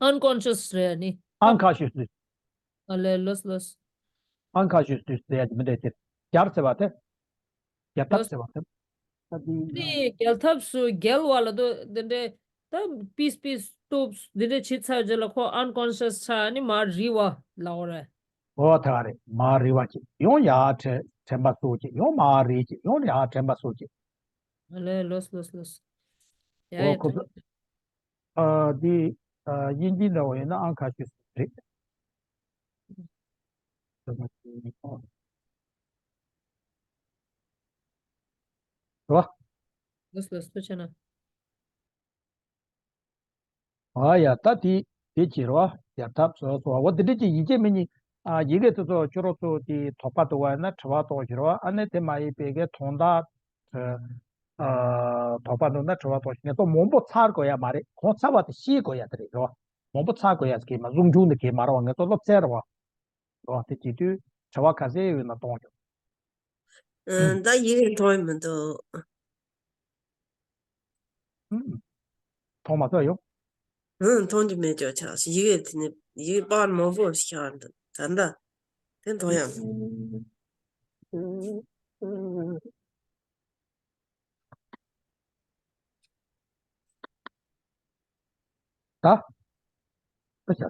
Unconscious རེད་ནི། Unconsciousness ཨ་ལེ་ལོས་ལོས། Unconsciousness ཟེར་ཡ་དེ་མི་དེ་དེ། རྒྱལ་ཟེར་བ་དེ། རྒྱལ་ཐབས་ཟེར་བ་དེ། ད་དེ་ནི་རྒྱལ་ཐབས་སུ་རྒྱལ་བ་ལ་དོ་དེ་འདྲའི་ད་པིས་པིས་ གཏུབ་འདི་འདྲ་བྱེད་ཚར་རྗེས་ལ་ཁོ་unconscious་ཆགས་ནི་མར་རིལ་བ་ལབ་པ་རེད། ཨོ་ད་ག་རེད། མར་རིལ་བ་གཅིག་ཡང་ཡར་དྲན་དྲན་པ་གསོ་གཅིག་ཡང་མར་རིལ་གཅིག་ཡང་ཡར་དྲན་པ་གསོ་གཅིག་ཨ་ལས་ལོས་ལོས་ལོས། ཡ་ཨོ་ཡ་ཁོ་ད། ཚོ་ཨ་འདི་ཨ་དབྱིན་ཇི་འདྲ་བོ་ཡིན་ན་ཨང་ཁ་ཤས་རེད། རེད་བ། ལོས་ལོས་ཐུགས་རྗེ་གནང་། ཨ་ཡ་ད་དེ་དེ་བྱེད་རོགས་ཡ་ཐབས་སོ་སོ་འོ་དེ་འདྲ་ཅིག་ཡིན་གཅིག་མིན་གཉིས་ཨ་ཡི་གེ་དེ་ཚོ་ཁྱོད་རོགས་ཚོ་དེ་དོགས་པ་འདུག་བ་ན་དྲི་བ་གཏོང་བྱེད་རོགས་ཨ་ནི་དེ་མ་ཡིན་པའི་གི་དོན་དག་ཨ་དོགས་པ་འདུག་ན་དྲི་བ་གཏོང་བྱེད་ངེད་ཚོ་མང་པོ་ཚར་དགོས་ཡ་མ་རེད་གང་ཚར་བ་དེ་ཤེས་དགོས་ཡ་དེ་རེད་རོགས་མང་པོ་ཚར་དགོས་ཡ་ཟེར་གི་མ་གཟུང་ཆུང་ནི་གི་མ་རེད་བ་ངེད་ཚོ་སློབ་ཚན་རེད་བ་རོགས་དེ་བྱེད་དུས་དྲི་བ་ག་ཚད་ཡོད་ན་གཏོང་བྱེད། ཨ། ད་ཡི་གེ་མཐོང་ཡི་མི་འདུག་ཨ། མཐོང་མ་ཐག་ཡོང་། ཨ། མཐོང་རྒྱུ་མེད་ཅོག་ཆགས་སོང་ཡི་གེ་དེ་ནི་ཡི་གེ་པར་མང་པོ་ཞིག་ཤར་འདུག་ད་ལྟ་དེ་མཐོང་ཡང་། ད། ད་ཤ།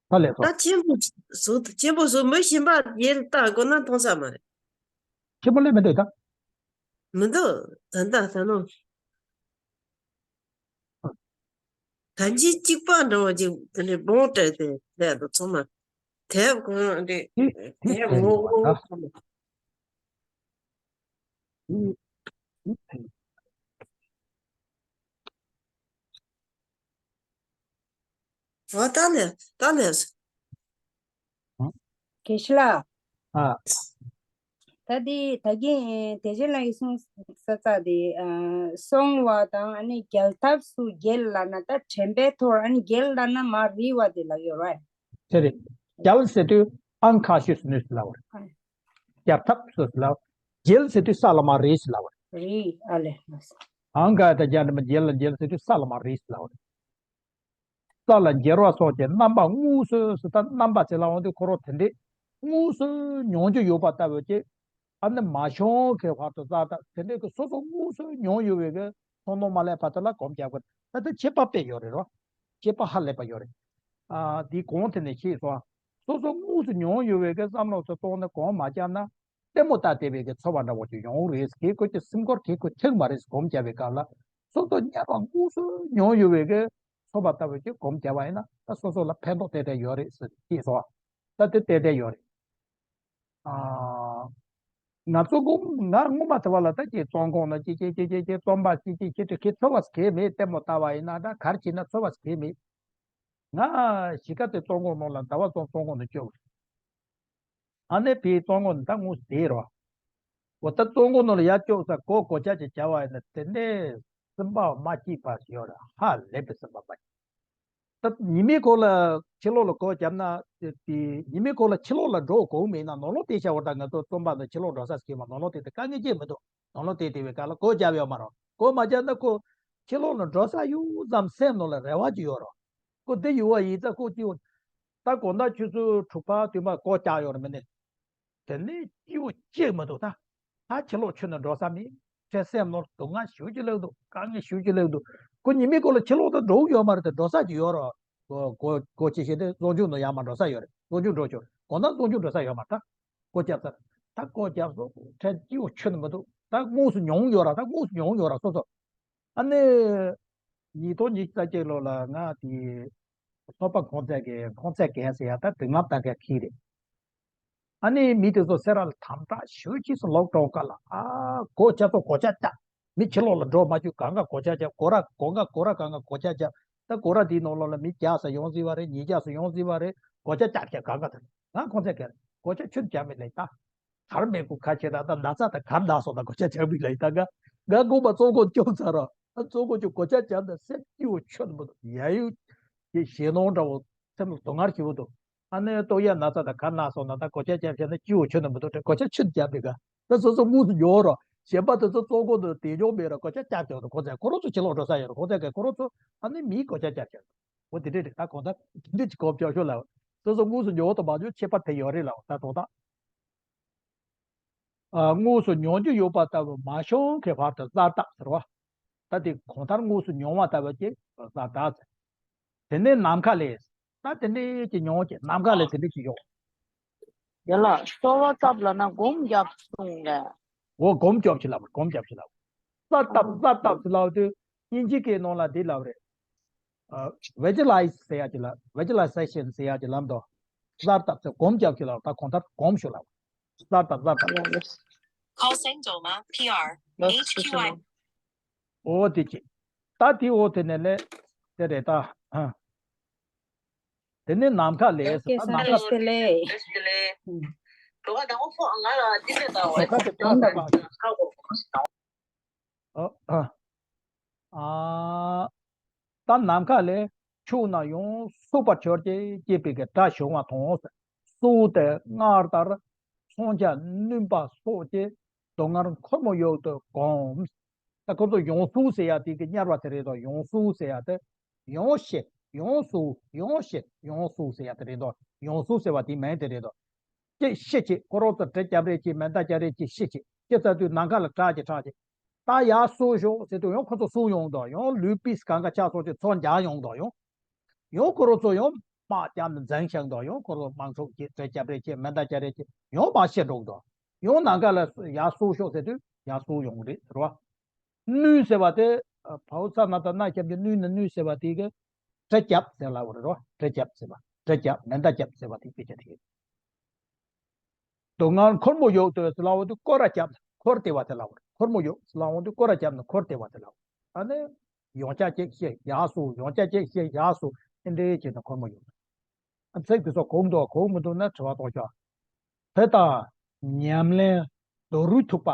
ད་ལས་སོ། ད་ཆེན་པོ་བཟོ་ཆེན་པོ་བཟོ་མི་གཞན་པ་ཡིན་ལྟ་དགོས་ན་མཐོང་ས་མ་རེད། ཆེན་པོ་ལས་མི་འདུག་ད། མི་འདུག་ད་ལྟ་ད་ནོ། ད་ཅི་གཅིག་པ་འདྲ་བོ་ཅིག་དེ་འདྲའི་སྦོང་སྤྲད་དེ་བསྡད་འདུག་ཚང་མ་དེབ་གང་འདྲ་དེ་དེ་དེབ་ཕན་ངོ་ཡོད་པ་ད། ངོ་ཚང་མ། དེ་དེ་ཕན་ཡོད་པ། འོ་ད་ལས་ད་ལས། ཨ། དགེ་བཤེས་ལགས། ཨ། ད་དེ་ད་གིན་དེ་རྗེས་ལ་ཡིག་གསུང་ས་ཚ་དེ་ཨ་སོང་བ་དང་ཨ་ནི་རྒྱལ་ཐབས་སུ་རྒྱལ་ལབ་ན་ད་དྲན་པའི་ཐོག་ཨ་ནི་རྒྱལ་ལབ་ན་མར་རིལ་བ་དེ་ལབ་ཡོད་རེད། དེ་རེད། རྒྱལ་ཟེར་དུས་ཨང་ཁ་ཤས་སུ་ནུས་སུ་ལབ་པ་རེད། ཨ། རྒྱལ་ཐབས་སུ་ལབ། རྒྱལ་ཟེར་དུས་ས་ལ་མར་རིལ་སུ་ལབ་པ་རེད། རིལ་ཨ་ལས། ཨང་ག་ད་རྒྱལ་ནི་མ་རྒྱལ་ལ་རྒྱལ་ཟེར་དུས་ས་ལ་མར་རིལ་སུ་ལབ་པ་རེད། ས་ལ་འགྱེལ་བ་སོགས་ཀྱི་རྣམ་པ་དངོས་སུ་སུ་ད་རྣམ་པ་ཟེར་ལ་འོང་དུས་ཁོ་རོ་དེ་འདྲས་དངོས་སུ་མྱོང་རྒྱུ་ཡོད་པ་ལྟ་བུ་ཅིག་ཨ་ནི་མ་བྱུང་གི་བར་དུ་ཙག་ཙག་དེ་འདྲས་ཀྱི་སོ་སོ་དངོས་སུ་མྱོང་ཡོད་པའི་གི་ཚོར་སྣང་མ་སླེབས་བར་དུ་ལ་སྒོམ་རྒྱག་དགོས། ད་ལྟ་ཁྱད་པར་དཔེ་ཡོད་རེད་རོ། ཁྱད་པར་ཧ་ལས་པ་ཡོད་རེད། ཨ་འདི་གོང་དེ་ནས་ཤེས་སོང་། སོ་སོ་དངོས་སུ་མྱོང་ཡོད་པའི་གི་བསམ་བློ་ཚོ་གཏོང་ནས་སྒོམ་མ་བརྒྱབ་ན། ལྟད་མོ་ལྟ་བསྡད་པའི་གི་ཚོར་བ་འདྲ་བོ་ཅིག་ཡོང་གི་རེད། གལ་སྲིད་ཁོ་ཀྱི་སེམས་ཁོར་གལ་ཁོ་ཐེག་མ་རེད་སྒོམ་བརྒྱབ་པའི་སྐབས་ལ་སོ་སོ་ཉར་བ་དངོས་སུ་མྱོང་ཡོད་པའི་གི་ཚོར་བ་ལྟ་བུ་ཅིག་སྒོམ་བརྒྱབ་པ་ཡིན་ན་ད་སོ་སོ་ལ་ཕན་ཐོགས་ཏན་ཏན་ཡོད་རེད་ཟེར་ཅེས་སོ། ད་དེ་ཏན་ཏན་ཡོད་རེད། ཨ། ང་ཚོ་སྒོམ་ང་སྔོན་མ་དེ་བ་ལ་ད་ཅིག་རྩོམ་ཁོང་ན་ཅིག་ཅིག་ཅིག་ཅིག་ཅིག་རྩོམ་པ་ཅིག་ཅིག་ཅིག་ཅིག་གི་ཚོར་བ་ཟེར་མེད། ལྟད་མོ་ལྟ་བ་ཡིན་ན་ད་གར་བྱས་ན་ཚོར་བ་ཟེར་མེད། ང་གཞིས་ཀ་རྩེ་རྩོམ་ཁོང་ནང་ལ་ཟླ་བ་རྩོམ་རྩོམ་ཁོང་ནང་བཅུག་ཨ་ནེ་ཕའི་རྩོམ་ཁོང་ནང་ད་དངོས་སུ་བསྡད་རོགས། འོ་ད་རྩོམ་ཁོང་ནང་ལ་ཡར་བཅུག་ས་གོ་གོ་ཆ་ཅིག་བྱ་བ་ཡིན་ན་དེ་ནས་སེམས་པ་མ་སྐྱིད་པ་ཞིག་ཡོད་རེད། ཧ་ལས་པའི་སེམས་པ་མ་སྐྱིད། ད་ཉི་མའི་གོ་ལ་ཕྱི་ལོགས་ལ་སྒོ་བརྒྱབ་ན་དེ་ཉི་མའི་གོ་ལ་ཕྱི་ལོགས་ལ་འགྲོ་དགོས་མེད་ན་ནང་ལོགས་བལྟས་བྱ་བ་ད་ང་ཚོ་རྩོམ་པ་ནང་ཕྱི་ལོགས་འགྲོ་ས་ཟེར་གྱི་མ་ནང་ལོགས་བལྟས་ཏེ་དཀའ་ངལ་ཅིག་མི་འདུག་ནང་ལོགས་བལྟས་བལྟས་པའི་སྐབས་ལ་སྒོ་བརྒྱབ་ཡོད་མ་རེད། སྒོ་མ་བརྒྱབ་ན་ཁོ་ཕྱི་ལོགས་ལ་འགྲོ་ས་ཡོད་ཙམ་སེམས་ནང་ལ་རེ་བ་ཅིག་ཡོད་རེད། ཁོ་འདི་ཡོད་བ་ཡིན་ཙང་ཁོ་སྐྱིད་པོ། ད་དགོང་དག་ཆུ་ཚོད་དྲུག་པ་བདུན་པ་སྒོ་བརྒྱབ་ཡོད་རེད་མིན་ནི། དེ་ནས་སྐྱིད་པོ་གཅིག་མི་འདུག་ད། ད་ཕྱི་ལོགས་ཆུ་ནང་འགྲོ་ས་མེད། ཁྱེད་སེམས་ནང་སྡུག་བསྔལ་ཞེ་པོ་ཅིག་སླེབས་འདུག་དཀའ་ངལ་ཞེ་པོ་ཅིག་སླེབས་འདུག་ཁོ་ཉི་མའི་གོ་ལ་ཕྱི་ལོགས་ད་འགྲོ་གི་ཡོད་མ་རེད་དེ་འགྲོ་ས་ཅིག་ཡོད་རེད། སྒོ་སྒོ་སྒོ་ཕྱེ་བྱས་ཏེ་རྫོང་ཆུང་ནང་ཡར་མར་འགྲོ་ས་ཡོད་རེད། རྫོང་ཆུང་འགྲོ་ཆོག་དགོང་དག་རྫོང་ཆུང་འགྲོ་ས་ཡོད་མ་རེད་ད། སྒོ་བརྒྱབ་ཚར། ད་སྒོ་བརྒྱབ་སོང་ཁྲལ་སྐྱིད་པོ་ཆུ་ནང་མི་འདུག་ད་དངོས་སུ་མྱོང་ཡོད་ར་ད་དངོས་སུ་མྱོང་ཡོད་ར་སོ་སོ། ཨ་ནི། ཉིས་སྟོང་ཉི་ཤུ་རྩ་གཅིག་ལོ་ལ་ང་དེ། སོག་པོ་གོང་ཚད་ཀྱི་གོང་ཚད་རྒན་ཟེར་ཡ་ད་དེང་སློབ་གྲྭ་གི་ཁྱི་རེད། ཨ་ནི་མི་དེ་ཚོ་སེ་ར་ལ་དམ་དྲག་ཞེ་པོ་ཅིག་སུ་ལོག་གྲོང་ཁ་ལ་ཨ་སྒོ་ལྕགས་ཚོ་སྒོ་ལྕགས་བཅག་མི་ཕྱི་ལོགས་ལ་འགྲོ་མ་བཅུག་གང་ག་སྒོ་ལྕགས་བཅག་སྒོ་ར་སྒོ་ང་སྒོ་ར་གང་ག་སྒོ་ལྕགས་བཅག་ད་སྒོ་ར་དེའི་ནང་ལོགས་ལ་མི་བརྒྱ་ཙམ་ཡོང་སྲིད་པ་རེད། ཉིས་བརྒྱ་ཙམ་ཡོང་སྲིད་པ་རེད། སྒོ་ལྕགས་བཅག་བཅག་གང་ག་དེ་ང་གོང་ཚད་གལ་སྒོ་ལྕགས་ཆུ་བརྒྱབ་མི་ལེགས་ད། གར་མེད་ཁུ་ཁ་ཆེ་ད་ད་ན་ཚ་ད་གར་ན་སོང་ད་སྒོ་ལྕགས་བཅག་མི་ལེགས་ད་ང་ང་དགོངས་པ་རྩོམ་སྒོ་བཅོམ་ཚར་རོ། ཨ་གཙོ་བོ་ཅིག་སྒོ་ལྕགས་བརྒྱབ་ནས་སེམས་སྐྱིད་པོ་ཆོད་མི་འདུག་ཡ་ཡུ། དེ་ཞེད་སྣང་འདྲ་བོ་སེམས་ལ་སྡུག་བསྔལ་ཞེ་པོ་འདུག་ཨ་ནི་ཏོག་ཡ་ན་ཚ་དང་ག་ན་སོང་ན་ད་སྒོ་ལྕགས་བརྒྱབ་བྱས་ན་སྐྱིད་པོ་ཆོད་ནི་མི་འདུག་དྲན་སྒོ་ལྕགས་ཆུ་བརྒྱབ་པའི་ག་ད་སོ་སོ་དངོས་སུ་ཉོ་རོགས་གཞན་པ་དེ་ཚོ་གཙོ་བོ་འདུག་དེ་ཉོ་མེད་རོགས་སྒོ་ལྕགས་བརྒྱབ་བྱས་འདུག་ཁོ་ཚོས་ཁོ་རང་ཚོ་ཕྱི་ལོགས་འགྲོ་ས་ཡོད་རོགས་ཁོ་ཚོས་ག་ཁོ་རང་ཚོ་ཨ་ནི་མིའི་སྒོ་ལྕགས་བརྒྱབ་བྱས་འདུག་འོ་དེ་འདྲས་རེད་ད་གོང་ད་དེ་འདྲས་ཀྱི་གོ་བཅོ་ཤོག་ལ་སོ་སོ་དངོས་སུ་ཉོ་བ་དང་མ་ཉོ་ཁྱད་པར་དེ་ཡོད་རེད་ལ་ད་དོན་དག་ཨ་དངོས་སུ་མྱོང་རྒྱུ་ཡོད་པ་ལྟ་བུ་མ་བྱུང་གི་བར་དུ་ཙག་ཙག་ཟེར་བ། ད་དེ་གང་ལྟར་དངོས་སུ་མྱོང་བ་ལྟ་བུ་ཅིག་ཙག་ཙག་ཟེར། དེ་ནས་ནམ་མཁའ་ལས། ད་དེ་འདྲའི་གི་མྱོང་བྱེད། ནམ་མཁའ་ལས་དེ་འདྲའི་གི་ཡོང་། ཡ་ལ་གསོལ་བ་བཏབ་ལབ་ན་སྒོམ་རྒྱབ་གསུངས་ལས། འོ་སྒོམ་རྒྱབ་ཅིག་ལབ། སྒོམ་རྒྱབ་ཅིག་ལབ། གསལ་བཏབ། གསལ་བཏབ་ཅིག་ལབ་དུས་དབྱིན་ཇི་སྐད་ནང་ལ་འདི་ལབ་རེད། ཨ། visualize ཟེར་ཡ་ཅིག་ལ། visualization ཟེར་ཡ་ཅིག་ལབ་འདུག་གསལ་བཏབ་ཟེར། སྒོམ་རྒྱབ་ཅིག་ལབ། ད་གང་ལྟར་སྒོམ་ཞིག་ལབ། གསལ་བཏབ། གསལ་བཏབ། Call Sangdoma P R H Q I འོ་དེ་ཅི། ད་དེ་འོ་དེ་ནས་ལས་དེ་རེད་ད། ཨ། དེ་ནས་ནམ་མཁའ་ལས། ད་ནམ་མཁའ། ལས། ཨུམ། ཁ་དེ་ད་ད་ད། ཨ། ཨ། ད་ནམ་མཁའ་ལས། ཕྱོགས་རྣམས་ཡོངས་སུ་རྫོགས་པར་གྱུར་ཅིག་ཅེས་པའི་གི་སྒྲ་བྱུང་བ་དང་། སོགས་ཏེ་སྔར་ལྟར་མཚོན་ཆ་བསྣུན་པ་སོགས་ཀྱིས་སྡུག་བསྔལ་འཁོར་མོ་ཡུག་ཏུ་བསྒོམ། ད་ཁོ་ཚོ་ཡོངས་སུ་ཟེར་ཡ་དེ་གི་དམྱལ་བ་དེ་རེད་དོ། ཡོངས་སུ་ཟེར་ཡ་དེ། ཡོངས་ཤེས། ཡོངས་སུ། ཡོངས་ཤེས། ཡོངས་སུ་ཟེར་ཡ་དེ་རེད་དོ། ཡོངས་སུ་ཟེར་བ་དེའི་མིང་དེ་རེད་དོ། ཅེས་ཤེས་བྱེད། ཁོ་རང་ཚོ་གྲི་རྒྱབ་རེས་བྱེད། མེ་མདའ་རྒྱག་རེས་བྱེད། ཤེས་བྱེད། ཅེས་ཟེར་དུས་ནམ་མཁའ་ལ་གྲགས་ཀྱི་གྲགས་ཀྱི། ད་ཡར་སོང་ཤོག་ཟེར་དུས་ཡང་ཁོ་ཚོ་སོང་ཡོང་དོ། ཡང་ལུས་པིས་གང་ག་ཆགས་སོང་ཅིག་ཚོ་འཇགས་ཡོང་དོ། ཡང་ཡང་ཁོ་རང་ཚོ་ཡང་དམག་རྒྱབ་ནས་འཛིང་བཞག་དོ། ཡང་ཁོ་རང་དམག་འཁྲུག་བྱེད། གྲི་རྒྱབ་རེས་བྱེད། མེ་མདའ་རྒྱག་རེས་བྱེད། ཡང་དམག་ཤི་འགྲོ་གི་འདུག་ཡང་ནམ་མཁའ་ལ་ཡར་སོང་ཤོག་ཟེར་དུས་ཡར་སོང་ཡོང་གི་རེད་ཟེར་བ། བསྣུན་ཟེར་བ་དེ། བའོ་ཚ་ན་བཏགས་སྣ་ཞབས་ཀྱུ་བསྣུན་ནས་བསྣུན་ཟེར་བ་དེ་གི་གྲི་རྒྱབ་ཟེར་ལབ་པ་རེད་རོ། གྲི་རྒྱབ་ཟེར་བ། གྲི་རྒྱབ། མེ་མདའ་རྒྱབ་ཟེར་བ་དེ་སྐད་ཆ་དེ་ཡིན། སྡུག་བསྔལ་འཁོར་མོ་ཡུག་ཏུ་ཟེར་ལབ་པ་དེ་སྐོར་ར་རྒྱབ། འཁོར་བསྡད་པ་དེ་ལབ་པ་རེད། འཁོར་མོ་ཡུག་ཟེར་ལབ་པ་དེ་སྐོར་ར་རྒྱབ་ནས་འཁོར་བསྡད་པ་དེ་ལབ། ཨ་ནི་ཡང་བསྐྱར་གཅིག་བཤད་ཡར་སོང་། ཡང་བསྐྱར་གཅིག་བཤད་ཡར་སོང་། ཨེ་འདྲའི་བྱས་ནས་འཁོར་མོ་ཡུག་ཨ། ཚིག་དེ་ཚོ་གོ་གི་འདུག་གོ་གི་མི་འདུག་ན་དྲི་བ་གཏོང་ཤོག་དེ་ལྟར་ཉམས་ལེན་རྡོ་རུས་ཐུག་པ།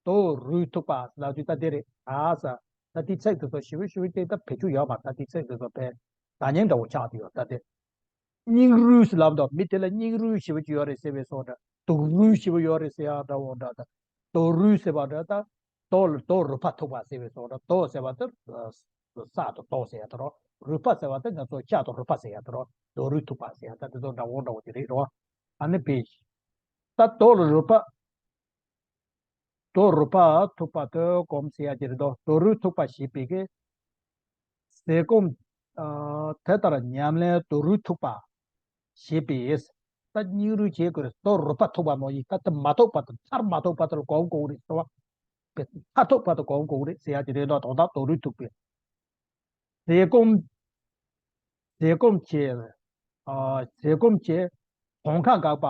རྡོ་རུས་ཐུག་པ་ལབ་དུས་ད་དེ་རེད་ད་ཟེར། ད་དེའི་ཚིག་དེ་ཚོ་ཞིབ་ཞིབ་ཅིག་ད་བེད་སྤྱོད་ཡོད་མ་རེད། ད་དེའི་ཚིག་དེ་ཚོ་དཔེ་བརྡ་རྙིང་འདྲ་བོ་ཆགས་བསྡད་ཡོད་ད་དེ། སྙིང་རུས་ལབ་འདུག་མི་དེ་ལ་སྙིང་རུས་ཞེ་པོ་ཅིག་ཡོད་རེད་ཟེར་བའི་བཟོ་འདྲ། སྡུག་རུས་ཞེ་པོ་ཡོད་རེད་ཟེར་ཡག་འདྲ་བོ་འདྲ་ད། རྡོ་རུས་ཟེར་བ་འདྲ་ད། རྡོ་ལ་རྡོ་རུས་པ་ཐུག་པ་ཟེར་བའི་བཟོ་འདྲ། རྡོ་ཟེར་བ་དེ་ས་དང་རྡོ་ཟེར་ཡག་དེ་རོ། རུས་པ་ཟེར་བ་དེ་ང་ཚོ་ཤ་དང་རུས་པ་ཟེར་ཡག་དེ་རོ། རྡོ་རུས་ཐུག་པ་ཟེར་ཡག་ད་དེ་ཚོ་འདྲ་བོ་འདྲ་བོ་ཅིག་རེད་རོ། ཨ་ནི་པའི། ད་རྡོ་ལ་རུས་པ། རྡོ་རུས་པ་ཐུག་པ་དེ་སྒོམ་ཟེར་ཡག་ཅིག་རེད་དོ། རྡོ་རུས་ཐུག་པ་ཞེས་པའི་གི་ཟས་སྐོམ། ཨ། དེ་ལྟར་ཉམས་ལེན་རྡོ་རུས་ཐུག་པ་ཞེས་པས། ད་སྙིང་རུས་བྱེད་དགོས་རེད། རྡོ་རུས་པ་ཐུག་པ་ནང་བཞིན་ད་དེ་མ་ཐུག་པ་དང་མཐར་མ་ཐུག་པ་དེ་ལ་སྒོམ་དགོས་རེད་ཟེར་བ། མཐར་ཐུག་པ་དེ་སྒོམ་དགོས་རེད་ཟེར་ཡག་ཅིག་རེད་དོ། དོན་དག་རྡོ་རུས་ཐུག་པའི། ཟས་སྐོམ། ཟས་སྐོམ་བྱེད། ཨ། ཟས་སྐོམ་བྱེད། གདོང་ཁ་འགག་པ།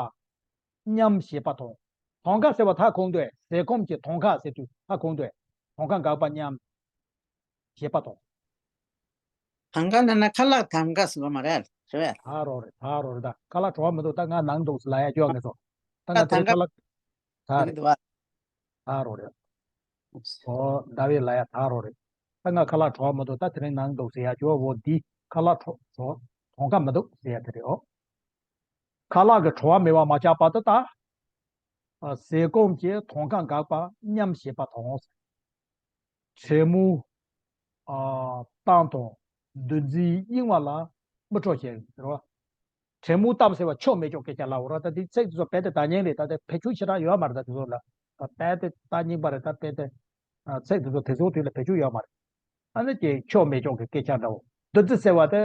སྙམ་བྱེད་པ་དང་། གདོང་ཁ་ཟེར་བ་ད་གོ་གི་འདུག་གས། ཟས་སྐོམ་གྱི་གདོང་ཁ་ཟེར་དུས་ད་གོ་གི་འདུག་གས། གདོང་ཁ་འགག་པ་སྙམ་བྱེད་པ་དང་། གདོང་ཁ་ལབ་ན་ན་ཁ་ལག་གདམ་ཁ་ཟེར་བ་མ་རེད། རེད་པས། ད་རོ་རེད། ད་རོ་རེད། ད་ཁ་ལག་བྲོ་བ་མི་འདུག་ད་ང་ནང་འདུག་ཟེར་ལབ་ཡག་ཅོག་ངེས་སོ། ད་ང་དེ་ཁ་ལག་ད་རེད། ད་རོ་རེད། ཨོ་ཟླ་བའི་ལ་ཡ་ད་རོ་རེད། ད་ང་ཁ་ལག་བྲོ་བ་མི་འདུག་ད་དེ་རིང་ནང་འདུག་ཟེར་ཡག་ཅོག་འོ་འདི་ཁ་ལག་བྲོ་བྲོ་གདོང་ཁ་མི་འདུག་ཟེར་ཡག་དེ་རེད། ཨོ། ཁ་ལག་གི་བྲོ་བ་མེད་པར་མ་ཆགས་པ་དེ་ལྟར། ཟས་སྐོམ་གྱི་གདོང་ཁ་འགག་པ་སྙམ་བྱེད་པ་དང་། བྲེ་མོ། ཨ། གཏམ་དང་འདུ་འཛིའི་གཡེང་བ་ལ་མི་སྤྲོ་ཞིང་ཟེར་བ། བྲེ་མོ་གཏམ་ཟེར་བ་ཆོ་མེད་ཅོག་སྐད་ཆ་ལབ་ར། ད་དེ་ཚིག་དེ་ཚོ་རྦད་དེ་བརྡ་རྙིང་རེད། ད་དེ་བེད་སྤྱོད་ཞེ་དྲག་ཡོད་མ་རེད། ད་དེ་ཚོ་ལ་རྦད་དེ་བརྡ་རྙིང་པ་རེད། ད་རྦད་དེ་ཚིག་དེ་ཚོ་དེ་ཚོ་དུས་ལ་བེད་སྤྱོད་ཡོད་མ་རེད། ཨ་ནི་ཀྱི་ཆོ་མེད་ཅོག་གི་སྐད་ཆ་འདྲ་བོ། འདུ་འཛི་ཟེར་བ་དེ།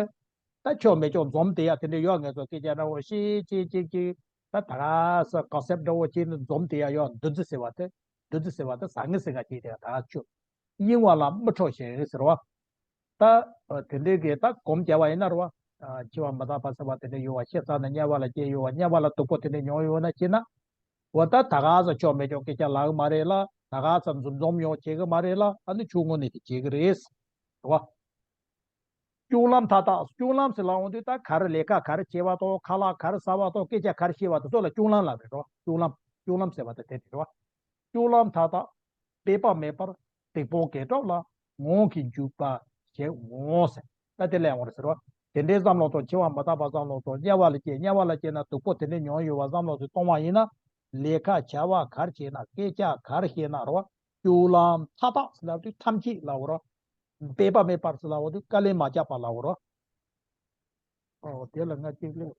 ད་ཆོ་མེད་ཅོག་འཛོམས་དེ་ཡ་དེ་འདྲ་ཡོད་ངེས་སོ། སྐད་ཆ་འདྲ་བོ་ཤེས་ཅེས་ཅིག་ཅིག་ད་ད་ག་ས་གོ་སེབ་འདྲ་བོ་ཅིག་ནི་འཛོམས་དེ་ཡ་ཡོད། འདུ་འཛི་ཟེར་བ་དེ། འདུ་འཛི་ཟེར་བ་དེ་ཟང་ངེ་ཟིང་ང་ཅིག་དེ་ཡ་ད་ཆོ། གཡེང་བ་ལ་མི་སྤྲོ་ཞིང་ཟེར་བ། ད་དེ་འདྲའི་གི་ད་སྒོམ་རྒྱབ་པ་ཡིན་ན་རེད་བ། འཆི་བ་མི་རྟག་པ་ཟེར་བ་དེ་འདྲ་ཡོད་བ། ཤི་ཚར་ནས་དམྱལ་བ་ལ་སྐྱེས་ཡོད་བ། དམྱལ་བ་ལ་སྡུག་པོ་དེ་འདྲ་མྱོང་ཡོད་ན་ཅི་ན། འོ་ད་ད་ག་ས་ཆོ་མེད་ཅོག་སྐད་ཆ་ལབ་གི་མ་རེད་ལ། ད་ག་ས་འཛོམས་འཛོམས་ཡོང་བྱེད་གི་མ་རེད་ལ། ཨ་ནི་ཆུ་ངོ་ནས་དེ་བྱེད་གི་རེད། རེད་བ། སྐྱོང་ལམ་མཐའ་དག་སྐྱོང་ལམ་ཟེར་ལབ་འོང་དུས་ད་ག་རེ་ལས་ཀ་ག་རེ་བྱེད་པ་དང་། ཁ་ལག་ག་རེ་ཟ་བ་དང་། སྐད་ཆ་ག་རེ་བཤད་པ་དང་སོགས་ལ་སྐྱོང་ལམ་ལབ་རེད་རོ། སྐྱོང་ལམ། སྐྱོང་ལམ་ཟེར་བ་དེ་དེ་རེད་རོ། སྐྱོང་ལམ་མཐའ་དག་འབད་པ་མེད་པར་སྡིག་པ་དགེ་སྒྲུབ་ལ་ངང་གིས་འཇུག་པར་བྱེད་འོང་ཟེར། ད་དེ་ལས་འོང་རེད་ཟེར་རོ། དེ་འདྲའི་བསམ་བློ་དང་། འཆི་བ་མི་རྟག་པ་བསམ་བློ་དང་། དམྱལ་བ་ལ་སྐྱེས། དམྱལ་བ་ལ་སྐྱེས་ན་སྡུག་པོ་དེ་འདྲ་མྱོང་ཡོད་པ་བསམ་བློ་དེ་གཏོང་བ་ཡིན་ན། ལས་ཀ་བྱ་བ་ག་རེ་བྱེད་ན། སྐད་ཆ་ག་རེ་བཤད་ན་རོ། སྐྱོང་ལམ་མཐའ་དག་ཟེར་ལབ་དུས་ཐམས་ཅད་ལབ་རོ། འབད་པ་མེད་པར་ཟེར་ལབ་དུས་དཀའ་ལས་མ་བརྒྱབ་པ་ལབ་རོ། ཨོ་དེ་ལ་ང་གཅིག་ལས།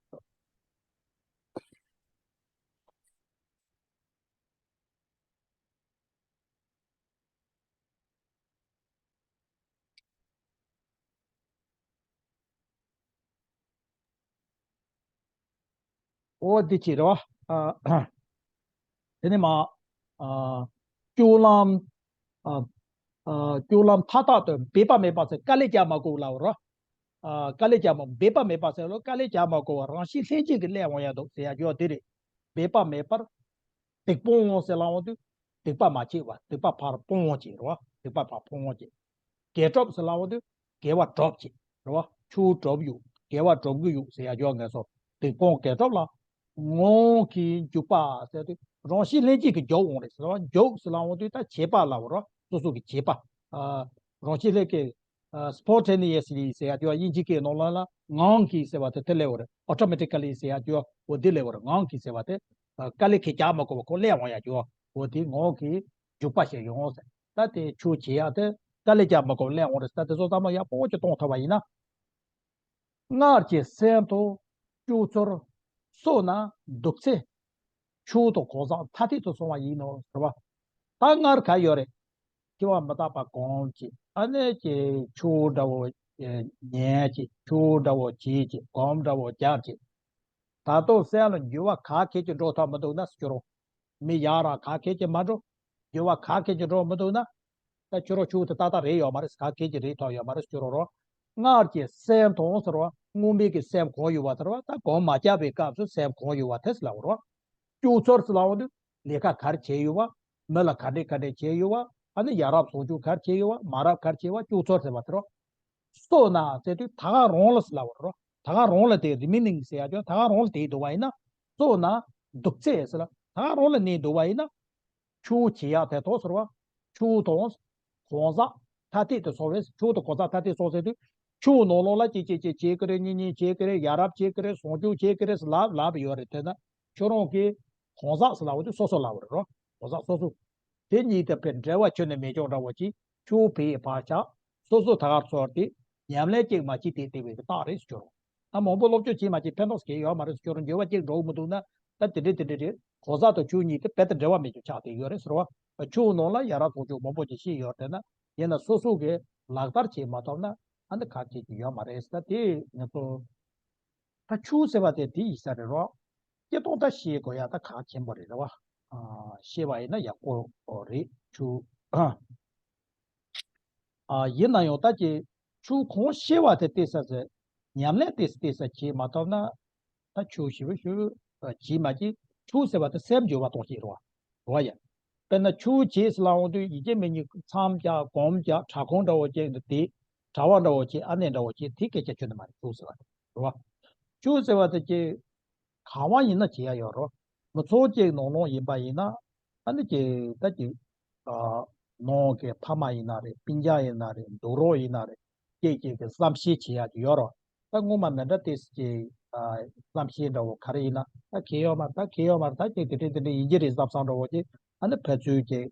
འོ་འདི་བྱས་རེད་བ། ཨ། དེ་ནས་མ། ཨ། སྤྱོད་ལམ། ཨ། ཨ། སྤྱོད་ལམ་མཐའ་དག་ཏུ་འབད་པ་མེད་པ་ཟེར། དཀའ་ལས་རྒྱག་མ་དགོས་ལབ་རེད། ཨ། དཀའ་ལས་རྒྱག་མ། འབད་པ་མེད་པ་ཟེར་ལོ། དཀའ་ལས་རྒྱག་མ་དགོས་པར་རང་བཞིན་ལྷན་སྐྱེས་ཀྱིས་སླེབས་འོང་ཡ་འདུག་ཟེར་ཡ་ཡོད་དེ་རེད། འབད་པ་མེད་པར། སྡིག་སྤོང་ཟེར་ལབ་འོང་དུས། སྡིག་པ་མ་བྱེད་པ། སྡིག་པ་ཕར་སྤོང་བྱེད་རེད་བ། སྡིག་པ་ཕར་སྤོང་བྱེད། དགེ་སྒྲུབ་ཟེར་ལབ་འོང་དུས། དགེ་བ་སྒྲུབ་བྱེད་རེད་བ། ཆུ་སྒྲུབ་ཡོད། དགེ་བ་སྒྲུབ་ཀྱི་ཡོད་ཟེར་ཡ་ཡོད། ངེས་སོ། སྡིག་སྤོང་དགེ་སྒྲུབ་ལ། ངང་གིས་འཇུག་པ་ཟེར་དུས། རང་བཞིན་ལྷན་སྐྱེས་ཀྱིས་འཇུག་འོང་རེད་ཟེར་བ། འཇུག་ཟེར་ལབ་འོང་དུས་ད་བྱེད་པ་ལབ་རེད། སོ་སོ་གི་བྱེད་པ། ཨ། རང་བཞིན་ལྷན་སྐྱེས། ཨ། spontaneously ཟེར་ཡ་དེ་བ་དབྱིན་ཇི་སྐད་ནང་ལ་ལ་ངང་གིས་ཟེར་བ་དེ་དེ་སླེབས་པ་རེད། automatically ཟེར་ཡ་དེ་བ་འོ་དེ་སླེབས་པ་རེད། ངང་གིས་ཟེར་བ་དེ། ཨ། དཀའ་ལས་ཁྱེད་རྒྱག་མ་དགོས་པ་ཁོ་སླེབས་འོང་ཡ་དེ་བ་འོ་དེ་ངང་གིས་འཇུག་པ་ཞིག་ཡོང་ཟེར། ད་དེ་ཆོས་བྱེད་ཡ་དེ་དཀའ་ལས་རྒྱག་མ་དགོས་པ་སླེབས་འོང་རེད་ཟེར། ད་དེ་ཚོ་ཚང་མ་ཡག་པོ་ཅིག་གཏོང་ཐུབ་པ་ཡིན་ན། སྔར་གྱི་སེམས་དང་སྤྱོད་ཚུལ་སོགས་ན་འདུག་ཚེ། ཆོས་དང་གང་ཟག་ཐ་དད་དུ་སོང་བ་ཡིན་ནོ་ཟེར་བ། ད་སྔར་ག་ཡོད་རེད། སྐྱེ་བ་མི་རྟག་པ་གོམས་ཀྱི། ཨ་ནི་ཀྱི་ཆུ་འདྲ་བོ་ཉན་ཀྱི། ཆུ་འདྲ་བོ་བྱེད་ཀྱི། གོམས་འདྲ་བོ་རྒྱག་ཀྱི། ད་དུང་སེམས་ལ་འགྱུར་བ་ག་གེ་ཅིག་འགྲོ་ཐུབ་མི་འདུག་ན་ཟེར་རོ། མི་ཡག་ར་ག་གེ་ཅིག་མ་འགྲོ། འགྱུར་བ་ག་གེ་ཅིག་འགྲོ་མི་འདུག་ན། ད་ཁྱོད་རང་ཆུ་དེ་ཏག་ཏག་རེད་ཡོད་མ་རེད། ག་གེ་ཅིག་རེད་ཐུབ་ཡོད་མ་རེད་ཟེར་རོ། སྔར་གྱི་སེམས་དང་ཟེར་བ། སྔོན་མའི་གི་སེམས་གང་ཡོད་པ་ཟེར་བ། ད་གོམས་མ་རྒྱག་པའི་སྐབས་སུ་སེམས་གང་ཡོད་པ་དེ་ཟེར་ལབ་རོ། སྤྱོད་ཚུལ་ཟེར་ལབ་འོང་དུས་ལས་ཀ་ག་རེ་བྱས་ཡོད་པ། མི་ལ་ག་འདྲས་ག་འདྲས་བྱས་ཡོད་པ། ཨ་ནི་ཡ་རབས་བཟང་སྤྱོད་ག་རེ་བྱས་ཡོད་པ། མ་རབས་ག་རེ་བྱས་པ། སྤྱོད་ཚུལ་ཟེར་བ་དེ་རོ། སོགས་ན་ཟེར་དུས་ད་ག་རང་ལ་ཟེར་ལབ་རོ། ད་ག་རང་ལ་དེ་remaining ཟེར་ཡ་ཅོ། ད་ག་རང་ལ་དེ་འདུག་པ་ཡིན་ན། སོགས་ན་འདུག་ཚེ་ཟེར་ལ། ད་ག་རང་ལ་གནས་འདུག་པ་ཡིན་ན། ཆོས་བྱེད་ཡག་དེ་ཐོག་ཟེར་བ། ཆོས་དང་གང་ཟག་ཐ་དད་དུ་སོང་བས། ཆོས་དང་གང་ཟག་ཐ་དད་སོང་ཟེར་དུས། ཆོས་ནང་ལོགས་ལ་གཅིག་གཅིག་གཅིག་བྱེད་ཀྱི་རེད། གཉིས་གཉིས་བྱེད་ཀྱི་རེད། ཡ་རབས་བྱེད་ཀྱི་རེད། བཟང་སྤྱོད་བྱེད་ཀྱི་རེད་ཟེར་ལབ་ལབ་ཡོད་རེད། དེ་ན་ཁྱོད་རང་གིས་གང་ཟག་ཟེར་ལབ་དུས་སོ་སོ་ལབ་རེད་རོ། གང་ཟག་སོ་སོ། དེ་གཉིས་དེ་བས་འབྲེལ་བ་ཁྱོན་ནས་མེད་ཀྱང་འདྲ་བོ་ཅིག་ཆོས་བྱེད་པའི་བག་ཆགས་སོ་སོ་ད་གར་ཚོར་ཏེ་ཉམས་ལེན་གཅིག་མ་བྱས་དེ་བདེ་བའི་རྟགས་རེད་ཟེར་རོ། ད་མང་པོ་སློབ་སྦྱོང་བྱས་མ་བྱས་ཕན་ཐོགས་གང་ཡང་ཡོད་མ་རེད་ཟེར་རོ། འགྱུར་བ་གཅིག་འགྲོ་གི་མི་འདུག་ན། ད་དེ་འདྲས་དེ་འདྲས་རེད། གང་ཟག་དང་ཆོས་གཉིས་དེ་རྦད་དེ་འབྲེལ་བ་མེད་ཀྱང་ཆགས་བསྡད་ཡོད་རེད་ཟེར་བ། ཆོས་ནང་ལ་ཡ་རབས་བཟང་སྤྱོད་མང་པོ་ཅིག་བཤད་ཡོད་རེད་ན། ཡིན་ན་སོ་སོ་གིས་ལག་བསྟར་བྱེད་མ་ཐུབ་ན་ཨ་ནི་ག་བྱེད་ཀྱི་ཡོད་མ་རེད་ཟེར། ད་དེ་ང་ཚོ་ད་ཆོས་ཟེར་བ་དེ་དེ་ཡིན་ས་རེད་རོ། སྐྱེ་སྟོང་ད་ཤེས་དགོས་ཡ་ད་གལ་ཆེན་པོ་རེད་རེད་བ། ཨ། ཤེས་པ་ཡིན་ན་ཡག་པོ་རེད་ཆོས། ཨ། ཡིན་ན་ཡང་ད་ཀྱི་ཆོས་གང་ཤེས་པ་དེ་ཏོག་ཙམ་ཟེར། ཉམས་ལེན་ཏོག་ཙམ་ཏོག་ཙམ་བྱེད་མ་ཐུབ་ན། ད་ཆོས་ཞེ་པོ་ཞེ་པོ་བྱེད་མ་བྱེད། ཆོས་ཟེར་བ་དེ་སེམས་འགྱུར་བ་གཏོང་བྱེད་རེད་བ། རེད་བ་ཡ། དཔེར་ན་ཆོས་བྱེད་ཟེར་ལབ་འོང་དུས་ཡིན་གཅིག་མིན་གཅིག་མཚམས་བཞག་གོམས་བཞག་གྲྭ་ཁོང་འདྲ་བོ་བྱས་འདུག་དེ། གྲྭ་པ་འདྲ་བོ་བྱས། ཨ་ནེ་འདྲ་བོ་བྱས། དེ་སྐད་ཆ་ཁྱོན་ནས་མ་རེད། ཆོས་ཟེར་བ་དེ་རེད་བ། ཆོས་ཟེར་བ་དེ་ཀྱི་གང་བ་ཡིན་ན་བྱེད་ཡ་ཡོད་རོ། མི་ཚོགས་ཅིག་ནང་ལོགས་ཡིན་པ་ཡིན་ན། ཨ་ནི་ཀྱི་ད་ཀྱི། ཨ། ནང་གི་ཕ་མ་ཡིན་ན་རེད། སྤུན་ཀྱག་ཡིན་ན་རེད། འདུག་རོགས་ཡིན་ན་རེད། ཀྱེ་ཀྱེ་གི་བསམ་ཤེས་བྱེད་ཡ་ཅིག་ཡོད་རོ། ད་སྔོན་མ་མི་འདྲ་ཏོག་ཙམ་ཅིག་ཨ། བསམ་ཤེས་འདྲ་བོ་ག་རེ་ཡིན་ན། ད་གལ་ཡོད་མ་རེད། ད་གལ་ཡོད་མ་རེད། ད་ཀྱེ་དེ་འདྲས་དེ་འདྲས་ཡིན་གྱི་རེད་བསམ་བསམ་འདྲ་བོ་ཅིག་ཨ་ནི་ཕན་ཚུན་ཅིག་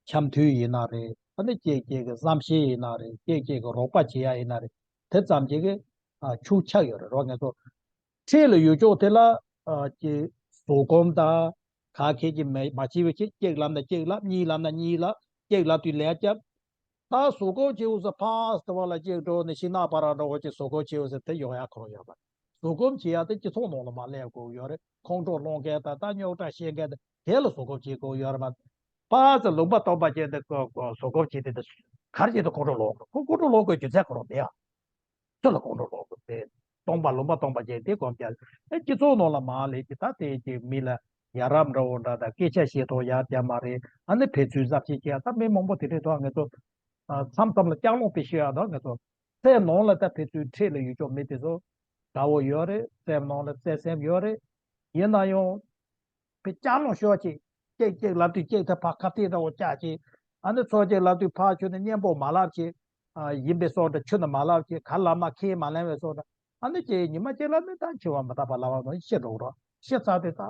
འཆམ་མཐུན་ཡིན་ན་རེད། ཨ་ནི་ཀྱེ་ཀྱེ་གི་བསམ་ཤེས་ཡིན་ན་རེད། ཀྱེ་ཀྱེ་གི་རོགས་པ་བྱེད་ཡ་ཡིན་ན་རེད། དེ་ཙམ་ཅིག་གི། ཨ། ཆོས་ཆགས་ཡོད་རེད་རོ། ང་ཚོ་འཕྲད་ལ་ཡོད་ཅོག་དེ་ལ། ཨ། ཀྱི་བཟོད་སྒོམ་དང་ག་གེ་ཅིག་མ་མ་བྱས་པའི་ཕྱིར། གཅིག་ལབ་ན་གཅིག་ལབ། གཉིས་ལབ་ན་གཉིས་ལབ། གཅིག་ལབ་དུས་ལན་རྒྱབ། ད་བཟོད་སྒོམ་བྱེད་འོ་ཟེར་ཕར་ཟེར་བ་ལ་གཅིག་འགྲོ་ནས་ཤིང་ནགས་པ་ར་འདྲ་བོ་ཅིག་བཟོད་སྒོམ་བྱེད་འོ་ཟེར་དེ་ཡོང་ཡ་ཁོ་རང་ཡོད་མ་རེད། བཟོད་སྒོམ་བྱེད་ཡ་དེ་སྤྱི་ཚོགས་ནང་ལ་མར་སླེབས་དགོས་ཡོད་རེད། ཁོང་ཁྲོ་སློང་མཁན་དང་ད་རྙོག་དྲ་བཤད་མཁན་དེ་དེ་ལ་བཟོད་སྒོམ་བྱེད་དགོས་ཡོད་རེད་མ། ཕར་ཚུར་ལུང་པ་སྟོང་པ་ཅན་དེ་ཀོ་ཀོ་བཟོད་སྒོམ་བྱེད་དེ་དེ་ག་རེ་བྱེད་དུ་ཁོང་ཁྲོ་སློང་དགོས། ཁོ་ཁོང་ཁྲོ་སློང་དགོས་རྒྱུ་མཚན་ཁོ་རང་མེད་ཡ། ཁྱོད་ལ་ཁོང་ཁྲོ་སློང་དགོས་དེ། སྟོང་པ་ལུང་པ་སྟོང་པ་ཅན་དེ་སྒོམ་རྒྱག་ཨེ་སྤྱི་ཚོགས་ནང་ལ་མར་སླེབས་ཀྱི་ད་དེ་ཅིག་མི་ལ་ཡ་རབས་འདྲ་བོ་འདྲ་དང་སྐད་ཆ་བཤད་ཐུབ་ཡ་དེ་མ་རེད། ཨ་ནི་ཕན་ཚུན་བསམ་ཤེས་བྱེད་ཡ་ད་མི་མང་པོ་དེ་འདྲས་འདུག་ང་ཚོ། ཨ། མཚམས་མཚམས་ལ་ལྕགས་ལོང་དཔེ་ཤོད་ཡ་འདུག་ང་ཚོ། སེམས་ནང་ལ་ད་ཕན་ཚུན་འཕྲད་ལ་ཡོད་ཅོག་མི་དེ་ཚོ་དགའ་བོ་ཡོད་རེད། སེམས་ནང་ལ་བརྩེ་སེམས་ཡོད་རེད། ཡིན་ན་ཡང་། དཔེ་ལྕགས་ལོང་ཤོར་ཅིག་གཅིག་གཅིག་ལབ་དུས་གཅིག་ད་ཕར་ཁ་གཏད་འདྲ་བོ་བཅག་ཅིག་ཨ་ནི་ཚོ་གཅིག་ལབ་དུས་ཕར་ཁྱོད་ནི་སྙན་པོ་མ་ལབ་ཅིག་ཨ། ཡིན་པའི་སོགས་འདྲ་ཁྱོད་ནི་མ་ལབ་ཅིག་ག་ལབ་མ་ཁས་མ་ལེན་པའི་སོགས་འདྲ། ཨ་ནི་ཅིག་ཉི་མ་གཅིག་ལ་ནི་ད་འཆི་བ་མི་རྟག་པ་ལབ་པ་ནང་ཤི་འགྲོ་རོགས། ཤི་ཚར་དུས་ད་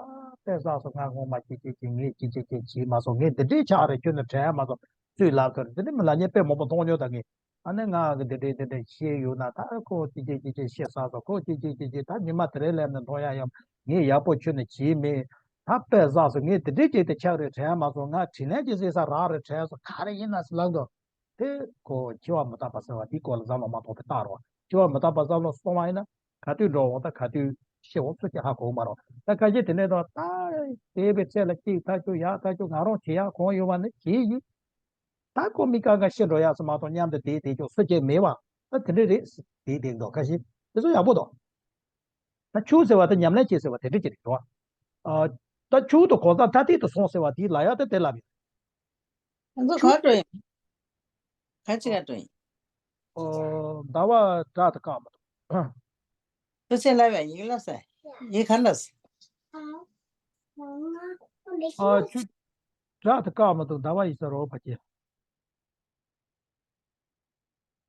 དཔེ་བསགས་སོང་། ང་སྔོན་མ་ཅིག་ཅིག་ཅིག་ངས་ཅིག་ཅིག་ཅིག་བྱས་མ་སོང་། ངས་འདི་འདྲས་ཆགས་རེད། ཁྱོད་ནི་དྲན་མ་སོང་། སུས་ལབ་ཀྱི་རེད། འདི་འདྲས་མི་ལབ་མཁན་དཔེ་མང་པོ་མཐོང་མྱོང་ད་ངས། ཨ་ནི་ང་གི་འདི་འདྲས་འདི་འདྲས་བཤད་ཡོད་ན་ད་ཁོ་ཅི་ཅི་ཅི་ཅི་བཤད་ས་སོ། ཁོ་ཅི་ཅི་ཅི་ཅི་ད་ཉི་མ་དེ་རིང་སླེབས་ནས་མཐོང་ཡ་ཡོད། ངས་ཡག་པོ་ཁྱོད་ནས་བྱས་མེད། ད་དཔེ་བསགས་སོ། ངས་འདི་འདྲས་ཅིག་དེ་ཆགས་རེད་དྲན་མ་སོང་། ང་དྲིན་ལན་ཅིག་གཟིགས་ས་རག་རེད་དྲན་སོང་། ག་རེ་ཡིན་ན་ཟེར་ལབ་འདུག་དེ་ཁོ་འཆི་བ་མི་རྟག་པ་ཟེར་བ་དེའི་སྐོར་ལ་བསམ་བློ་མ་གཏོང་བའི་རྟགས་རེད་བ། འཆི་བ་མི་རྟག་པ་བསམ་བློ་གཏོང་བ་ཡིན་ན་ག་དུས་འགྲོ་འོང་ད་ག་དུས་ ཤི་འོང་། སུ་གཅིག་ཧ་གོ་མ་རེད། ད་ཁ་ཤས་དེ་འདྲ་དང་ད་དེ་བའི་ཚེ་ལ་གཅིག་ཐག་ཆོད་ཡག་ཐག་ཆོད་ང་རང་བྱེད་ཡག་གང་ཡོད་པ་ནི་བྱེད་ཡིན། ད་ཁོ་མི་དཀའ་ངལ་ཤི་འགྲོ་ཡག་སུ་མ་གཏོགས་མཉམ་དུ་བསྡད་བསྡད་ཆོག་སུ་གཅིག་མེད་པ་ད་དེ་འདྲ་རེད། དེ་དེ་འདུག་ཁ་ཤས་དེ་ཚོ་ཡག་པོ་འདུག་ད་ཆོས་ཟེར་བ་ད་ཉམས་ལེན་བྱེད་ཟེར་བ་དེ་འདྲ་ཅིག་རེད་འགྲོ། ཨ། ད་ཆོས་དང་གང་ཟག་ཐ་དད་དུ་སོང་ཟེར་བ་དེའི་ལ་ཡག་ད་དེ་ལབ་ཡོད། ཁྱོད་ག་འགྲོ་ཡིན། ག་ཅི་ག་འགྲོ་ཡིན། ཨོ། ཟླ་བ་བྲག་ཏུ་བཀག་མ་ཐུབ། ཁྱོད་ཚེ་ལབ་ཡ་ཡིན་ལ་ས། ཡིན་ག་འདྲ་ས། ཨ། ཁྱོད་བྲག་ཏུ་བཀག་མ་ཐུབ་ཟླ་བ་ཡིན་ས་རོ་བ་ཀྱེ།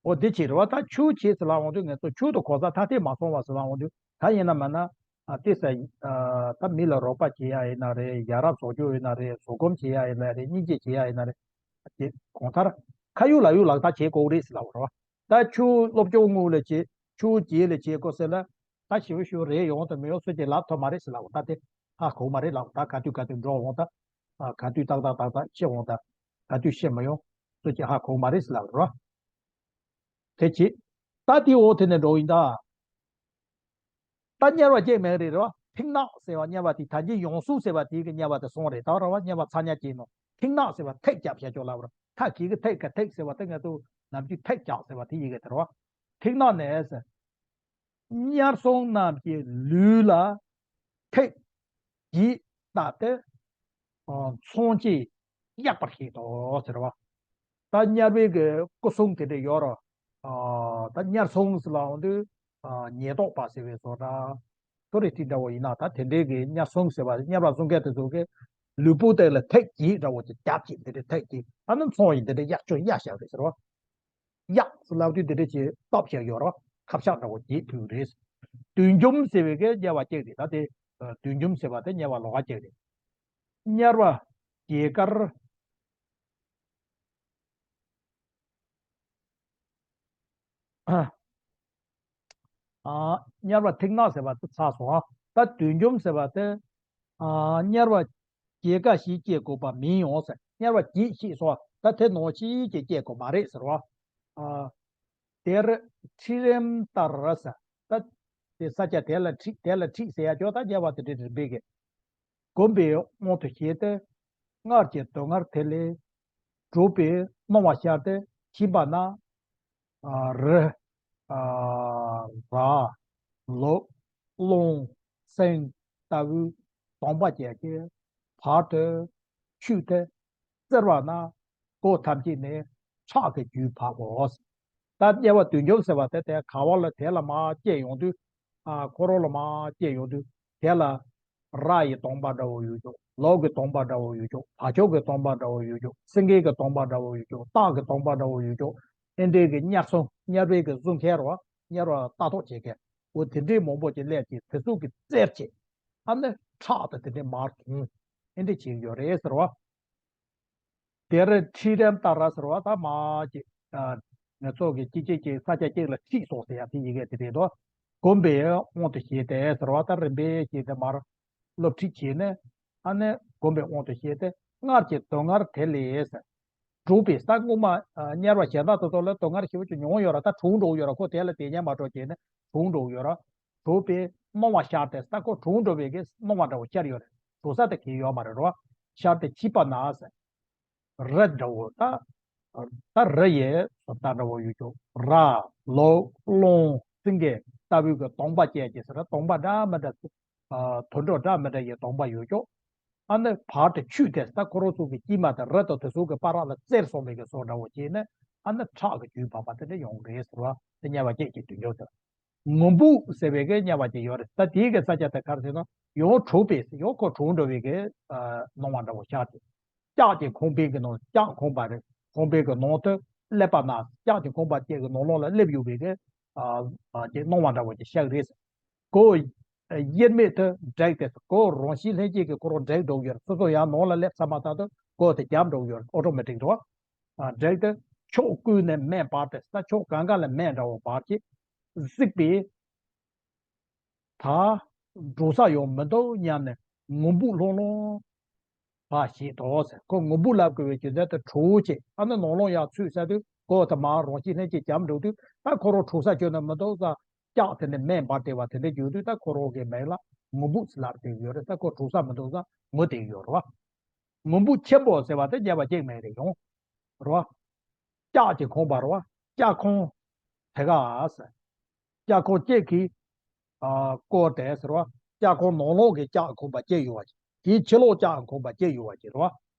འོ་དེ་བྱེད་རེད་བ། ད་ཆོས་བྱེད་ཟེར་ལབ་འོང་དུས་ངས་ཚོ་ཆོས་དང་གང་ཟག་ཐ་དད་མ་སོང་བ་ཟེར་ལབ་འོང་དུས་ད་ཡིན་ན་མིན་ན། ཨ། དེ་ས། ཨ། ད་མི་ལ་རོགས་པ་བྱེད་ཡ་ཡིན་ན་རེད། ཡ་རབས་བཟོ་རྒྱུ་ཡིན་ན་རེད། བཟོད་སྒོམ་བྱེད་ཡ་ཡིན་ན་རེད། སྙིང་རྗེ་བྱེད་ཡ་ཡིན་ན་རེད། དེ་གང་ལྟར་ཁ་ཡོད་ལག་ཡོད་ལག་བསྟར་བྱེད་དགོས་རེད་ཟེར་ལབ་རེད་བ། ད་ཆོས་སློབ་སྦྱོང་དངོས་ལ་བྱེད། ཆོས་རྗེས་ལ་བྱེད་དགོས་ཟེར་ལ། ད་ཞིབ་ཞིབ་རེད་ཡོང་དང་མི་ཡོང་སུ་གཅིག་ལབ་ཐུབ་མ་རེད་ཟེར་ལབ། ད་དེ་ཧ་གོ་མ་རེད་ལབ། ད་ག་དུས་ག་དུས་འགྲོ་འོང་ད། ཨ། ག་དུས་ཏག་ཏག་ཏག་ཏག་ཤི་འོང་ད། ག་དུས་ཤི་མི་ཡོང་སུ་གཅིག་ཧ་གོ་མ་རེད་ཟེར་ལབ་རོ། དེ་བྱེད། ད་དེ་འོ་དེ་ནས་འགྲོ་ཡིན་ད། ད་དམྱལ་བ་སྐྱེ་མེད་རེད་རོ། མཐིང་ནག་ཟེར་བ་དམྱལ་བ་དེ་ད་གིན་ཡོངས་སུ་ཟེར་བ་དེ་གི་དམྱལ་བ་དེ་སོང་རེད་ད་ར་བ། དམྱལ་བ་ཚ་དམྱལ་སྐྱེ་ནོ། མཐིང་ནག་ཟེར་བ་ཐིག་རྒྱབ་བྱ་ཅོག་ལབ་རོ། ཐ་གི་གི་ཐིག་ག་ཐིག་ཟེར་བ་དེ་ང་ཚོ་ནམ་རྒྱུན་ཐིག་རྒྱག་ཟེར་བ་དེ་ཡི་གེ་དེ་རོ། མཐིང་ནག་ནས་ཟེར། དམྱལ་སྲུང་རྣམས་ཀྱི་ལུས་ལ་ཐིག་བགྱིས་བཏབ་སྟེ། ཨ། མཚོན་གྱིས་གཡག་པར་བྱེད་དོ་ཟེར་བ། ད་དམྱལ་བའི་གི་སྐུ་སྲུང་དེ་འདྲ་ཡོད་རོ། ཨ། ད་དམྱལ་སྲུང་ཟེར་ལབ་འོང་དུས། ཨ། ཉེན་རྟོག་པ་ཟེར་བའི་བཟོ་འདྲ། ཐོ་རེ་ཏི་འདྲ་བོ་ཡིན་ན་ད་དེ་འདྲའི་གི་དམྱལ་སྲུང་ཟེར་བ་དམྱལ་བ་སྲུང་མཁན་དེ་ཚོ་གི་ལུས་པོ་དེ་ལ་ཐིག་བགྱིས་འདྲ་བོ་ཅིག་རྒྱབ་ཅིག་དེ་འདྲའི་ཐིག་བགྱིས། ཨ་ནི་མཚོན་གྱིས་དེ་འདྲའི་གཡག་ཅོ་གཡག་བཞག་རེད་ཟེར་བ། གཡག་ཟེར་ལབ་དུས་དེ་འདྲ་ཅིག་སྟབས་ཤིག་ཡོད་རོ། ཁ་བཤད་འདྲ་བོ་བགྱིས་ཐུབ་རེད། བདུད་འཇོམས་ཟེར་བའི་གི་དམྱལ་བ་གཅིག་རེད། ད་དེ་བདུད་འཇོམས་ཟེར་བ་དེ་དམྱལ་བ་ལོགས་ཀ་གཅིག་རེད། དམྱལ་བ་རྒྱས་དཀར། ཨ། དམྱལ་བ་མཐིང་ནག་ཟེར་བ་དེ་ཚར་སོང་ཨ། ད་བདུད་འཇོམས་ཟེར་བ་དེ། ཨ། དམྱལ་བ་རྒྱས་དཀར་ཞིག་སྐྱེ་དགོས་པ་མིན་ཡང་ཟེར། དམྱལ་བ་རྒྱས་ཞིག་སོང་ད་དེ་ནང་ཞིག་ཅིག་སྐྱེ་དགོས་མ་རེད་ཟེར་བ། ཨ། དེར་ཁྲི་རལ་ལྟར་ཟེར། ད་དེ་ས་ཆ་དེ་ལ་ཁྲི་དེ་ལ་ཁྲི་ཟེར་ཡ་ཅོག་ད་དམྱལ་བ་དེ་འདྲའི་རིམ་པས་གི། བསྒོམ་པའི་དབང་དུ་བྱས་ཏེ། སྔར་གྱི་སྡུག་བསྔལ་དེ་ལས་གྲོལ་བའི་སྣང་བ་ཤར་ཏེ་ཕྱིན་པ་ན། ཨ། རི། ཨ། ར། ལུག། རླུང་། སེང་། ལྟ་བུའི་གདོང་པ་བཅས་ཀྱིས་བར་དུ་ཆུད་དེ་བཙིར་བ་ན། གོས་ཐམས་ཅད་ནི་ཁྲག་གི་རྒྱུན་འབབ་བོ། ད་དམྱལ་བ་བདུད་འཇོམས་ཟེར་བ་དེ་དེ་ག་བ་ལ་དེ་ལ་མར་སྐྱེས་ཡོང་དུས། ཨ། ཁོ་རང་ལ་མར་སྐྱེས་ཡོང་དུས། དེ་ལ་ར་ཡི་གདོང་པ་འདྲ་བོ་ཡོད་ཅོག་ལུག་གི་གདོང་པ་འདྲ་བོ་ཡོད་ཅོག་བ་ཕྱུགས་ཀྱི་གདོང་པ་འདྲ་བོ་ཡོད་ཅོག་སེང་གེ་གི་གདོང་པ་འདྲ་བོ་ཡོད་ཅོག་སྟག་གི་གདོང་པ་འདྲ་བོ་ཡོད་ཅོག་ཨེ་འདྲའི་གི་དམྱལ་སྲུང་དམྱལ་བའི་གི་སྲུང་མཁན་རོ། དམྱལ་བ་ལྟ་རྟོག་བྱེད་མཁན། འོ་དེ་འདྲའི་མང་པོ་ཅིག་སླེབས་ཀྱིས་དེ་ཚོ་གི་རྩེར་བྱེད། ཨ་ནི་ཁྲག་དང་དེ་འདྲའི་མར་འཐུང་། ཨེ་འདྲ་བྱེད་ཀྱི་ཡོད་རེད་ཟེར་བ། དེར་ཁྲི་རལ་ལྟར་ཟེར་བ་ད་མ་ཅིག་ཨ། ང་ཚོ་གི་གཅིག་གཅིག་གཅིག་ས་ཆ་གཅིག་ལ་ཁྲིད་སོང་ཟེར་ཡ་དེ་ཡི་གེ་དེ་རེད་དོ། བསྒོམ་པའི་དབང་དུ་བྱས་ཏེ་ཟེར་བ་ད་རིམ་པས་བྱས་ཏེ་མར་སློབ་ཁྲིད་བྱས་ནས། ཨ་ནི་བསྒོམ་པའི་དབང་དུ་བྱས་ཏེ་སྔར་གྱི་སྡུག་བསྔལ་དེ་ལས་ཟེར། གྲོལ་བའི་ས་སྔོན་མ་ཨ། དམྱལ་བ་གཞན་དག་དེ་ཚོ་ལ་སྡུག་བསྔལ་ཞེ་པོ་ཅིག་མྱོང་ཡོད་ར། ད་གྲོལ་འགྲོ་གི་ཡོད་ར། ཁོ་དེ་ལ་དེ་ཉན་མ་འགྲོ་བྱས་ནས་གྲོལ་འགྲོ་གི་ཡོད་ར། གྲོལ་བའི་སྣང་བ་ཤར་ཏེ་ས་ཁོ་གྲོལ་འགྲོ་བའི་གི་སྣང་བ་འདྲ་བོ་ཤར་ཡོད་རེད། གྲོལ་ས་དེ་གི་ཡོད་མ་རེད་རོ། ཤར་ཏེ་ཕྱིན་པ་ན་ཟེར། རི་འདྲ་བོ་ད། ད་རི་ཡི་བཟོ་ལྟ་འདྲ་བོ་ཡོད་ཅོག་ར། ལུག་རླུང་། སེང་གེ་ལྟ་བུའི་གི་གདོང་པ་བཅས་ཀྱི་ཟེར་གདོང་པ་འདྲ་མི་འདྲ། ཨ། དུད་འགྲོ་འདྲ་མི་འདྲ་ཡི་གདོང་པ་ཡོད་ཅོག་ཨ་ནི་བར་དུ་ཆུད་དེ་ད་ཁོ་རང་ཚོ་གི་དཀྱིལ་མ་དེ་རི་དང་དེ་ཚོ་གི་བར་ལ་བཙིར་སོང་བའི་གི་བཟོ་འདྲ་བོ་བྱས་ནས། ཨ་ནི་ཁྲག་གི་རྒྱུན་འབབ་པ་དེ་འདྲ་ཡོང་གི་རེད་ཟེར་བ། དེ་དམྱལ་བ་སྐྱེས་ཀྱི་དུས་འཇོག་ཟེར། ངུ་འབོད་ཟེར་བའི་གི་དམྱལ་བ་ཅིག་ཡོད་རེད། ད་དེའི་གི་ས་ཆ་དེ་ག་རེ་ཟེར་ན་ཡང་གྲོལ་བའི་ཡང་ཁོ་གྲོལ་འགྲོ་བའི་གི་ཨ། སྣང་བ་འདྲ་བོ་ཤར་ཏེ། ལྕགས་ཀྱི་ཁང་པའི་གི་ནང་། ལྕགས་ཁང་པ་རེད། ཁང་པའི་གི་ནང་དུ་སླེབས་པ་ན། ལྕགས་ཀྱི་ཁང་པ་ཅིག་གི་ནང་ལོགས་ལ་སླེབས་ཡོད་པའི་གི་ཨ། ཨ། ཅིག་སྣང་བ་འདྲ་བོ་ཅིག་ཤར་གི་རེད། ཁོ་དབྱེར་མེད་དུ་འགྲིག་སྟེ། ཁོ་རང་བཞིན་ལྷན་སྐྱེས་ཀྱི་ཁོ་རང་འགྲིག་འགྲོ་གི་ཡོད་རེད། སོ་སོ་ཡང་ནང་ལ་སླེབས་ཚར་མ་ཐག་ཏུ་ཁོ་དེ་འཇམ་འགྲོ་གི་ཡོད་རེད། ཨོ་ཊོ་མེ་ཊིག་འགྲོ། ཨ། འགྲིག་སྟེ་ཕྱོགས་ཀུན་ནས་སྨན་སྤར་ཏེ། ད་ཕྱོགས་གང་ག་ལ་སྨན་འདྲ་བོ་སྤར་གྱིས། གཟིགས་པས། ད་འགྲོ་ས་ཡང་མི་འདུག་སྙམ་ནས་ངུ་འབོད་ལྷང་ལྷང་བ་ཞིག་འདུག་ཟེར། ཁོ་ངུ་འབོད་ལབ་དགོས་པའི་རྒྱུ་མཚན་དེ་གྲོལ་བྱས། ཨ་ནི་ནང་ལོགས་ཡར་ཚུད་ས་དུས་ཁོ་དེ་མར་རང་བཞིན་ལྷན་སྐྱེས་འཇམ་འགྲོ་དུས། ད་ཁོ་རང་གྲོལ་ས་ཁྱོན་ནས་མི་འདུག་ས། ལྕགས་དེ་འདྲ་མེ་འབར་བསྡད་པ་དེ་འདྲ་བརྒྱུད་དུས་ད་ཁོ་རང་གི་མིང་ལ་ངུ་འབོད་ཟེར་ལབ་བསྡད་ཡོད་རེད། ད་ཁོ་གྲོངས་ས་མི་འདུག་ས་ངུ་བསྡད་ཡོད་རེད་བ། ངུ་འབོད་ཆེན་པོ་ཟེར་བ་དེ་ཉེས་པ་གཅིག་མེད་རེད་ཡོང་རེད་བ། ལྕགས་ཀྱི་ཁང་པ་རེད་བ། ལྕགས་ཁང་དེ་ག་ཟེར། ལྕགས་ཁང་གཅིག་གིས་ཨ་བསྐོར་ཏེ་ཟེར་བ། ལྕགས་ཁང་ནང་ལོགས་ཀྱི་ལྕགས་ཁང་པ་གཅིག་ཡོད་པ་ཅིག་དེའི་ཕྱི་ལོགས་ལྕགས་ཁང་པ་གཅིག་ཡོད་པ་ཅིག་རེད་བ།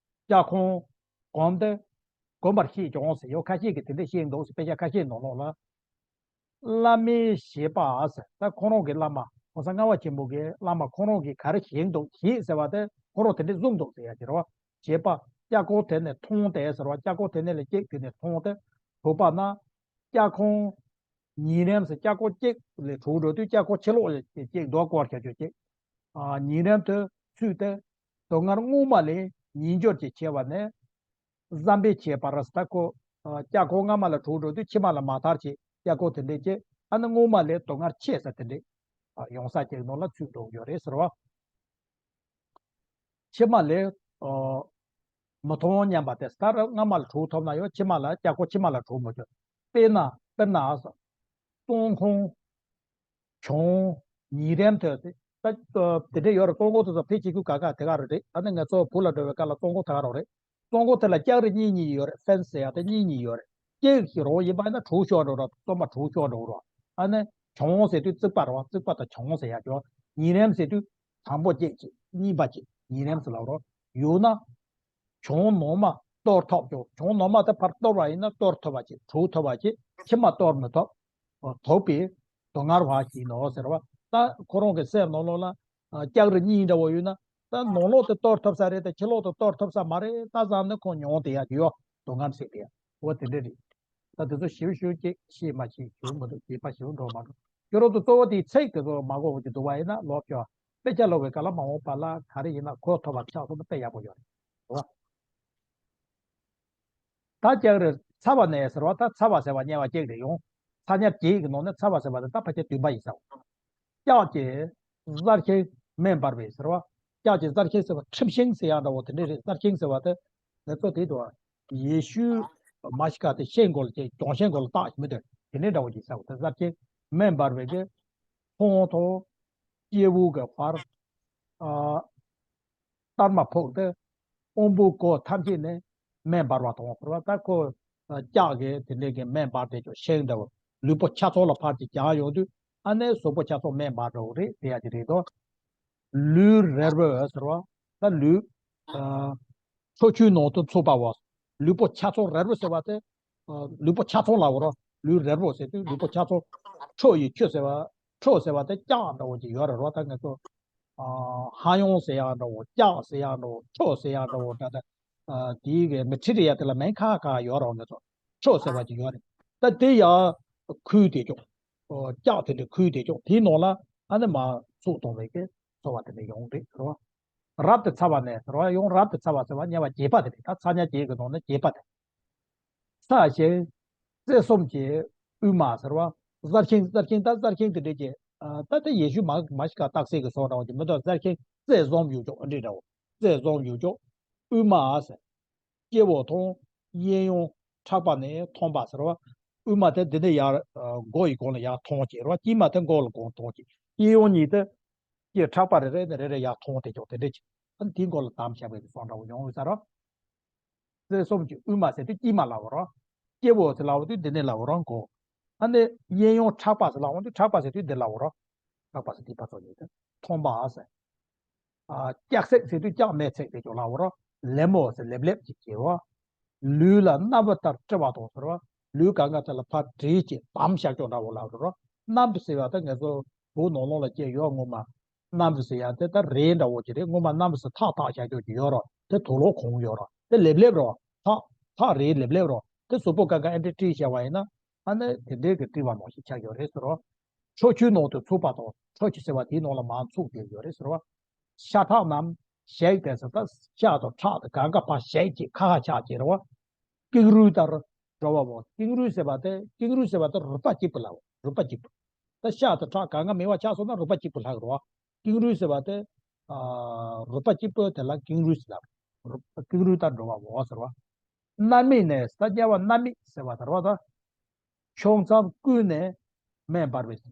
ལྕགས་ཁང་གོམས་ཏེ་གོམས་པར་བཤད་ཀྱང་ཟེར་ཡོད། ཁ་ཤས་ཀྱིས་དེ་འདྲ་བཤད་འདུག་ཟེར། དཔེ་ཆ་ཁ་ཤས་ནང་ལོགས་ལ། བླ་མའི་བཞེད་པ་ཟེར། ད་ཁོ་རང་གི་བླ་མ་གོང་ས་ལྔ་པ་ཆེན་པོ་གི་བླ་མ་ཁོ་རང་གིས་ག་རེ་བཞེད་འདུག་བཞེད་ཟེར་བ་དེ་ཁོ་རང་དེ་འདྲ་གསུངས་འདུག་ཟེར་ཡ་ཅིག་རེད་བ། བཞེད་པ། ལྕགས་ཁང་དེ་ནས་མཐོང་སྟེ་ཟེར་བ། ལྕགས་ཁང་དེ་ནས་ལ་གཅིག་དེ་ནས་མཐོང་སྟེ་གྲུབ་པ་ན། ལྕགས་ཁང་ཉིན་རིམ་ཟེར། ལྕགས་ཁང་གཅིག་ལས་གྲུབ་འགྲོ་དུས་ལྕགས་ཁང་ཕྱི་ལོགས་ལ་གཅིག་རྡོ་བསྐོར་བྱ་རྒྱུ་གཅིག་ཨ་ཉིན་རིམ་དུ་ཚུད་དེ་དོན་ལྔ་སྔོན་མ་ལས་ཉིས་འགྱུར་གྱིས་ཕྱེ་བ་ནས། བཟང་པོའི་ཁྱད་པར་ཟེར། ད་ཁོ་ཨ་ལྕགས་ཁང་སྔ་མ་ལ་གྲུབ་འགྲོ་དུས་ཕྱི་མ་ལ་མ་དར་བྱས། ལྕགས་ཁང་དེ་འདྲས་བྱས། ཨ་ནི་སྔོན་མ་ལས་དོན་ལྔར་ཆེ་ས་དེ་འདྲས་ཨ་ཡོང་ས་ཅིག་ནང་ལ་ཚུད་འགྲོ་གི་ཡོད་རེད་ཟེར་བ། ཕྱི་མ་ལས་ཨ་མི་མཐོང་སྙམ་པ་དེ། ད་ར་སྔ་མ་ལ་གྲུབ་ཐུབ་ན་ཡང་ཕྱི་མ་ལ་ལྕགས་ཁང་ཕྱི་མ་ལ་གྲུབ་མི་ཐུབ། དཔེར་ན་དཔེར་ན་ཟེར། བཙོན་ཁང་གྱང་ཉིན་རིམ་དུ་དེ་ད་དེ་འདྲ་ཡོད་རེད། བཙོན་ཁང་དེ་ཚོ་ཕལ་ཆེ་ཤོས་ག་ག་དེ་ག་རུ་རེད། ཨ་ནི་ང་ཚོ་བོད་ལ་འགྲོ་བའི་སྐབས་ལ་བཙོན་ཁང་དེ་ག་རུ་རེད། བཙོན་ཁང་དེ་ལ་ལྕགས་རི་གཉིས་གཉིས་ཡོད་རེད། ཕེན་སི་ཟེར་ཡ་དེ་གཉིས་གཉིས་ཡོད་རེད། གཅིག་ཞིག་རོ་ཡིན་པ་ཡིན་ན་གྲུ་ཤོར་འགྲོ་ར། བཙོན་པ་གྲུ་ཤོར་འགྲོ་ར། ཨ་ནི་གྱང་ཟེར་དུས་རྩིག་པ་རེད་བ། རྩིག་པ་དང་གྱང་ཟེར་ཡ་ཅོ། ཉིན་རིམ་ཟེར་དུས་དང་པོ་གཅིག་གཅིག་གཉིས་པ་གཅིག་ཉིན་རིམ་ཟེར་ལབ་རོ། ཡོད་ན། གྱང་ནང་མ་གཏོར་ཐབས་ཀྱང་། གྱང་ནང་མ་དེ་ཕར་གཏོར་བ་ཡིན་ན་གཏོར་ཐུབ་པ་ཅིག་གྲུབ་ཐུབ་པ་ཅིག་ཕྱི་མ་གཏོར་མི་ཐུབ། ཐུབ་པའི་སྡུག་བསྔལ་བ་ཞིག་ནོ་ཟེར་བ། ད་ཁོ་རང་གི་སེམས་ནང་ལོགས་ལ་ལྕགས་རི་གཉིས་འདྲ་བོ་ཡོད་ན། ད་ནང་ལོགས་དེ་གཏོར་ཐུབ་ས་རེད་དེ་ཕྱི་ལོགས་དེ་གཏོར་ཐུབ་ས་མ་རེད། ད་བསམ་ནས་ཁོ་མྱོང་དེ་ཡ་ཡོ་སྡུག་བསྔལ་ཟེར་དེ་ཡ་འོ་དེ་འདྲ་རེད། ད་དེ་ཚོ་ཞིབ་ཞིབ་ཅིག་ཤེས་མ་ཤེས་ཞུ་མི་འདུག་བྱེད་པ་ཞིག་འགྲོ་མ་འགྲོ། ཁྱོད་རང་ཚོ་གཙོ་བོ་དེའི་ཚིག་དེ་ཚོ་མ་གོ་བ་ཅིག་འདུག་བ་ཡིན་ན་ལོབས་ཤོག་དཔེ་ཆ་ཀློག་པའི་སྐབས་ལ་མ་འོངས་པ་ལ་ག་རེ་ཡིན་ན་གོ་ཐུབ་པ་ཆགས་སོང་ན་དཔེ་ཡག་པོ་ཡོད་རེད། རེད་བ། ད་ལྕགས་རི་ཚ་བ་ནས་ཟེར་བ། ད་ཚ་བ་ཟེར་བ་དམྱལ་བ་གཅིག་རེད་ཡོང་། ཚ་དམྱལ་བརྒྱད་ཀྱི་ནང་ནས་ཚ་བ་ཟེར་བ་དེ་ད་ཕལ་ཆེར་བདུན་པ་ཡིན་ས། ལྕགས་ཀྱི་གཟར་ཁྱིམ་མེ་འབར་བས་ཟེར་བ། ལྕགས་ཀྱི་གཟར་ཁྱིམ་ཟེར་བ་ཁྲིམས་ཤིང་ཟེར་ཡག་འདྲ་བོ་དེ་འདྲ་རེད། གཟར་ཁྱིམ་ཟེར་བ་དེ་ང་ཚོ་དེ་དུ་ཡེ་ཤུ་མ་ཤི་ཀ་དེ་ཤིང་མགོ་ལ་བཅད། གྱང་ཤིང་མགོ་ལ་བཏགས་ཤིག་མི་དེ་དེ་འདྲ་འདྲ་བོ་ཅིག་ཟེར་བ་དེ་གཟར་ཁྱིམ་མེ་འབར་བའི་གི་ཁོང་དང་སྐྱེ་བོ་གི་བར་ཨ་ལྟར་མ་ཕོག་སྟེ། དབང་པོ་གོ་ཐམས་ཅད་ནས་མེ་འབར་བ་དང་ཟེར་བ། ད་ཁོ་ལྕགས་ཀྱི་དེ་འདྲའི་གི་མེ་འབར་དེ་ཅོག་ཤིང་འདྲ་བོ་ལུས་པོ་ཆ་ཚང་ལ་ཕར་གྱི་གྱང་ཡོང་དུས་ཨ་ནི་གཟུགས་པོ་ཆ་ཚང་མེ་འབར་འགྲོ་གི་རེད་ཟེར་ཡ་དེ་རེད་དོ། ལུས་རིལ་བོ་ཟེར་བ། ད་ལུས་ཨ་ཁྲོ་ཆུའི་ནང་དུ་ཚུད་པའོ། ལུས་པོ་ཆ་ཚང་རིལ་བོ་ཟེར་བ་དེ་ཨ་ལུས་པོ་ཆ་ཚང་ལབ་དགོས་རོ། ལུས་རིལ་བོ་ཟེར་དུས་ལུས་པོ་ཆ་ཚང་། ཁྲོ་ཡི་ཆུ་ཟེར་བ། ཁྲོ་ཟེར་བ་དེ་ལྕགས་འདྲ་བོ་ཅིག་ཡོད་རེད་རོ། ད་ང་ཚོ་ཨ་ཧ་ཡང་ཟེར་ཡག་འདྲ་བོ། ལྕགས་ཟེར་ཡག་འདྲ་བོ། ཁྲོ་ཟེར་ཡག་འདྲ་བོ་འདྲ་ད། ཨ་དེའི་གི་མི་ཁྲི་རེ་ཡ་དེ་ལ་མིང་ཁ་ཁ་ཡོད་རོ། ང་ཚོ་ཁྲོ་ཟེར་བ་ཅིག་ཡོད་རེད། ད་དེ་ཡ་ཁུལ་དེ་ཅོག་ཨོ་ལྕགས་དེ་འདྲ་ཁུལ་དེ་ཅོག་དེའི་ནང་ལ་ཨ་ནི་མ་ཚུགས་གཏོང་བའི་གི་ཚོར་བ་དེ་འདྲ་ཡོང་རེད་རོ། རབ་ཏུ་ཚ་བ་ནས་ཟེར་བ། ཡང་རབ་ཏུ་ཚ་བ་ཟེར་བ་དམྱལ་བ་བརྒྱད་པ་དེ་རེད། ད་ཚ་དམྱལ་བརྒྱད་ཀྱི་ནང་ནས་བརྒྱད་པ་དེ། ས་ཞིང་རྩེ་གསུམ་གྱི་དབུས་མ་ཟེར་བ། གཟར་ཁྱིམ། གཟར་ཁྱིམ་ད་གཟར་ཁྱིམ་དེ་འདྲས་ཀྱི་ཨ་ད་ལྟ་ཡེ་ཤུ་མ་མ་ཤི་ཀ་རྟགས་གསལ་གྱི་སོགས་འདྲ་བོ་ཅིག་མི་འདུག་གཟར་ཁྱིམ་རྩེ་གསུམ་ཡོད་ཅོག་ཨ་འདྲས་འདྲ་བོ། རྩེ་གསུམ་ཡོད་ཅོག་དབུས་མ་ཟེར། སྐྱེ་བོ་དང་གཡས་གཡོན་ཕྲག་པ་ནས་ཐོན་པ་ཟེར་བ། དབུས་མ་དེ་འདི་ནས་ཡར་ཨ་མགོ་ཡི་གོང་ལ་ཡར་ཐོན་ཅིག་རེད་བ། དཀྱིལ་མ་དེ་མགོ་ལ་གོང་ཐོན་ཅིག་གཡས་གཡོན་གཉིས་དེ་སྐྱེ་ཕྲག་པ་རེ་རེ་ནས་རེ་རེ་ཡར་ཐོན་དེ་ཅོག་དེ་འདྲས་ཅིག་ཨ་ནི་དེའི་མགོ་ལ་དམ་བཞག་པའི་སོགས་འདྲ་བོ་ཡོང་ཡོད་ས་རེད། རྩེ་གསུམ་གྱི་དབུས་མ་ཟེར་དུས་དཀྱིལ་མ་ལབ་པ་རེད། སྐྱེ་བོ་ཟེར་ལབ་པ་དུས་འདི་ནས་ལབ་པ་རེད་གོ། ཨ་ནི་གཡས་གཡོན་ཕྲག་པ་ཟེར་ལབ་པ་དུས་ཕྲག་པ་ཟེར་དུས་འདི་ལབ་པ་རེད། ཕྲག་པ་ཟེར་དུས་ཕར་ཚུར་གཉིས་དེ་ཐོན་པ་ཟེར། ཨ་ལྕགས་སྲེག་ཟེར་དུས་ལྕགས་མེ་བསྲེགས་དེ་ཅོག་ལབ་པ་རེད། ལེབ་མོ་ཟེར་ལེབ་ལེབ་ཅིག་བྱེད་རོ། ལུས་ལ་སྣབས་ལྟར་དཀྲི་བ་དང་ཟེར་བ། ལུས་གང་ག་དེ་ལ་ཕར་དཀྲིས་ཅིག་དམ་བཞག་ཅོག་འདྲ་བོ་ལབ་པ་རེད། སྣབས་ཟེར་བ་དེ་ང་ཚོ་བོད་ནང་ལོགས་ལ་སྐྱེས་ཡོད་ངོ་མ། སྣབས་ཟེར་ཡ་དེ་ད་རས་འདྲ་བོ་ཅིག་རེད། སྔོན་མ་སྣབས་ཟེར་ཐག་ཐག་བཞག་ཅོག་ཅིག་ཡོད་རོ། དེ་དུག་ལོག་གང་ཡོད་རོ། དེ་ལེབ་ལེབ་རོ། ཐག་ཐག་རས་ལེབ་ལེབ་རོ། དེ་གཟུགས་པོ་གང་ག་ཨེ་འདྲས་དཀྲིས་བྱས་པ་ཡིན་ན་ཨ་ནི་དེ་འདྲས་ཀྱི་དཀྲིས་པ་ནང་བཞིན་ཆགས་ཡོད་རེད་ཟེར་རོ། ཁྲོ་ཆུའི་ནང་དུ་ཚུད་པ་དང་ཁྲོ་ཆུ་ཟེར་བ་དེའི་ནང་ལ་མར་ཚུད་བསྡད་ཡོད་རེད་ཟེར་རོ། ཤ་ཁྲག་རྣམས་ཞལ་དེ་ཟེར་ད་ཤ་དང་ཁྲག་དེ་གང་ག་ཕར་ཞལ་གྱི་ཁ་ཁ་ཆགས་ཀྱི་རེད་བ། ཀེང་རུས་ལྟར་འགྲོ་བའོ། ཀེང་རུས་ཟེར་བ་དེ་ཀེང་རུས་ཟེར་བ་དེ་རུས་པ་གཅིག་པུ་ལ་རུས་པ་གཅིག་པུ། ད་ཤ་དང་ཁྲག་གང་ག་མེད་པ་ཆགས་སོང་ན་རུས་པ་གཅིག་པུ་ལྷག་རོ། ཀེང་རུས་ཟེར་བ་དེ་ཨ་རུས་པ་གཅིག་པུ་དེ་ལ་ཀེང་རུས་ཟེར་ལ། རུས་ཀེང་རུས་ལྟར་འགྲོ་བའོ་ཟེར་བ། མནར་མེད་ནས་ད་དམྱལ་བ་མནར་མེད་ཟེར་བ་དེ་རེད་བ། ད་ཕྱོགས་མཚམས་ཀུན་ནས་མེ་འབར་བས།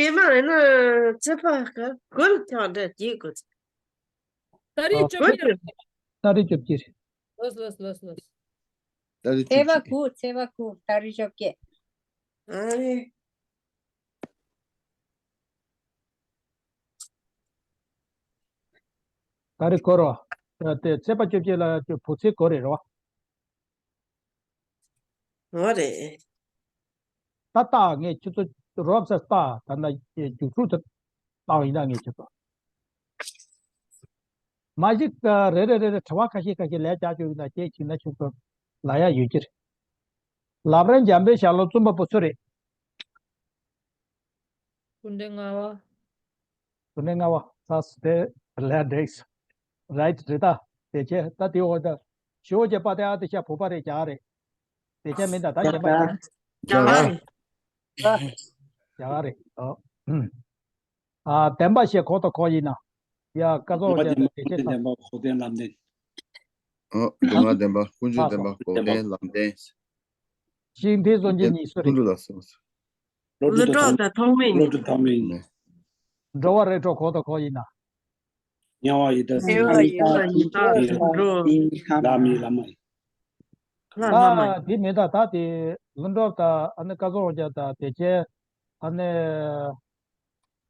སྐྱེས་མ་ཡིན་ན་ཚེས་པ་ག་དགུ་ལ་ཆགས་འདྲ་སྐྱེས་དགོས། ད་རེས་བཅོ་བརྒྱད་རེད། ད་རེས་བཅོ་བརྒྱད་རེད། ལོས་ལོས་ལོས་ལོས། ད་རེས་ཚེས་པ་བཅོ་བརྒྱད། དགུ། ཚེས་པ་དགུ། ད་རེས་བཅོ་བརྒྱད། ཨ་རེ། ད་རེས་གོ་རོ། ད་དེ་ཚེས་པ་བཅོ་བརྒྱད་ལ་བུ་ཚེ་གོ་རེད་རོ། འོ་རེད། ད་ལྟ་ངས་ཁྱོད་ཚོ་རོབ་ཙམ་ལྟ་ད་ལྟ་རྒྱུགས་ཕྲུག་དེ་བཏང་ཡིན་ན་ངས་ཁྱོད་ཚོ། མ་གཞི་ཀ་རེ་རེ་རེ་རེ་དྲི་བ་ཁ་ཤས་ཁ་ཤས་ལས་རྒྱག་རྒྱུ་ཡིན་ན་སྐད་ཅིག་ན་ཁྱོད་ཚོ་ལ་ཡ་ཡོད་ཀྱི་རེད། ལབ་རན་འཇམ་པའི་ཞྭ་ལོ་བཙུན་པ་པོ་སུ་རེད། སྐུ་ཕྲེང་ལྔ་པ། སྐུ་ཕྲེང་ལྔ་པ་ཚ་སུ་དེ་ལས་འགྲིགས། རའིཊ་རེད་ད། དེ་ཆེ་ད་དེ་འོ་ད། ཞོ་རྒྱ་པ་དེ་ཨ་དེ་ཤ་བུ་པ་རེད་རྒྱ་རེད། དེ་ཆེ་མིན་ད་ད་གཞན་པ་ཡིན། རྒྱ་རེད། རྒྱ་རེད། ཨོ། ཨ་བདེན་པ་ཞེས་གོ་དང་གོ་ཡིན་ན། ཡ་ཀ་ཙོག་ཅེ་དང་དེ་ཆེ་དང་། བདེན་པ་གོ་བདེན་ལམ་བདེན། ཨོ་སྡུག་བསྔལ་བདེན་པ་ཀུན་འབྱུང་བདེན་པ་གོ་བདེན་ལམ་བདེན། ཤིང་མཐིལ་སོ་གཉིས་སུ་རེད། ཀུན་འབྱུང་ལ་སོགས། ཀླུ་སྒྲུབ་དང་ཐོགས་མེད། ཀླུ་སྒྲུབ་ཐོགས་མེད་ཡིན། འགྲོ་བ་རིགས་དྲུག་གོ་དང་གོ་ཡིན་ན། དམྱལ་བ་ཡི་དྭགས། དམྱལ་བ་ཡི་དྭགས་དུད་འགྲོ། ལྷ་མི་ལྷ་མ་ཡིན། ལྷ་ལྷ་མ་ཡིན། ད་དེ་མིན་ད་ད་དེ་ཀླུ་སྒྲུབ་དང་ཨ་ནི་ཀ་ཙོག་ཅེ་དང་དེ་ཆེ་ཨ་ནི།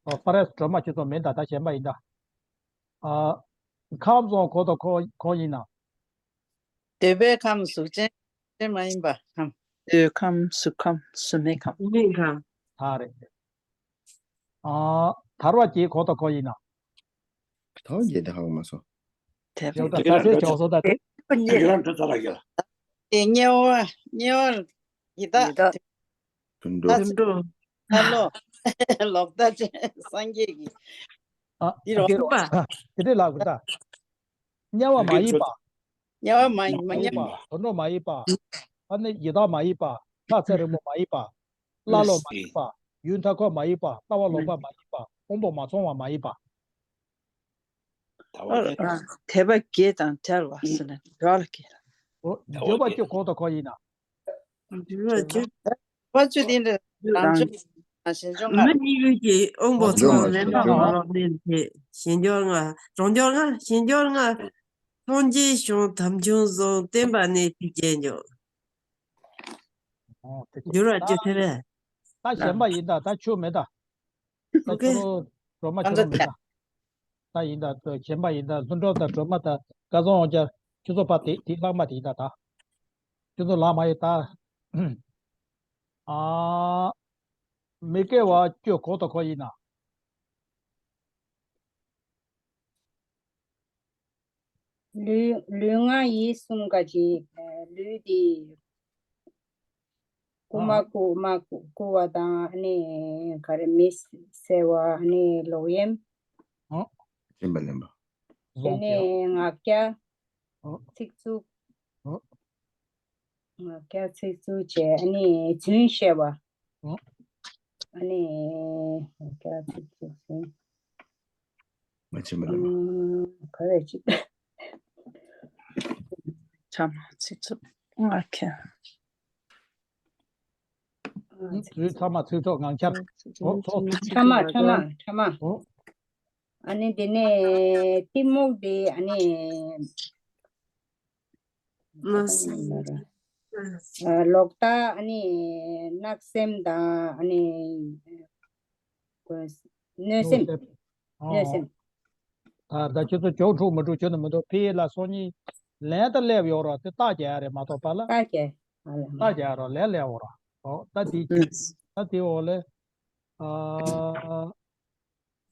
ཨོ་ཕ་རེས་སྒྲོལ་མ་ཁྱོད་ཚོ་མིན་ད་ད་གཞན་པ་ཡིན་ད། ཨ། ཁམས་གསུམ་གོ་དང་གོ་གོ་ཡིན་ན། འདོད་པའི་ཁམས་གཟུགས་ཅན། དེ་མ་ཡིན་པ་ཁམས། འདོད་ཁམས། གཟུགས་ཁམས། གཟུགས་མེད་ཁམས། གཟུགས་མེད་ཁམས། ད་རེད། ཨ། དར་བ་སྐྱེ་གོ་དང་གོ་ཡིན་ན། དར་བ་སྐྱེ་དེ་ཧ་གོ་མ་སོང་། དེ་ཡོད་ད་ད་སེ་ཆོག་སོ་ད་དེ། དེ་དམྱལ་བ། དམྱལ་བ་ཡི་དྭགས། དུད་འགྲོ། དུད་འགྲོ། ད་ལོ། ལོག་ལྟ་ཅན་སངས་རྒྱས་ཀྱི། ཨ། འདི་རོ། དེ་རེད་ལབ་དགོས་ད། དམྱལ་བ་མ་ཡིན་པ། དམྱལ་བ་མ་ཡིན་པ། མ་ཡིན་པ། དུད་འགྲོ་མ་ཡིན་པ། ཨ་ནི་ཡི་དྭགས་མ་ཡིན་པ། ལྷ་ཚེ་རིང་པོ་མ་ཡིན་པ། ཀླ་ཀློ་མ་ཡིན་པ། ཡུལ་མཐའ་འཁོབ་མ་ཡིན་པ། རྟ་བ་ལོག་པ་མ་ཡིན་པ། དབང་པོ་མ་ཚང་བ་མ་ཡིན་པ། དད་པ་བརྒྱད་དང་བྲལ་བ་ཟེར་ན་འགྲོ་ལ་སྐྱེ། འོ། འདོད་པ་སྐྱེ་གོ་དང་གོ་ཡིན་ན། འདོད་པ་སྐྱེ། འདོད་པ་སྐྱེ་དེ་འདྲ་རང་བྱུང་ཞེས་འཇོག་ང་། མི་གཉིས་ཀྱི་དབང་པོ་ཚང་མ་ལེན་པ་མ་ལོག་ལེན་ཏེ་ཞེས་འཇོག་ང་། རང་འཇོག་ང་། ཞེས་འཇོག་ང་། སངས་རྒྱས་བྱང་ཐབས་མཆོག་གསུམ་བསྟན་པ་ནི་ཐུགས་རྗེ་འཇོག་འོ་དེ་འགྱུར་བ་ཅི་ཐེ་རེད། ད་གཞན་པ་ཡིན་ད། ད་ཆོས་མེད་ད། ད་ཁྱོད་རང་སྒྲོལ་མ་ཁྱོད་རང་མེད་ད། ད་ཡིན་ད། གཞན་པ་ཡིན་ད། ལྷུན་གྲུབ་དང་སྒྲོལ་མ་དང་སྐལ་བཟང་དབང་རྒྱལ། ཁྱོད་ཚོ་ཕར་དེ་དེ་ལྷག་མ་དེ་ཡིན་ད། ད་ཁྱོད་ཚོ་ལྷག་མ་ཡིན་ད། ཨ། མི་སྐྱེ་བ་སྐྱེ་གོ་དང་གོ་ཡིན་ན། ལུས། ལུས་ངག་ཡིད་གསུམ་ག་ཅིག་ལུས་དེ། རྐུ་མ། ཨ། རྐུ་མ་རྐུ་བ་དང་ཨ་ནི་ག་རེ་མི་བསད་པ། ཨ་ནི་ལོག་གཡེམ། ཨ། སྦྱིན་པ་ལེན་པ། དེ་ནས་ངག་འཁྱལ། ཨ། ཚིག་རྩུབ། ཨ། ངག་འཁྱལ་ཚིག་རྩུབ་བྱས། ཨ་ནི་རྫུན་བཤད་པ། ཨ། ཨ་ནི་ངག་འཁྱལ་ཚིག་རྩུབ་བྱས། མ་བྱིན་པ་ལ། ཨ། ག་རེ་ཅིག་ཕྲ་མ་ཚིག་རྩུབ། ངག་འཁྱལ། ཨ། ཚིག་རྩུབ། ཕྲ་མ་ཚིག་རྩུབ་ངག་འཁྱལ། ཨོ་ཚོ། ཕྲ་མ། ཕྲ་མ། ཕྲ་མ། ཨོ། ཨ་ནི་དེ་ནས་གཏི་མུག་དེ་ཨ་ནི། ཨ། ལོག་ལྟ། ཨ་ནི་བརྣབ་སེམས་དང་། ཨ་ནི་གནོད་སེམས། གནོད་སེམས། ཨོ། གནོད་སེམས། ད་ད་ཁྱོད་ཚོ་ཇོག་འགྲོ་མི་འགྲོ་ཁྱོད་ནི་མི་འདུག་ཕ་གི་ལ་སང་ཉིན་ལན་ད་སླེབས་ཡོད་ར། དེ་རྟགས་རྒྱག་ཡ་རེད་མ་གཏོགས་པ་ལ། རྟགས་རྒྱག་རྟགས་རྒྱག་ར། ལན་སླེབས་ཡོད་ར། ཨོ། ད་དེ། ད་དེ་འོག་ལས། ཨ།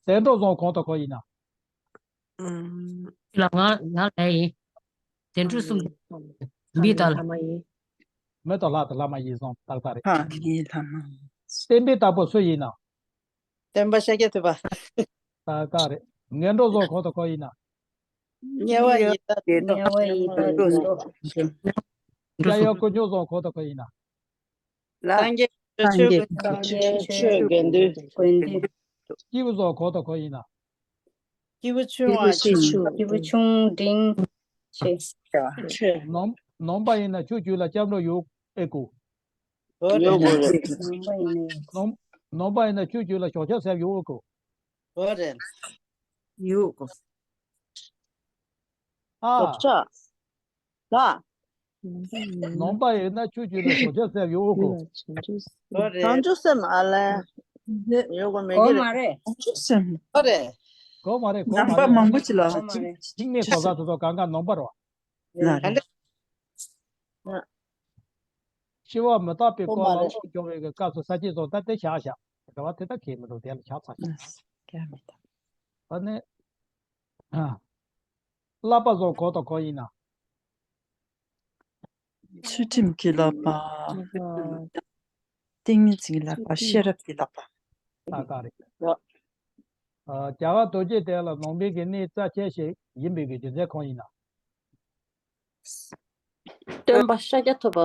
དལ་འགྲོ་བཟང་གང་དང་གང་ཡིན་ན། ལ་ང་ང་ལ་ཡིན། དལ་འགྲོ་གསུམ། འབི་དང་ལྷ་མ་ཡིན། མི་དང་ལྷ་དང་ལྷ་མ་ཡིན་བཟང་ཏག་ཏག་རེད། ལྷ་མ་ཡིན། ལྷ་མ་ཡིན། བསྟན་པའི་བདག་པོ་སུ་ཡིན་ན། སྟོན་པ་ཤཱཀྱ་ཐུབ་པ། ཏག་ཏག་རེད། ངན་འགྲོ་བཟང་གང་དང་གང་ཡིན་ན། དམྱལ་བ་ཡི་དྭགས། དམྱལ་བ་ཡི་དྭགས། སྐྱབས་ཡུལ་དཀོན་མཆོག་བཟང་གང་དང་གང་ཡིན་ན། ལ། སངས་རྒྱས་ཆོས། སངས་རྒྱས་ཆོས། ཆོས་དགེ་འདུན། དགེ་འདུན། སྐྱེས་བུ་བཟང་གང་དང་གང་ཡིན་ན། སྐྱེས་བུ་ཆུང་བ། སྐྱེས་བུ་ཆུང་འབྲིང་ཆེ། ནང་ནང་པ་ཡིན་ན་ཆོས་བརྒྱུད་ལ་སྐྱབས་འགྲོ་ཡོད་ཨེ་དགོས། ཡོད་དགོས་རེད། ནང་ནང་པ་ཡིན་ན་ཆོས་བརྒྱུད་ལ་ཞབས་ཕྱི་ཟེར་ཡོད་ཨེ་དགོས། ཡོད་དགོས། ཨ། ཞབས་ཕྱི། ལ། ནང་པ་ཡིན་ན་ཆོས་བརྒྱུད་ལ་ཞབས་ཕྱི་ཟེར་ཡོད་ཨེ་དགོས། བྱང་ཆུབ་སེམས། ཨ་ལས། ཡོད་དགོས་མེད་ཀྱི་རེད། བྱང་ཆུབ་སེམས། ཨོ་རེད། དགོས་མ་རེད། དགོས་མ་རེད། རྣམ་པ་མང་པོ་ཅིག་ལ་གཅིག་གཅིག་ནས་གོ་ས་དེ་ཚོ་གང་ག་ནང་པ་རེད་བ། ལ་རེད། ཤི་བ་མི་རྟག་པའི་སྐོར་ལ་ཀློག་སྦྱོང་བའི་སྐབས་སུ་ས་བཅད་སོགས་ད་དེ་བཞག་བཞག་རེ་བ་དེ་ད་གལ་མི་འདུག་དེ་ལ་བཞག་ཚར་ཞིག་ད་ནི། བསླབ་པ་བཟང་གང་དང་གང་ཡིན་ན། ཚུལ་ཁྲིམས་ཀྱི་བསླབ་པ། ཏིང་ངེ་འཛིན་གྱི་བསླབ་པ། ཤེས་རབ་ཀྱི་བསླབ་པ། ཏག་ཏག་རེད། ཨ། རྒྱ་གར་རྡོ་རྗེ་གདན་ལ་ནང་པའི་གི་གནས་རྩ་ཆེ་ཞིག་ཡིན་པའི་གི་རྒྱུ་མཚན་གང་ཡིན་ན། སྟོན་པ་ཤཱཀྱ་ཐུབ་པ།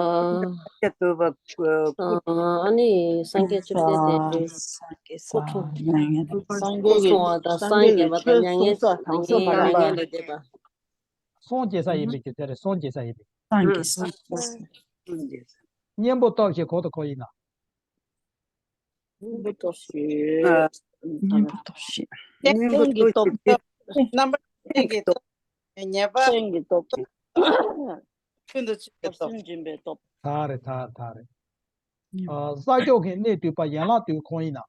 ཤཱཀྱ་ཐུབ་པ། ཨ་ནི་སངས་རྒྱས་བཅོམ་ལྡན་འདས། སངས་རྒྱས་སྐུ་འཁྲུངས། སངས་རྒྱས་ཀྱི། སྐུ་འཁྲུངས་པ་དང་སངས་རྒྱས་པ་དང་མྱ་ངན། མྱ་ངན་ལས་འདས་པ། སངས་རྒྱས་ས་ཡིན་པའི་རྒྱུ་མཚན་རེད། སངས་རྒྱས་ས་ཡིན་པའི། སངས་རྒྱས་ས། གཉེན་པོ་སྟོབས་བཞི་གང་དང་གང་ཡིན་ན། གཉེན་པོ་སྟོབས་བཞི། གཉེན་པོ་སྟོབས་བཞི། སེམས་ཀྱི་སྟོབས། རྣམ་པ་སེམས་ཀྱི་སྟོབས། ཉེས་པ། སེམས་ཀྱི་སྟོབས། ཀུན་ཏུ་སྤྱོད་པའི་སྟོབས། སེམས་སྦྱིན་པའི་སྟོབས། ད་རེད། ད་ད་རེད། ཨ། ས་ཕྱོགས་ཀྱི་གནས་བསྡུས་པ་ཡན་ལག་བསྡུས་གང་ཡིན་ན།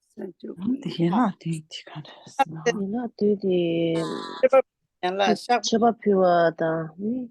ས་ཕྱོགས། དེ་ཡན་ལག་བསྡུས་དེ་ག་རེ་ཟེར་ན། ཡན་ལག་བསྡུས་དེ། མཆོད་པ། ཡན་ལག་བཤགས། མཆོད་པ་ཕུལ་བ་དང་ནི།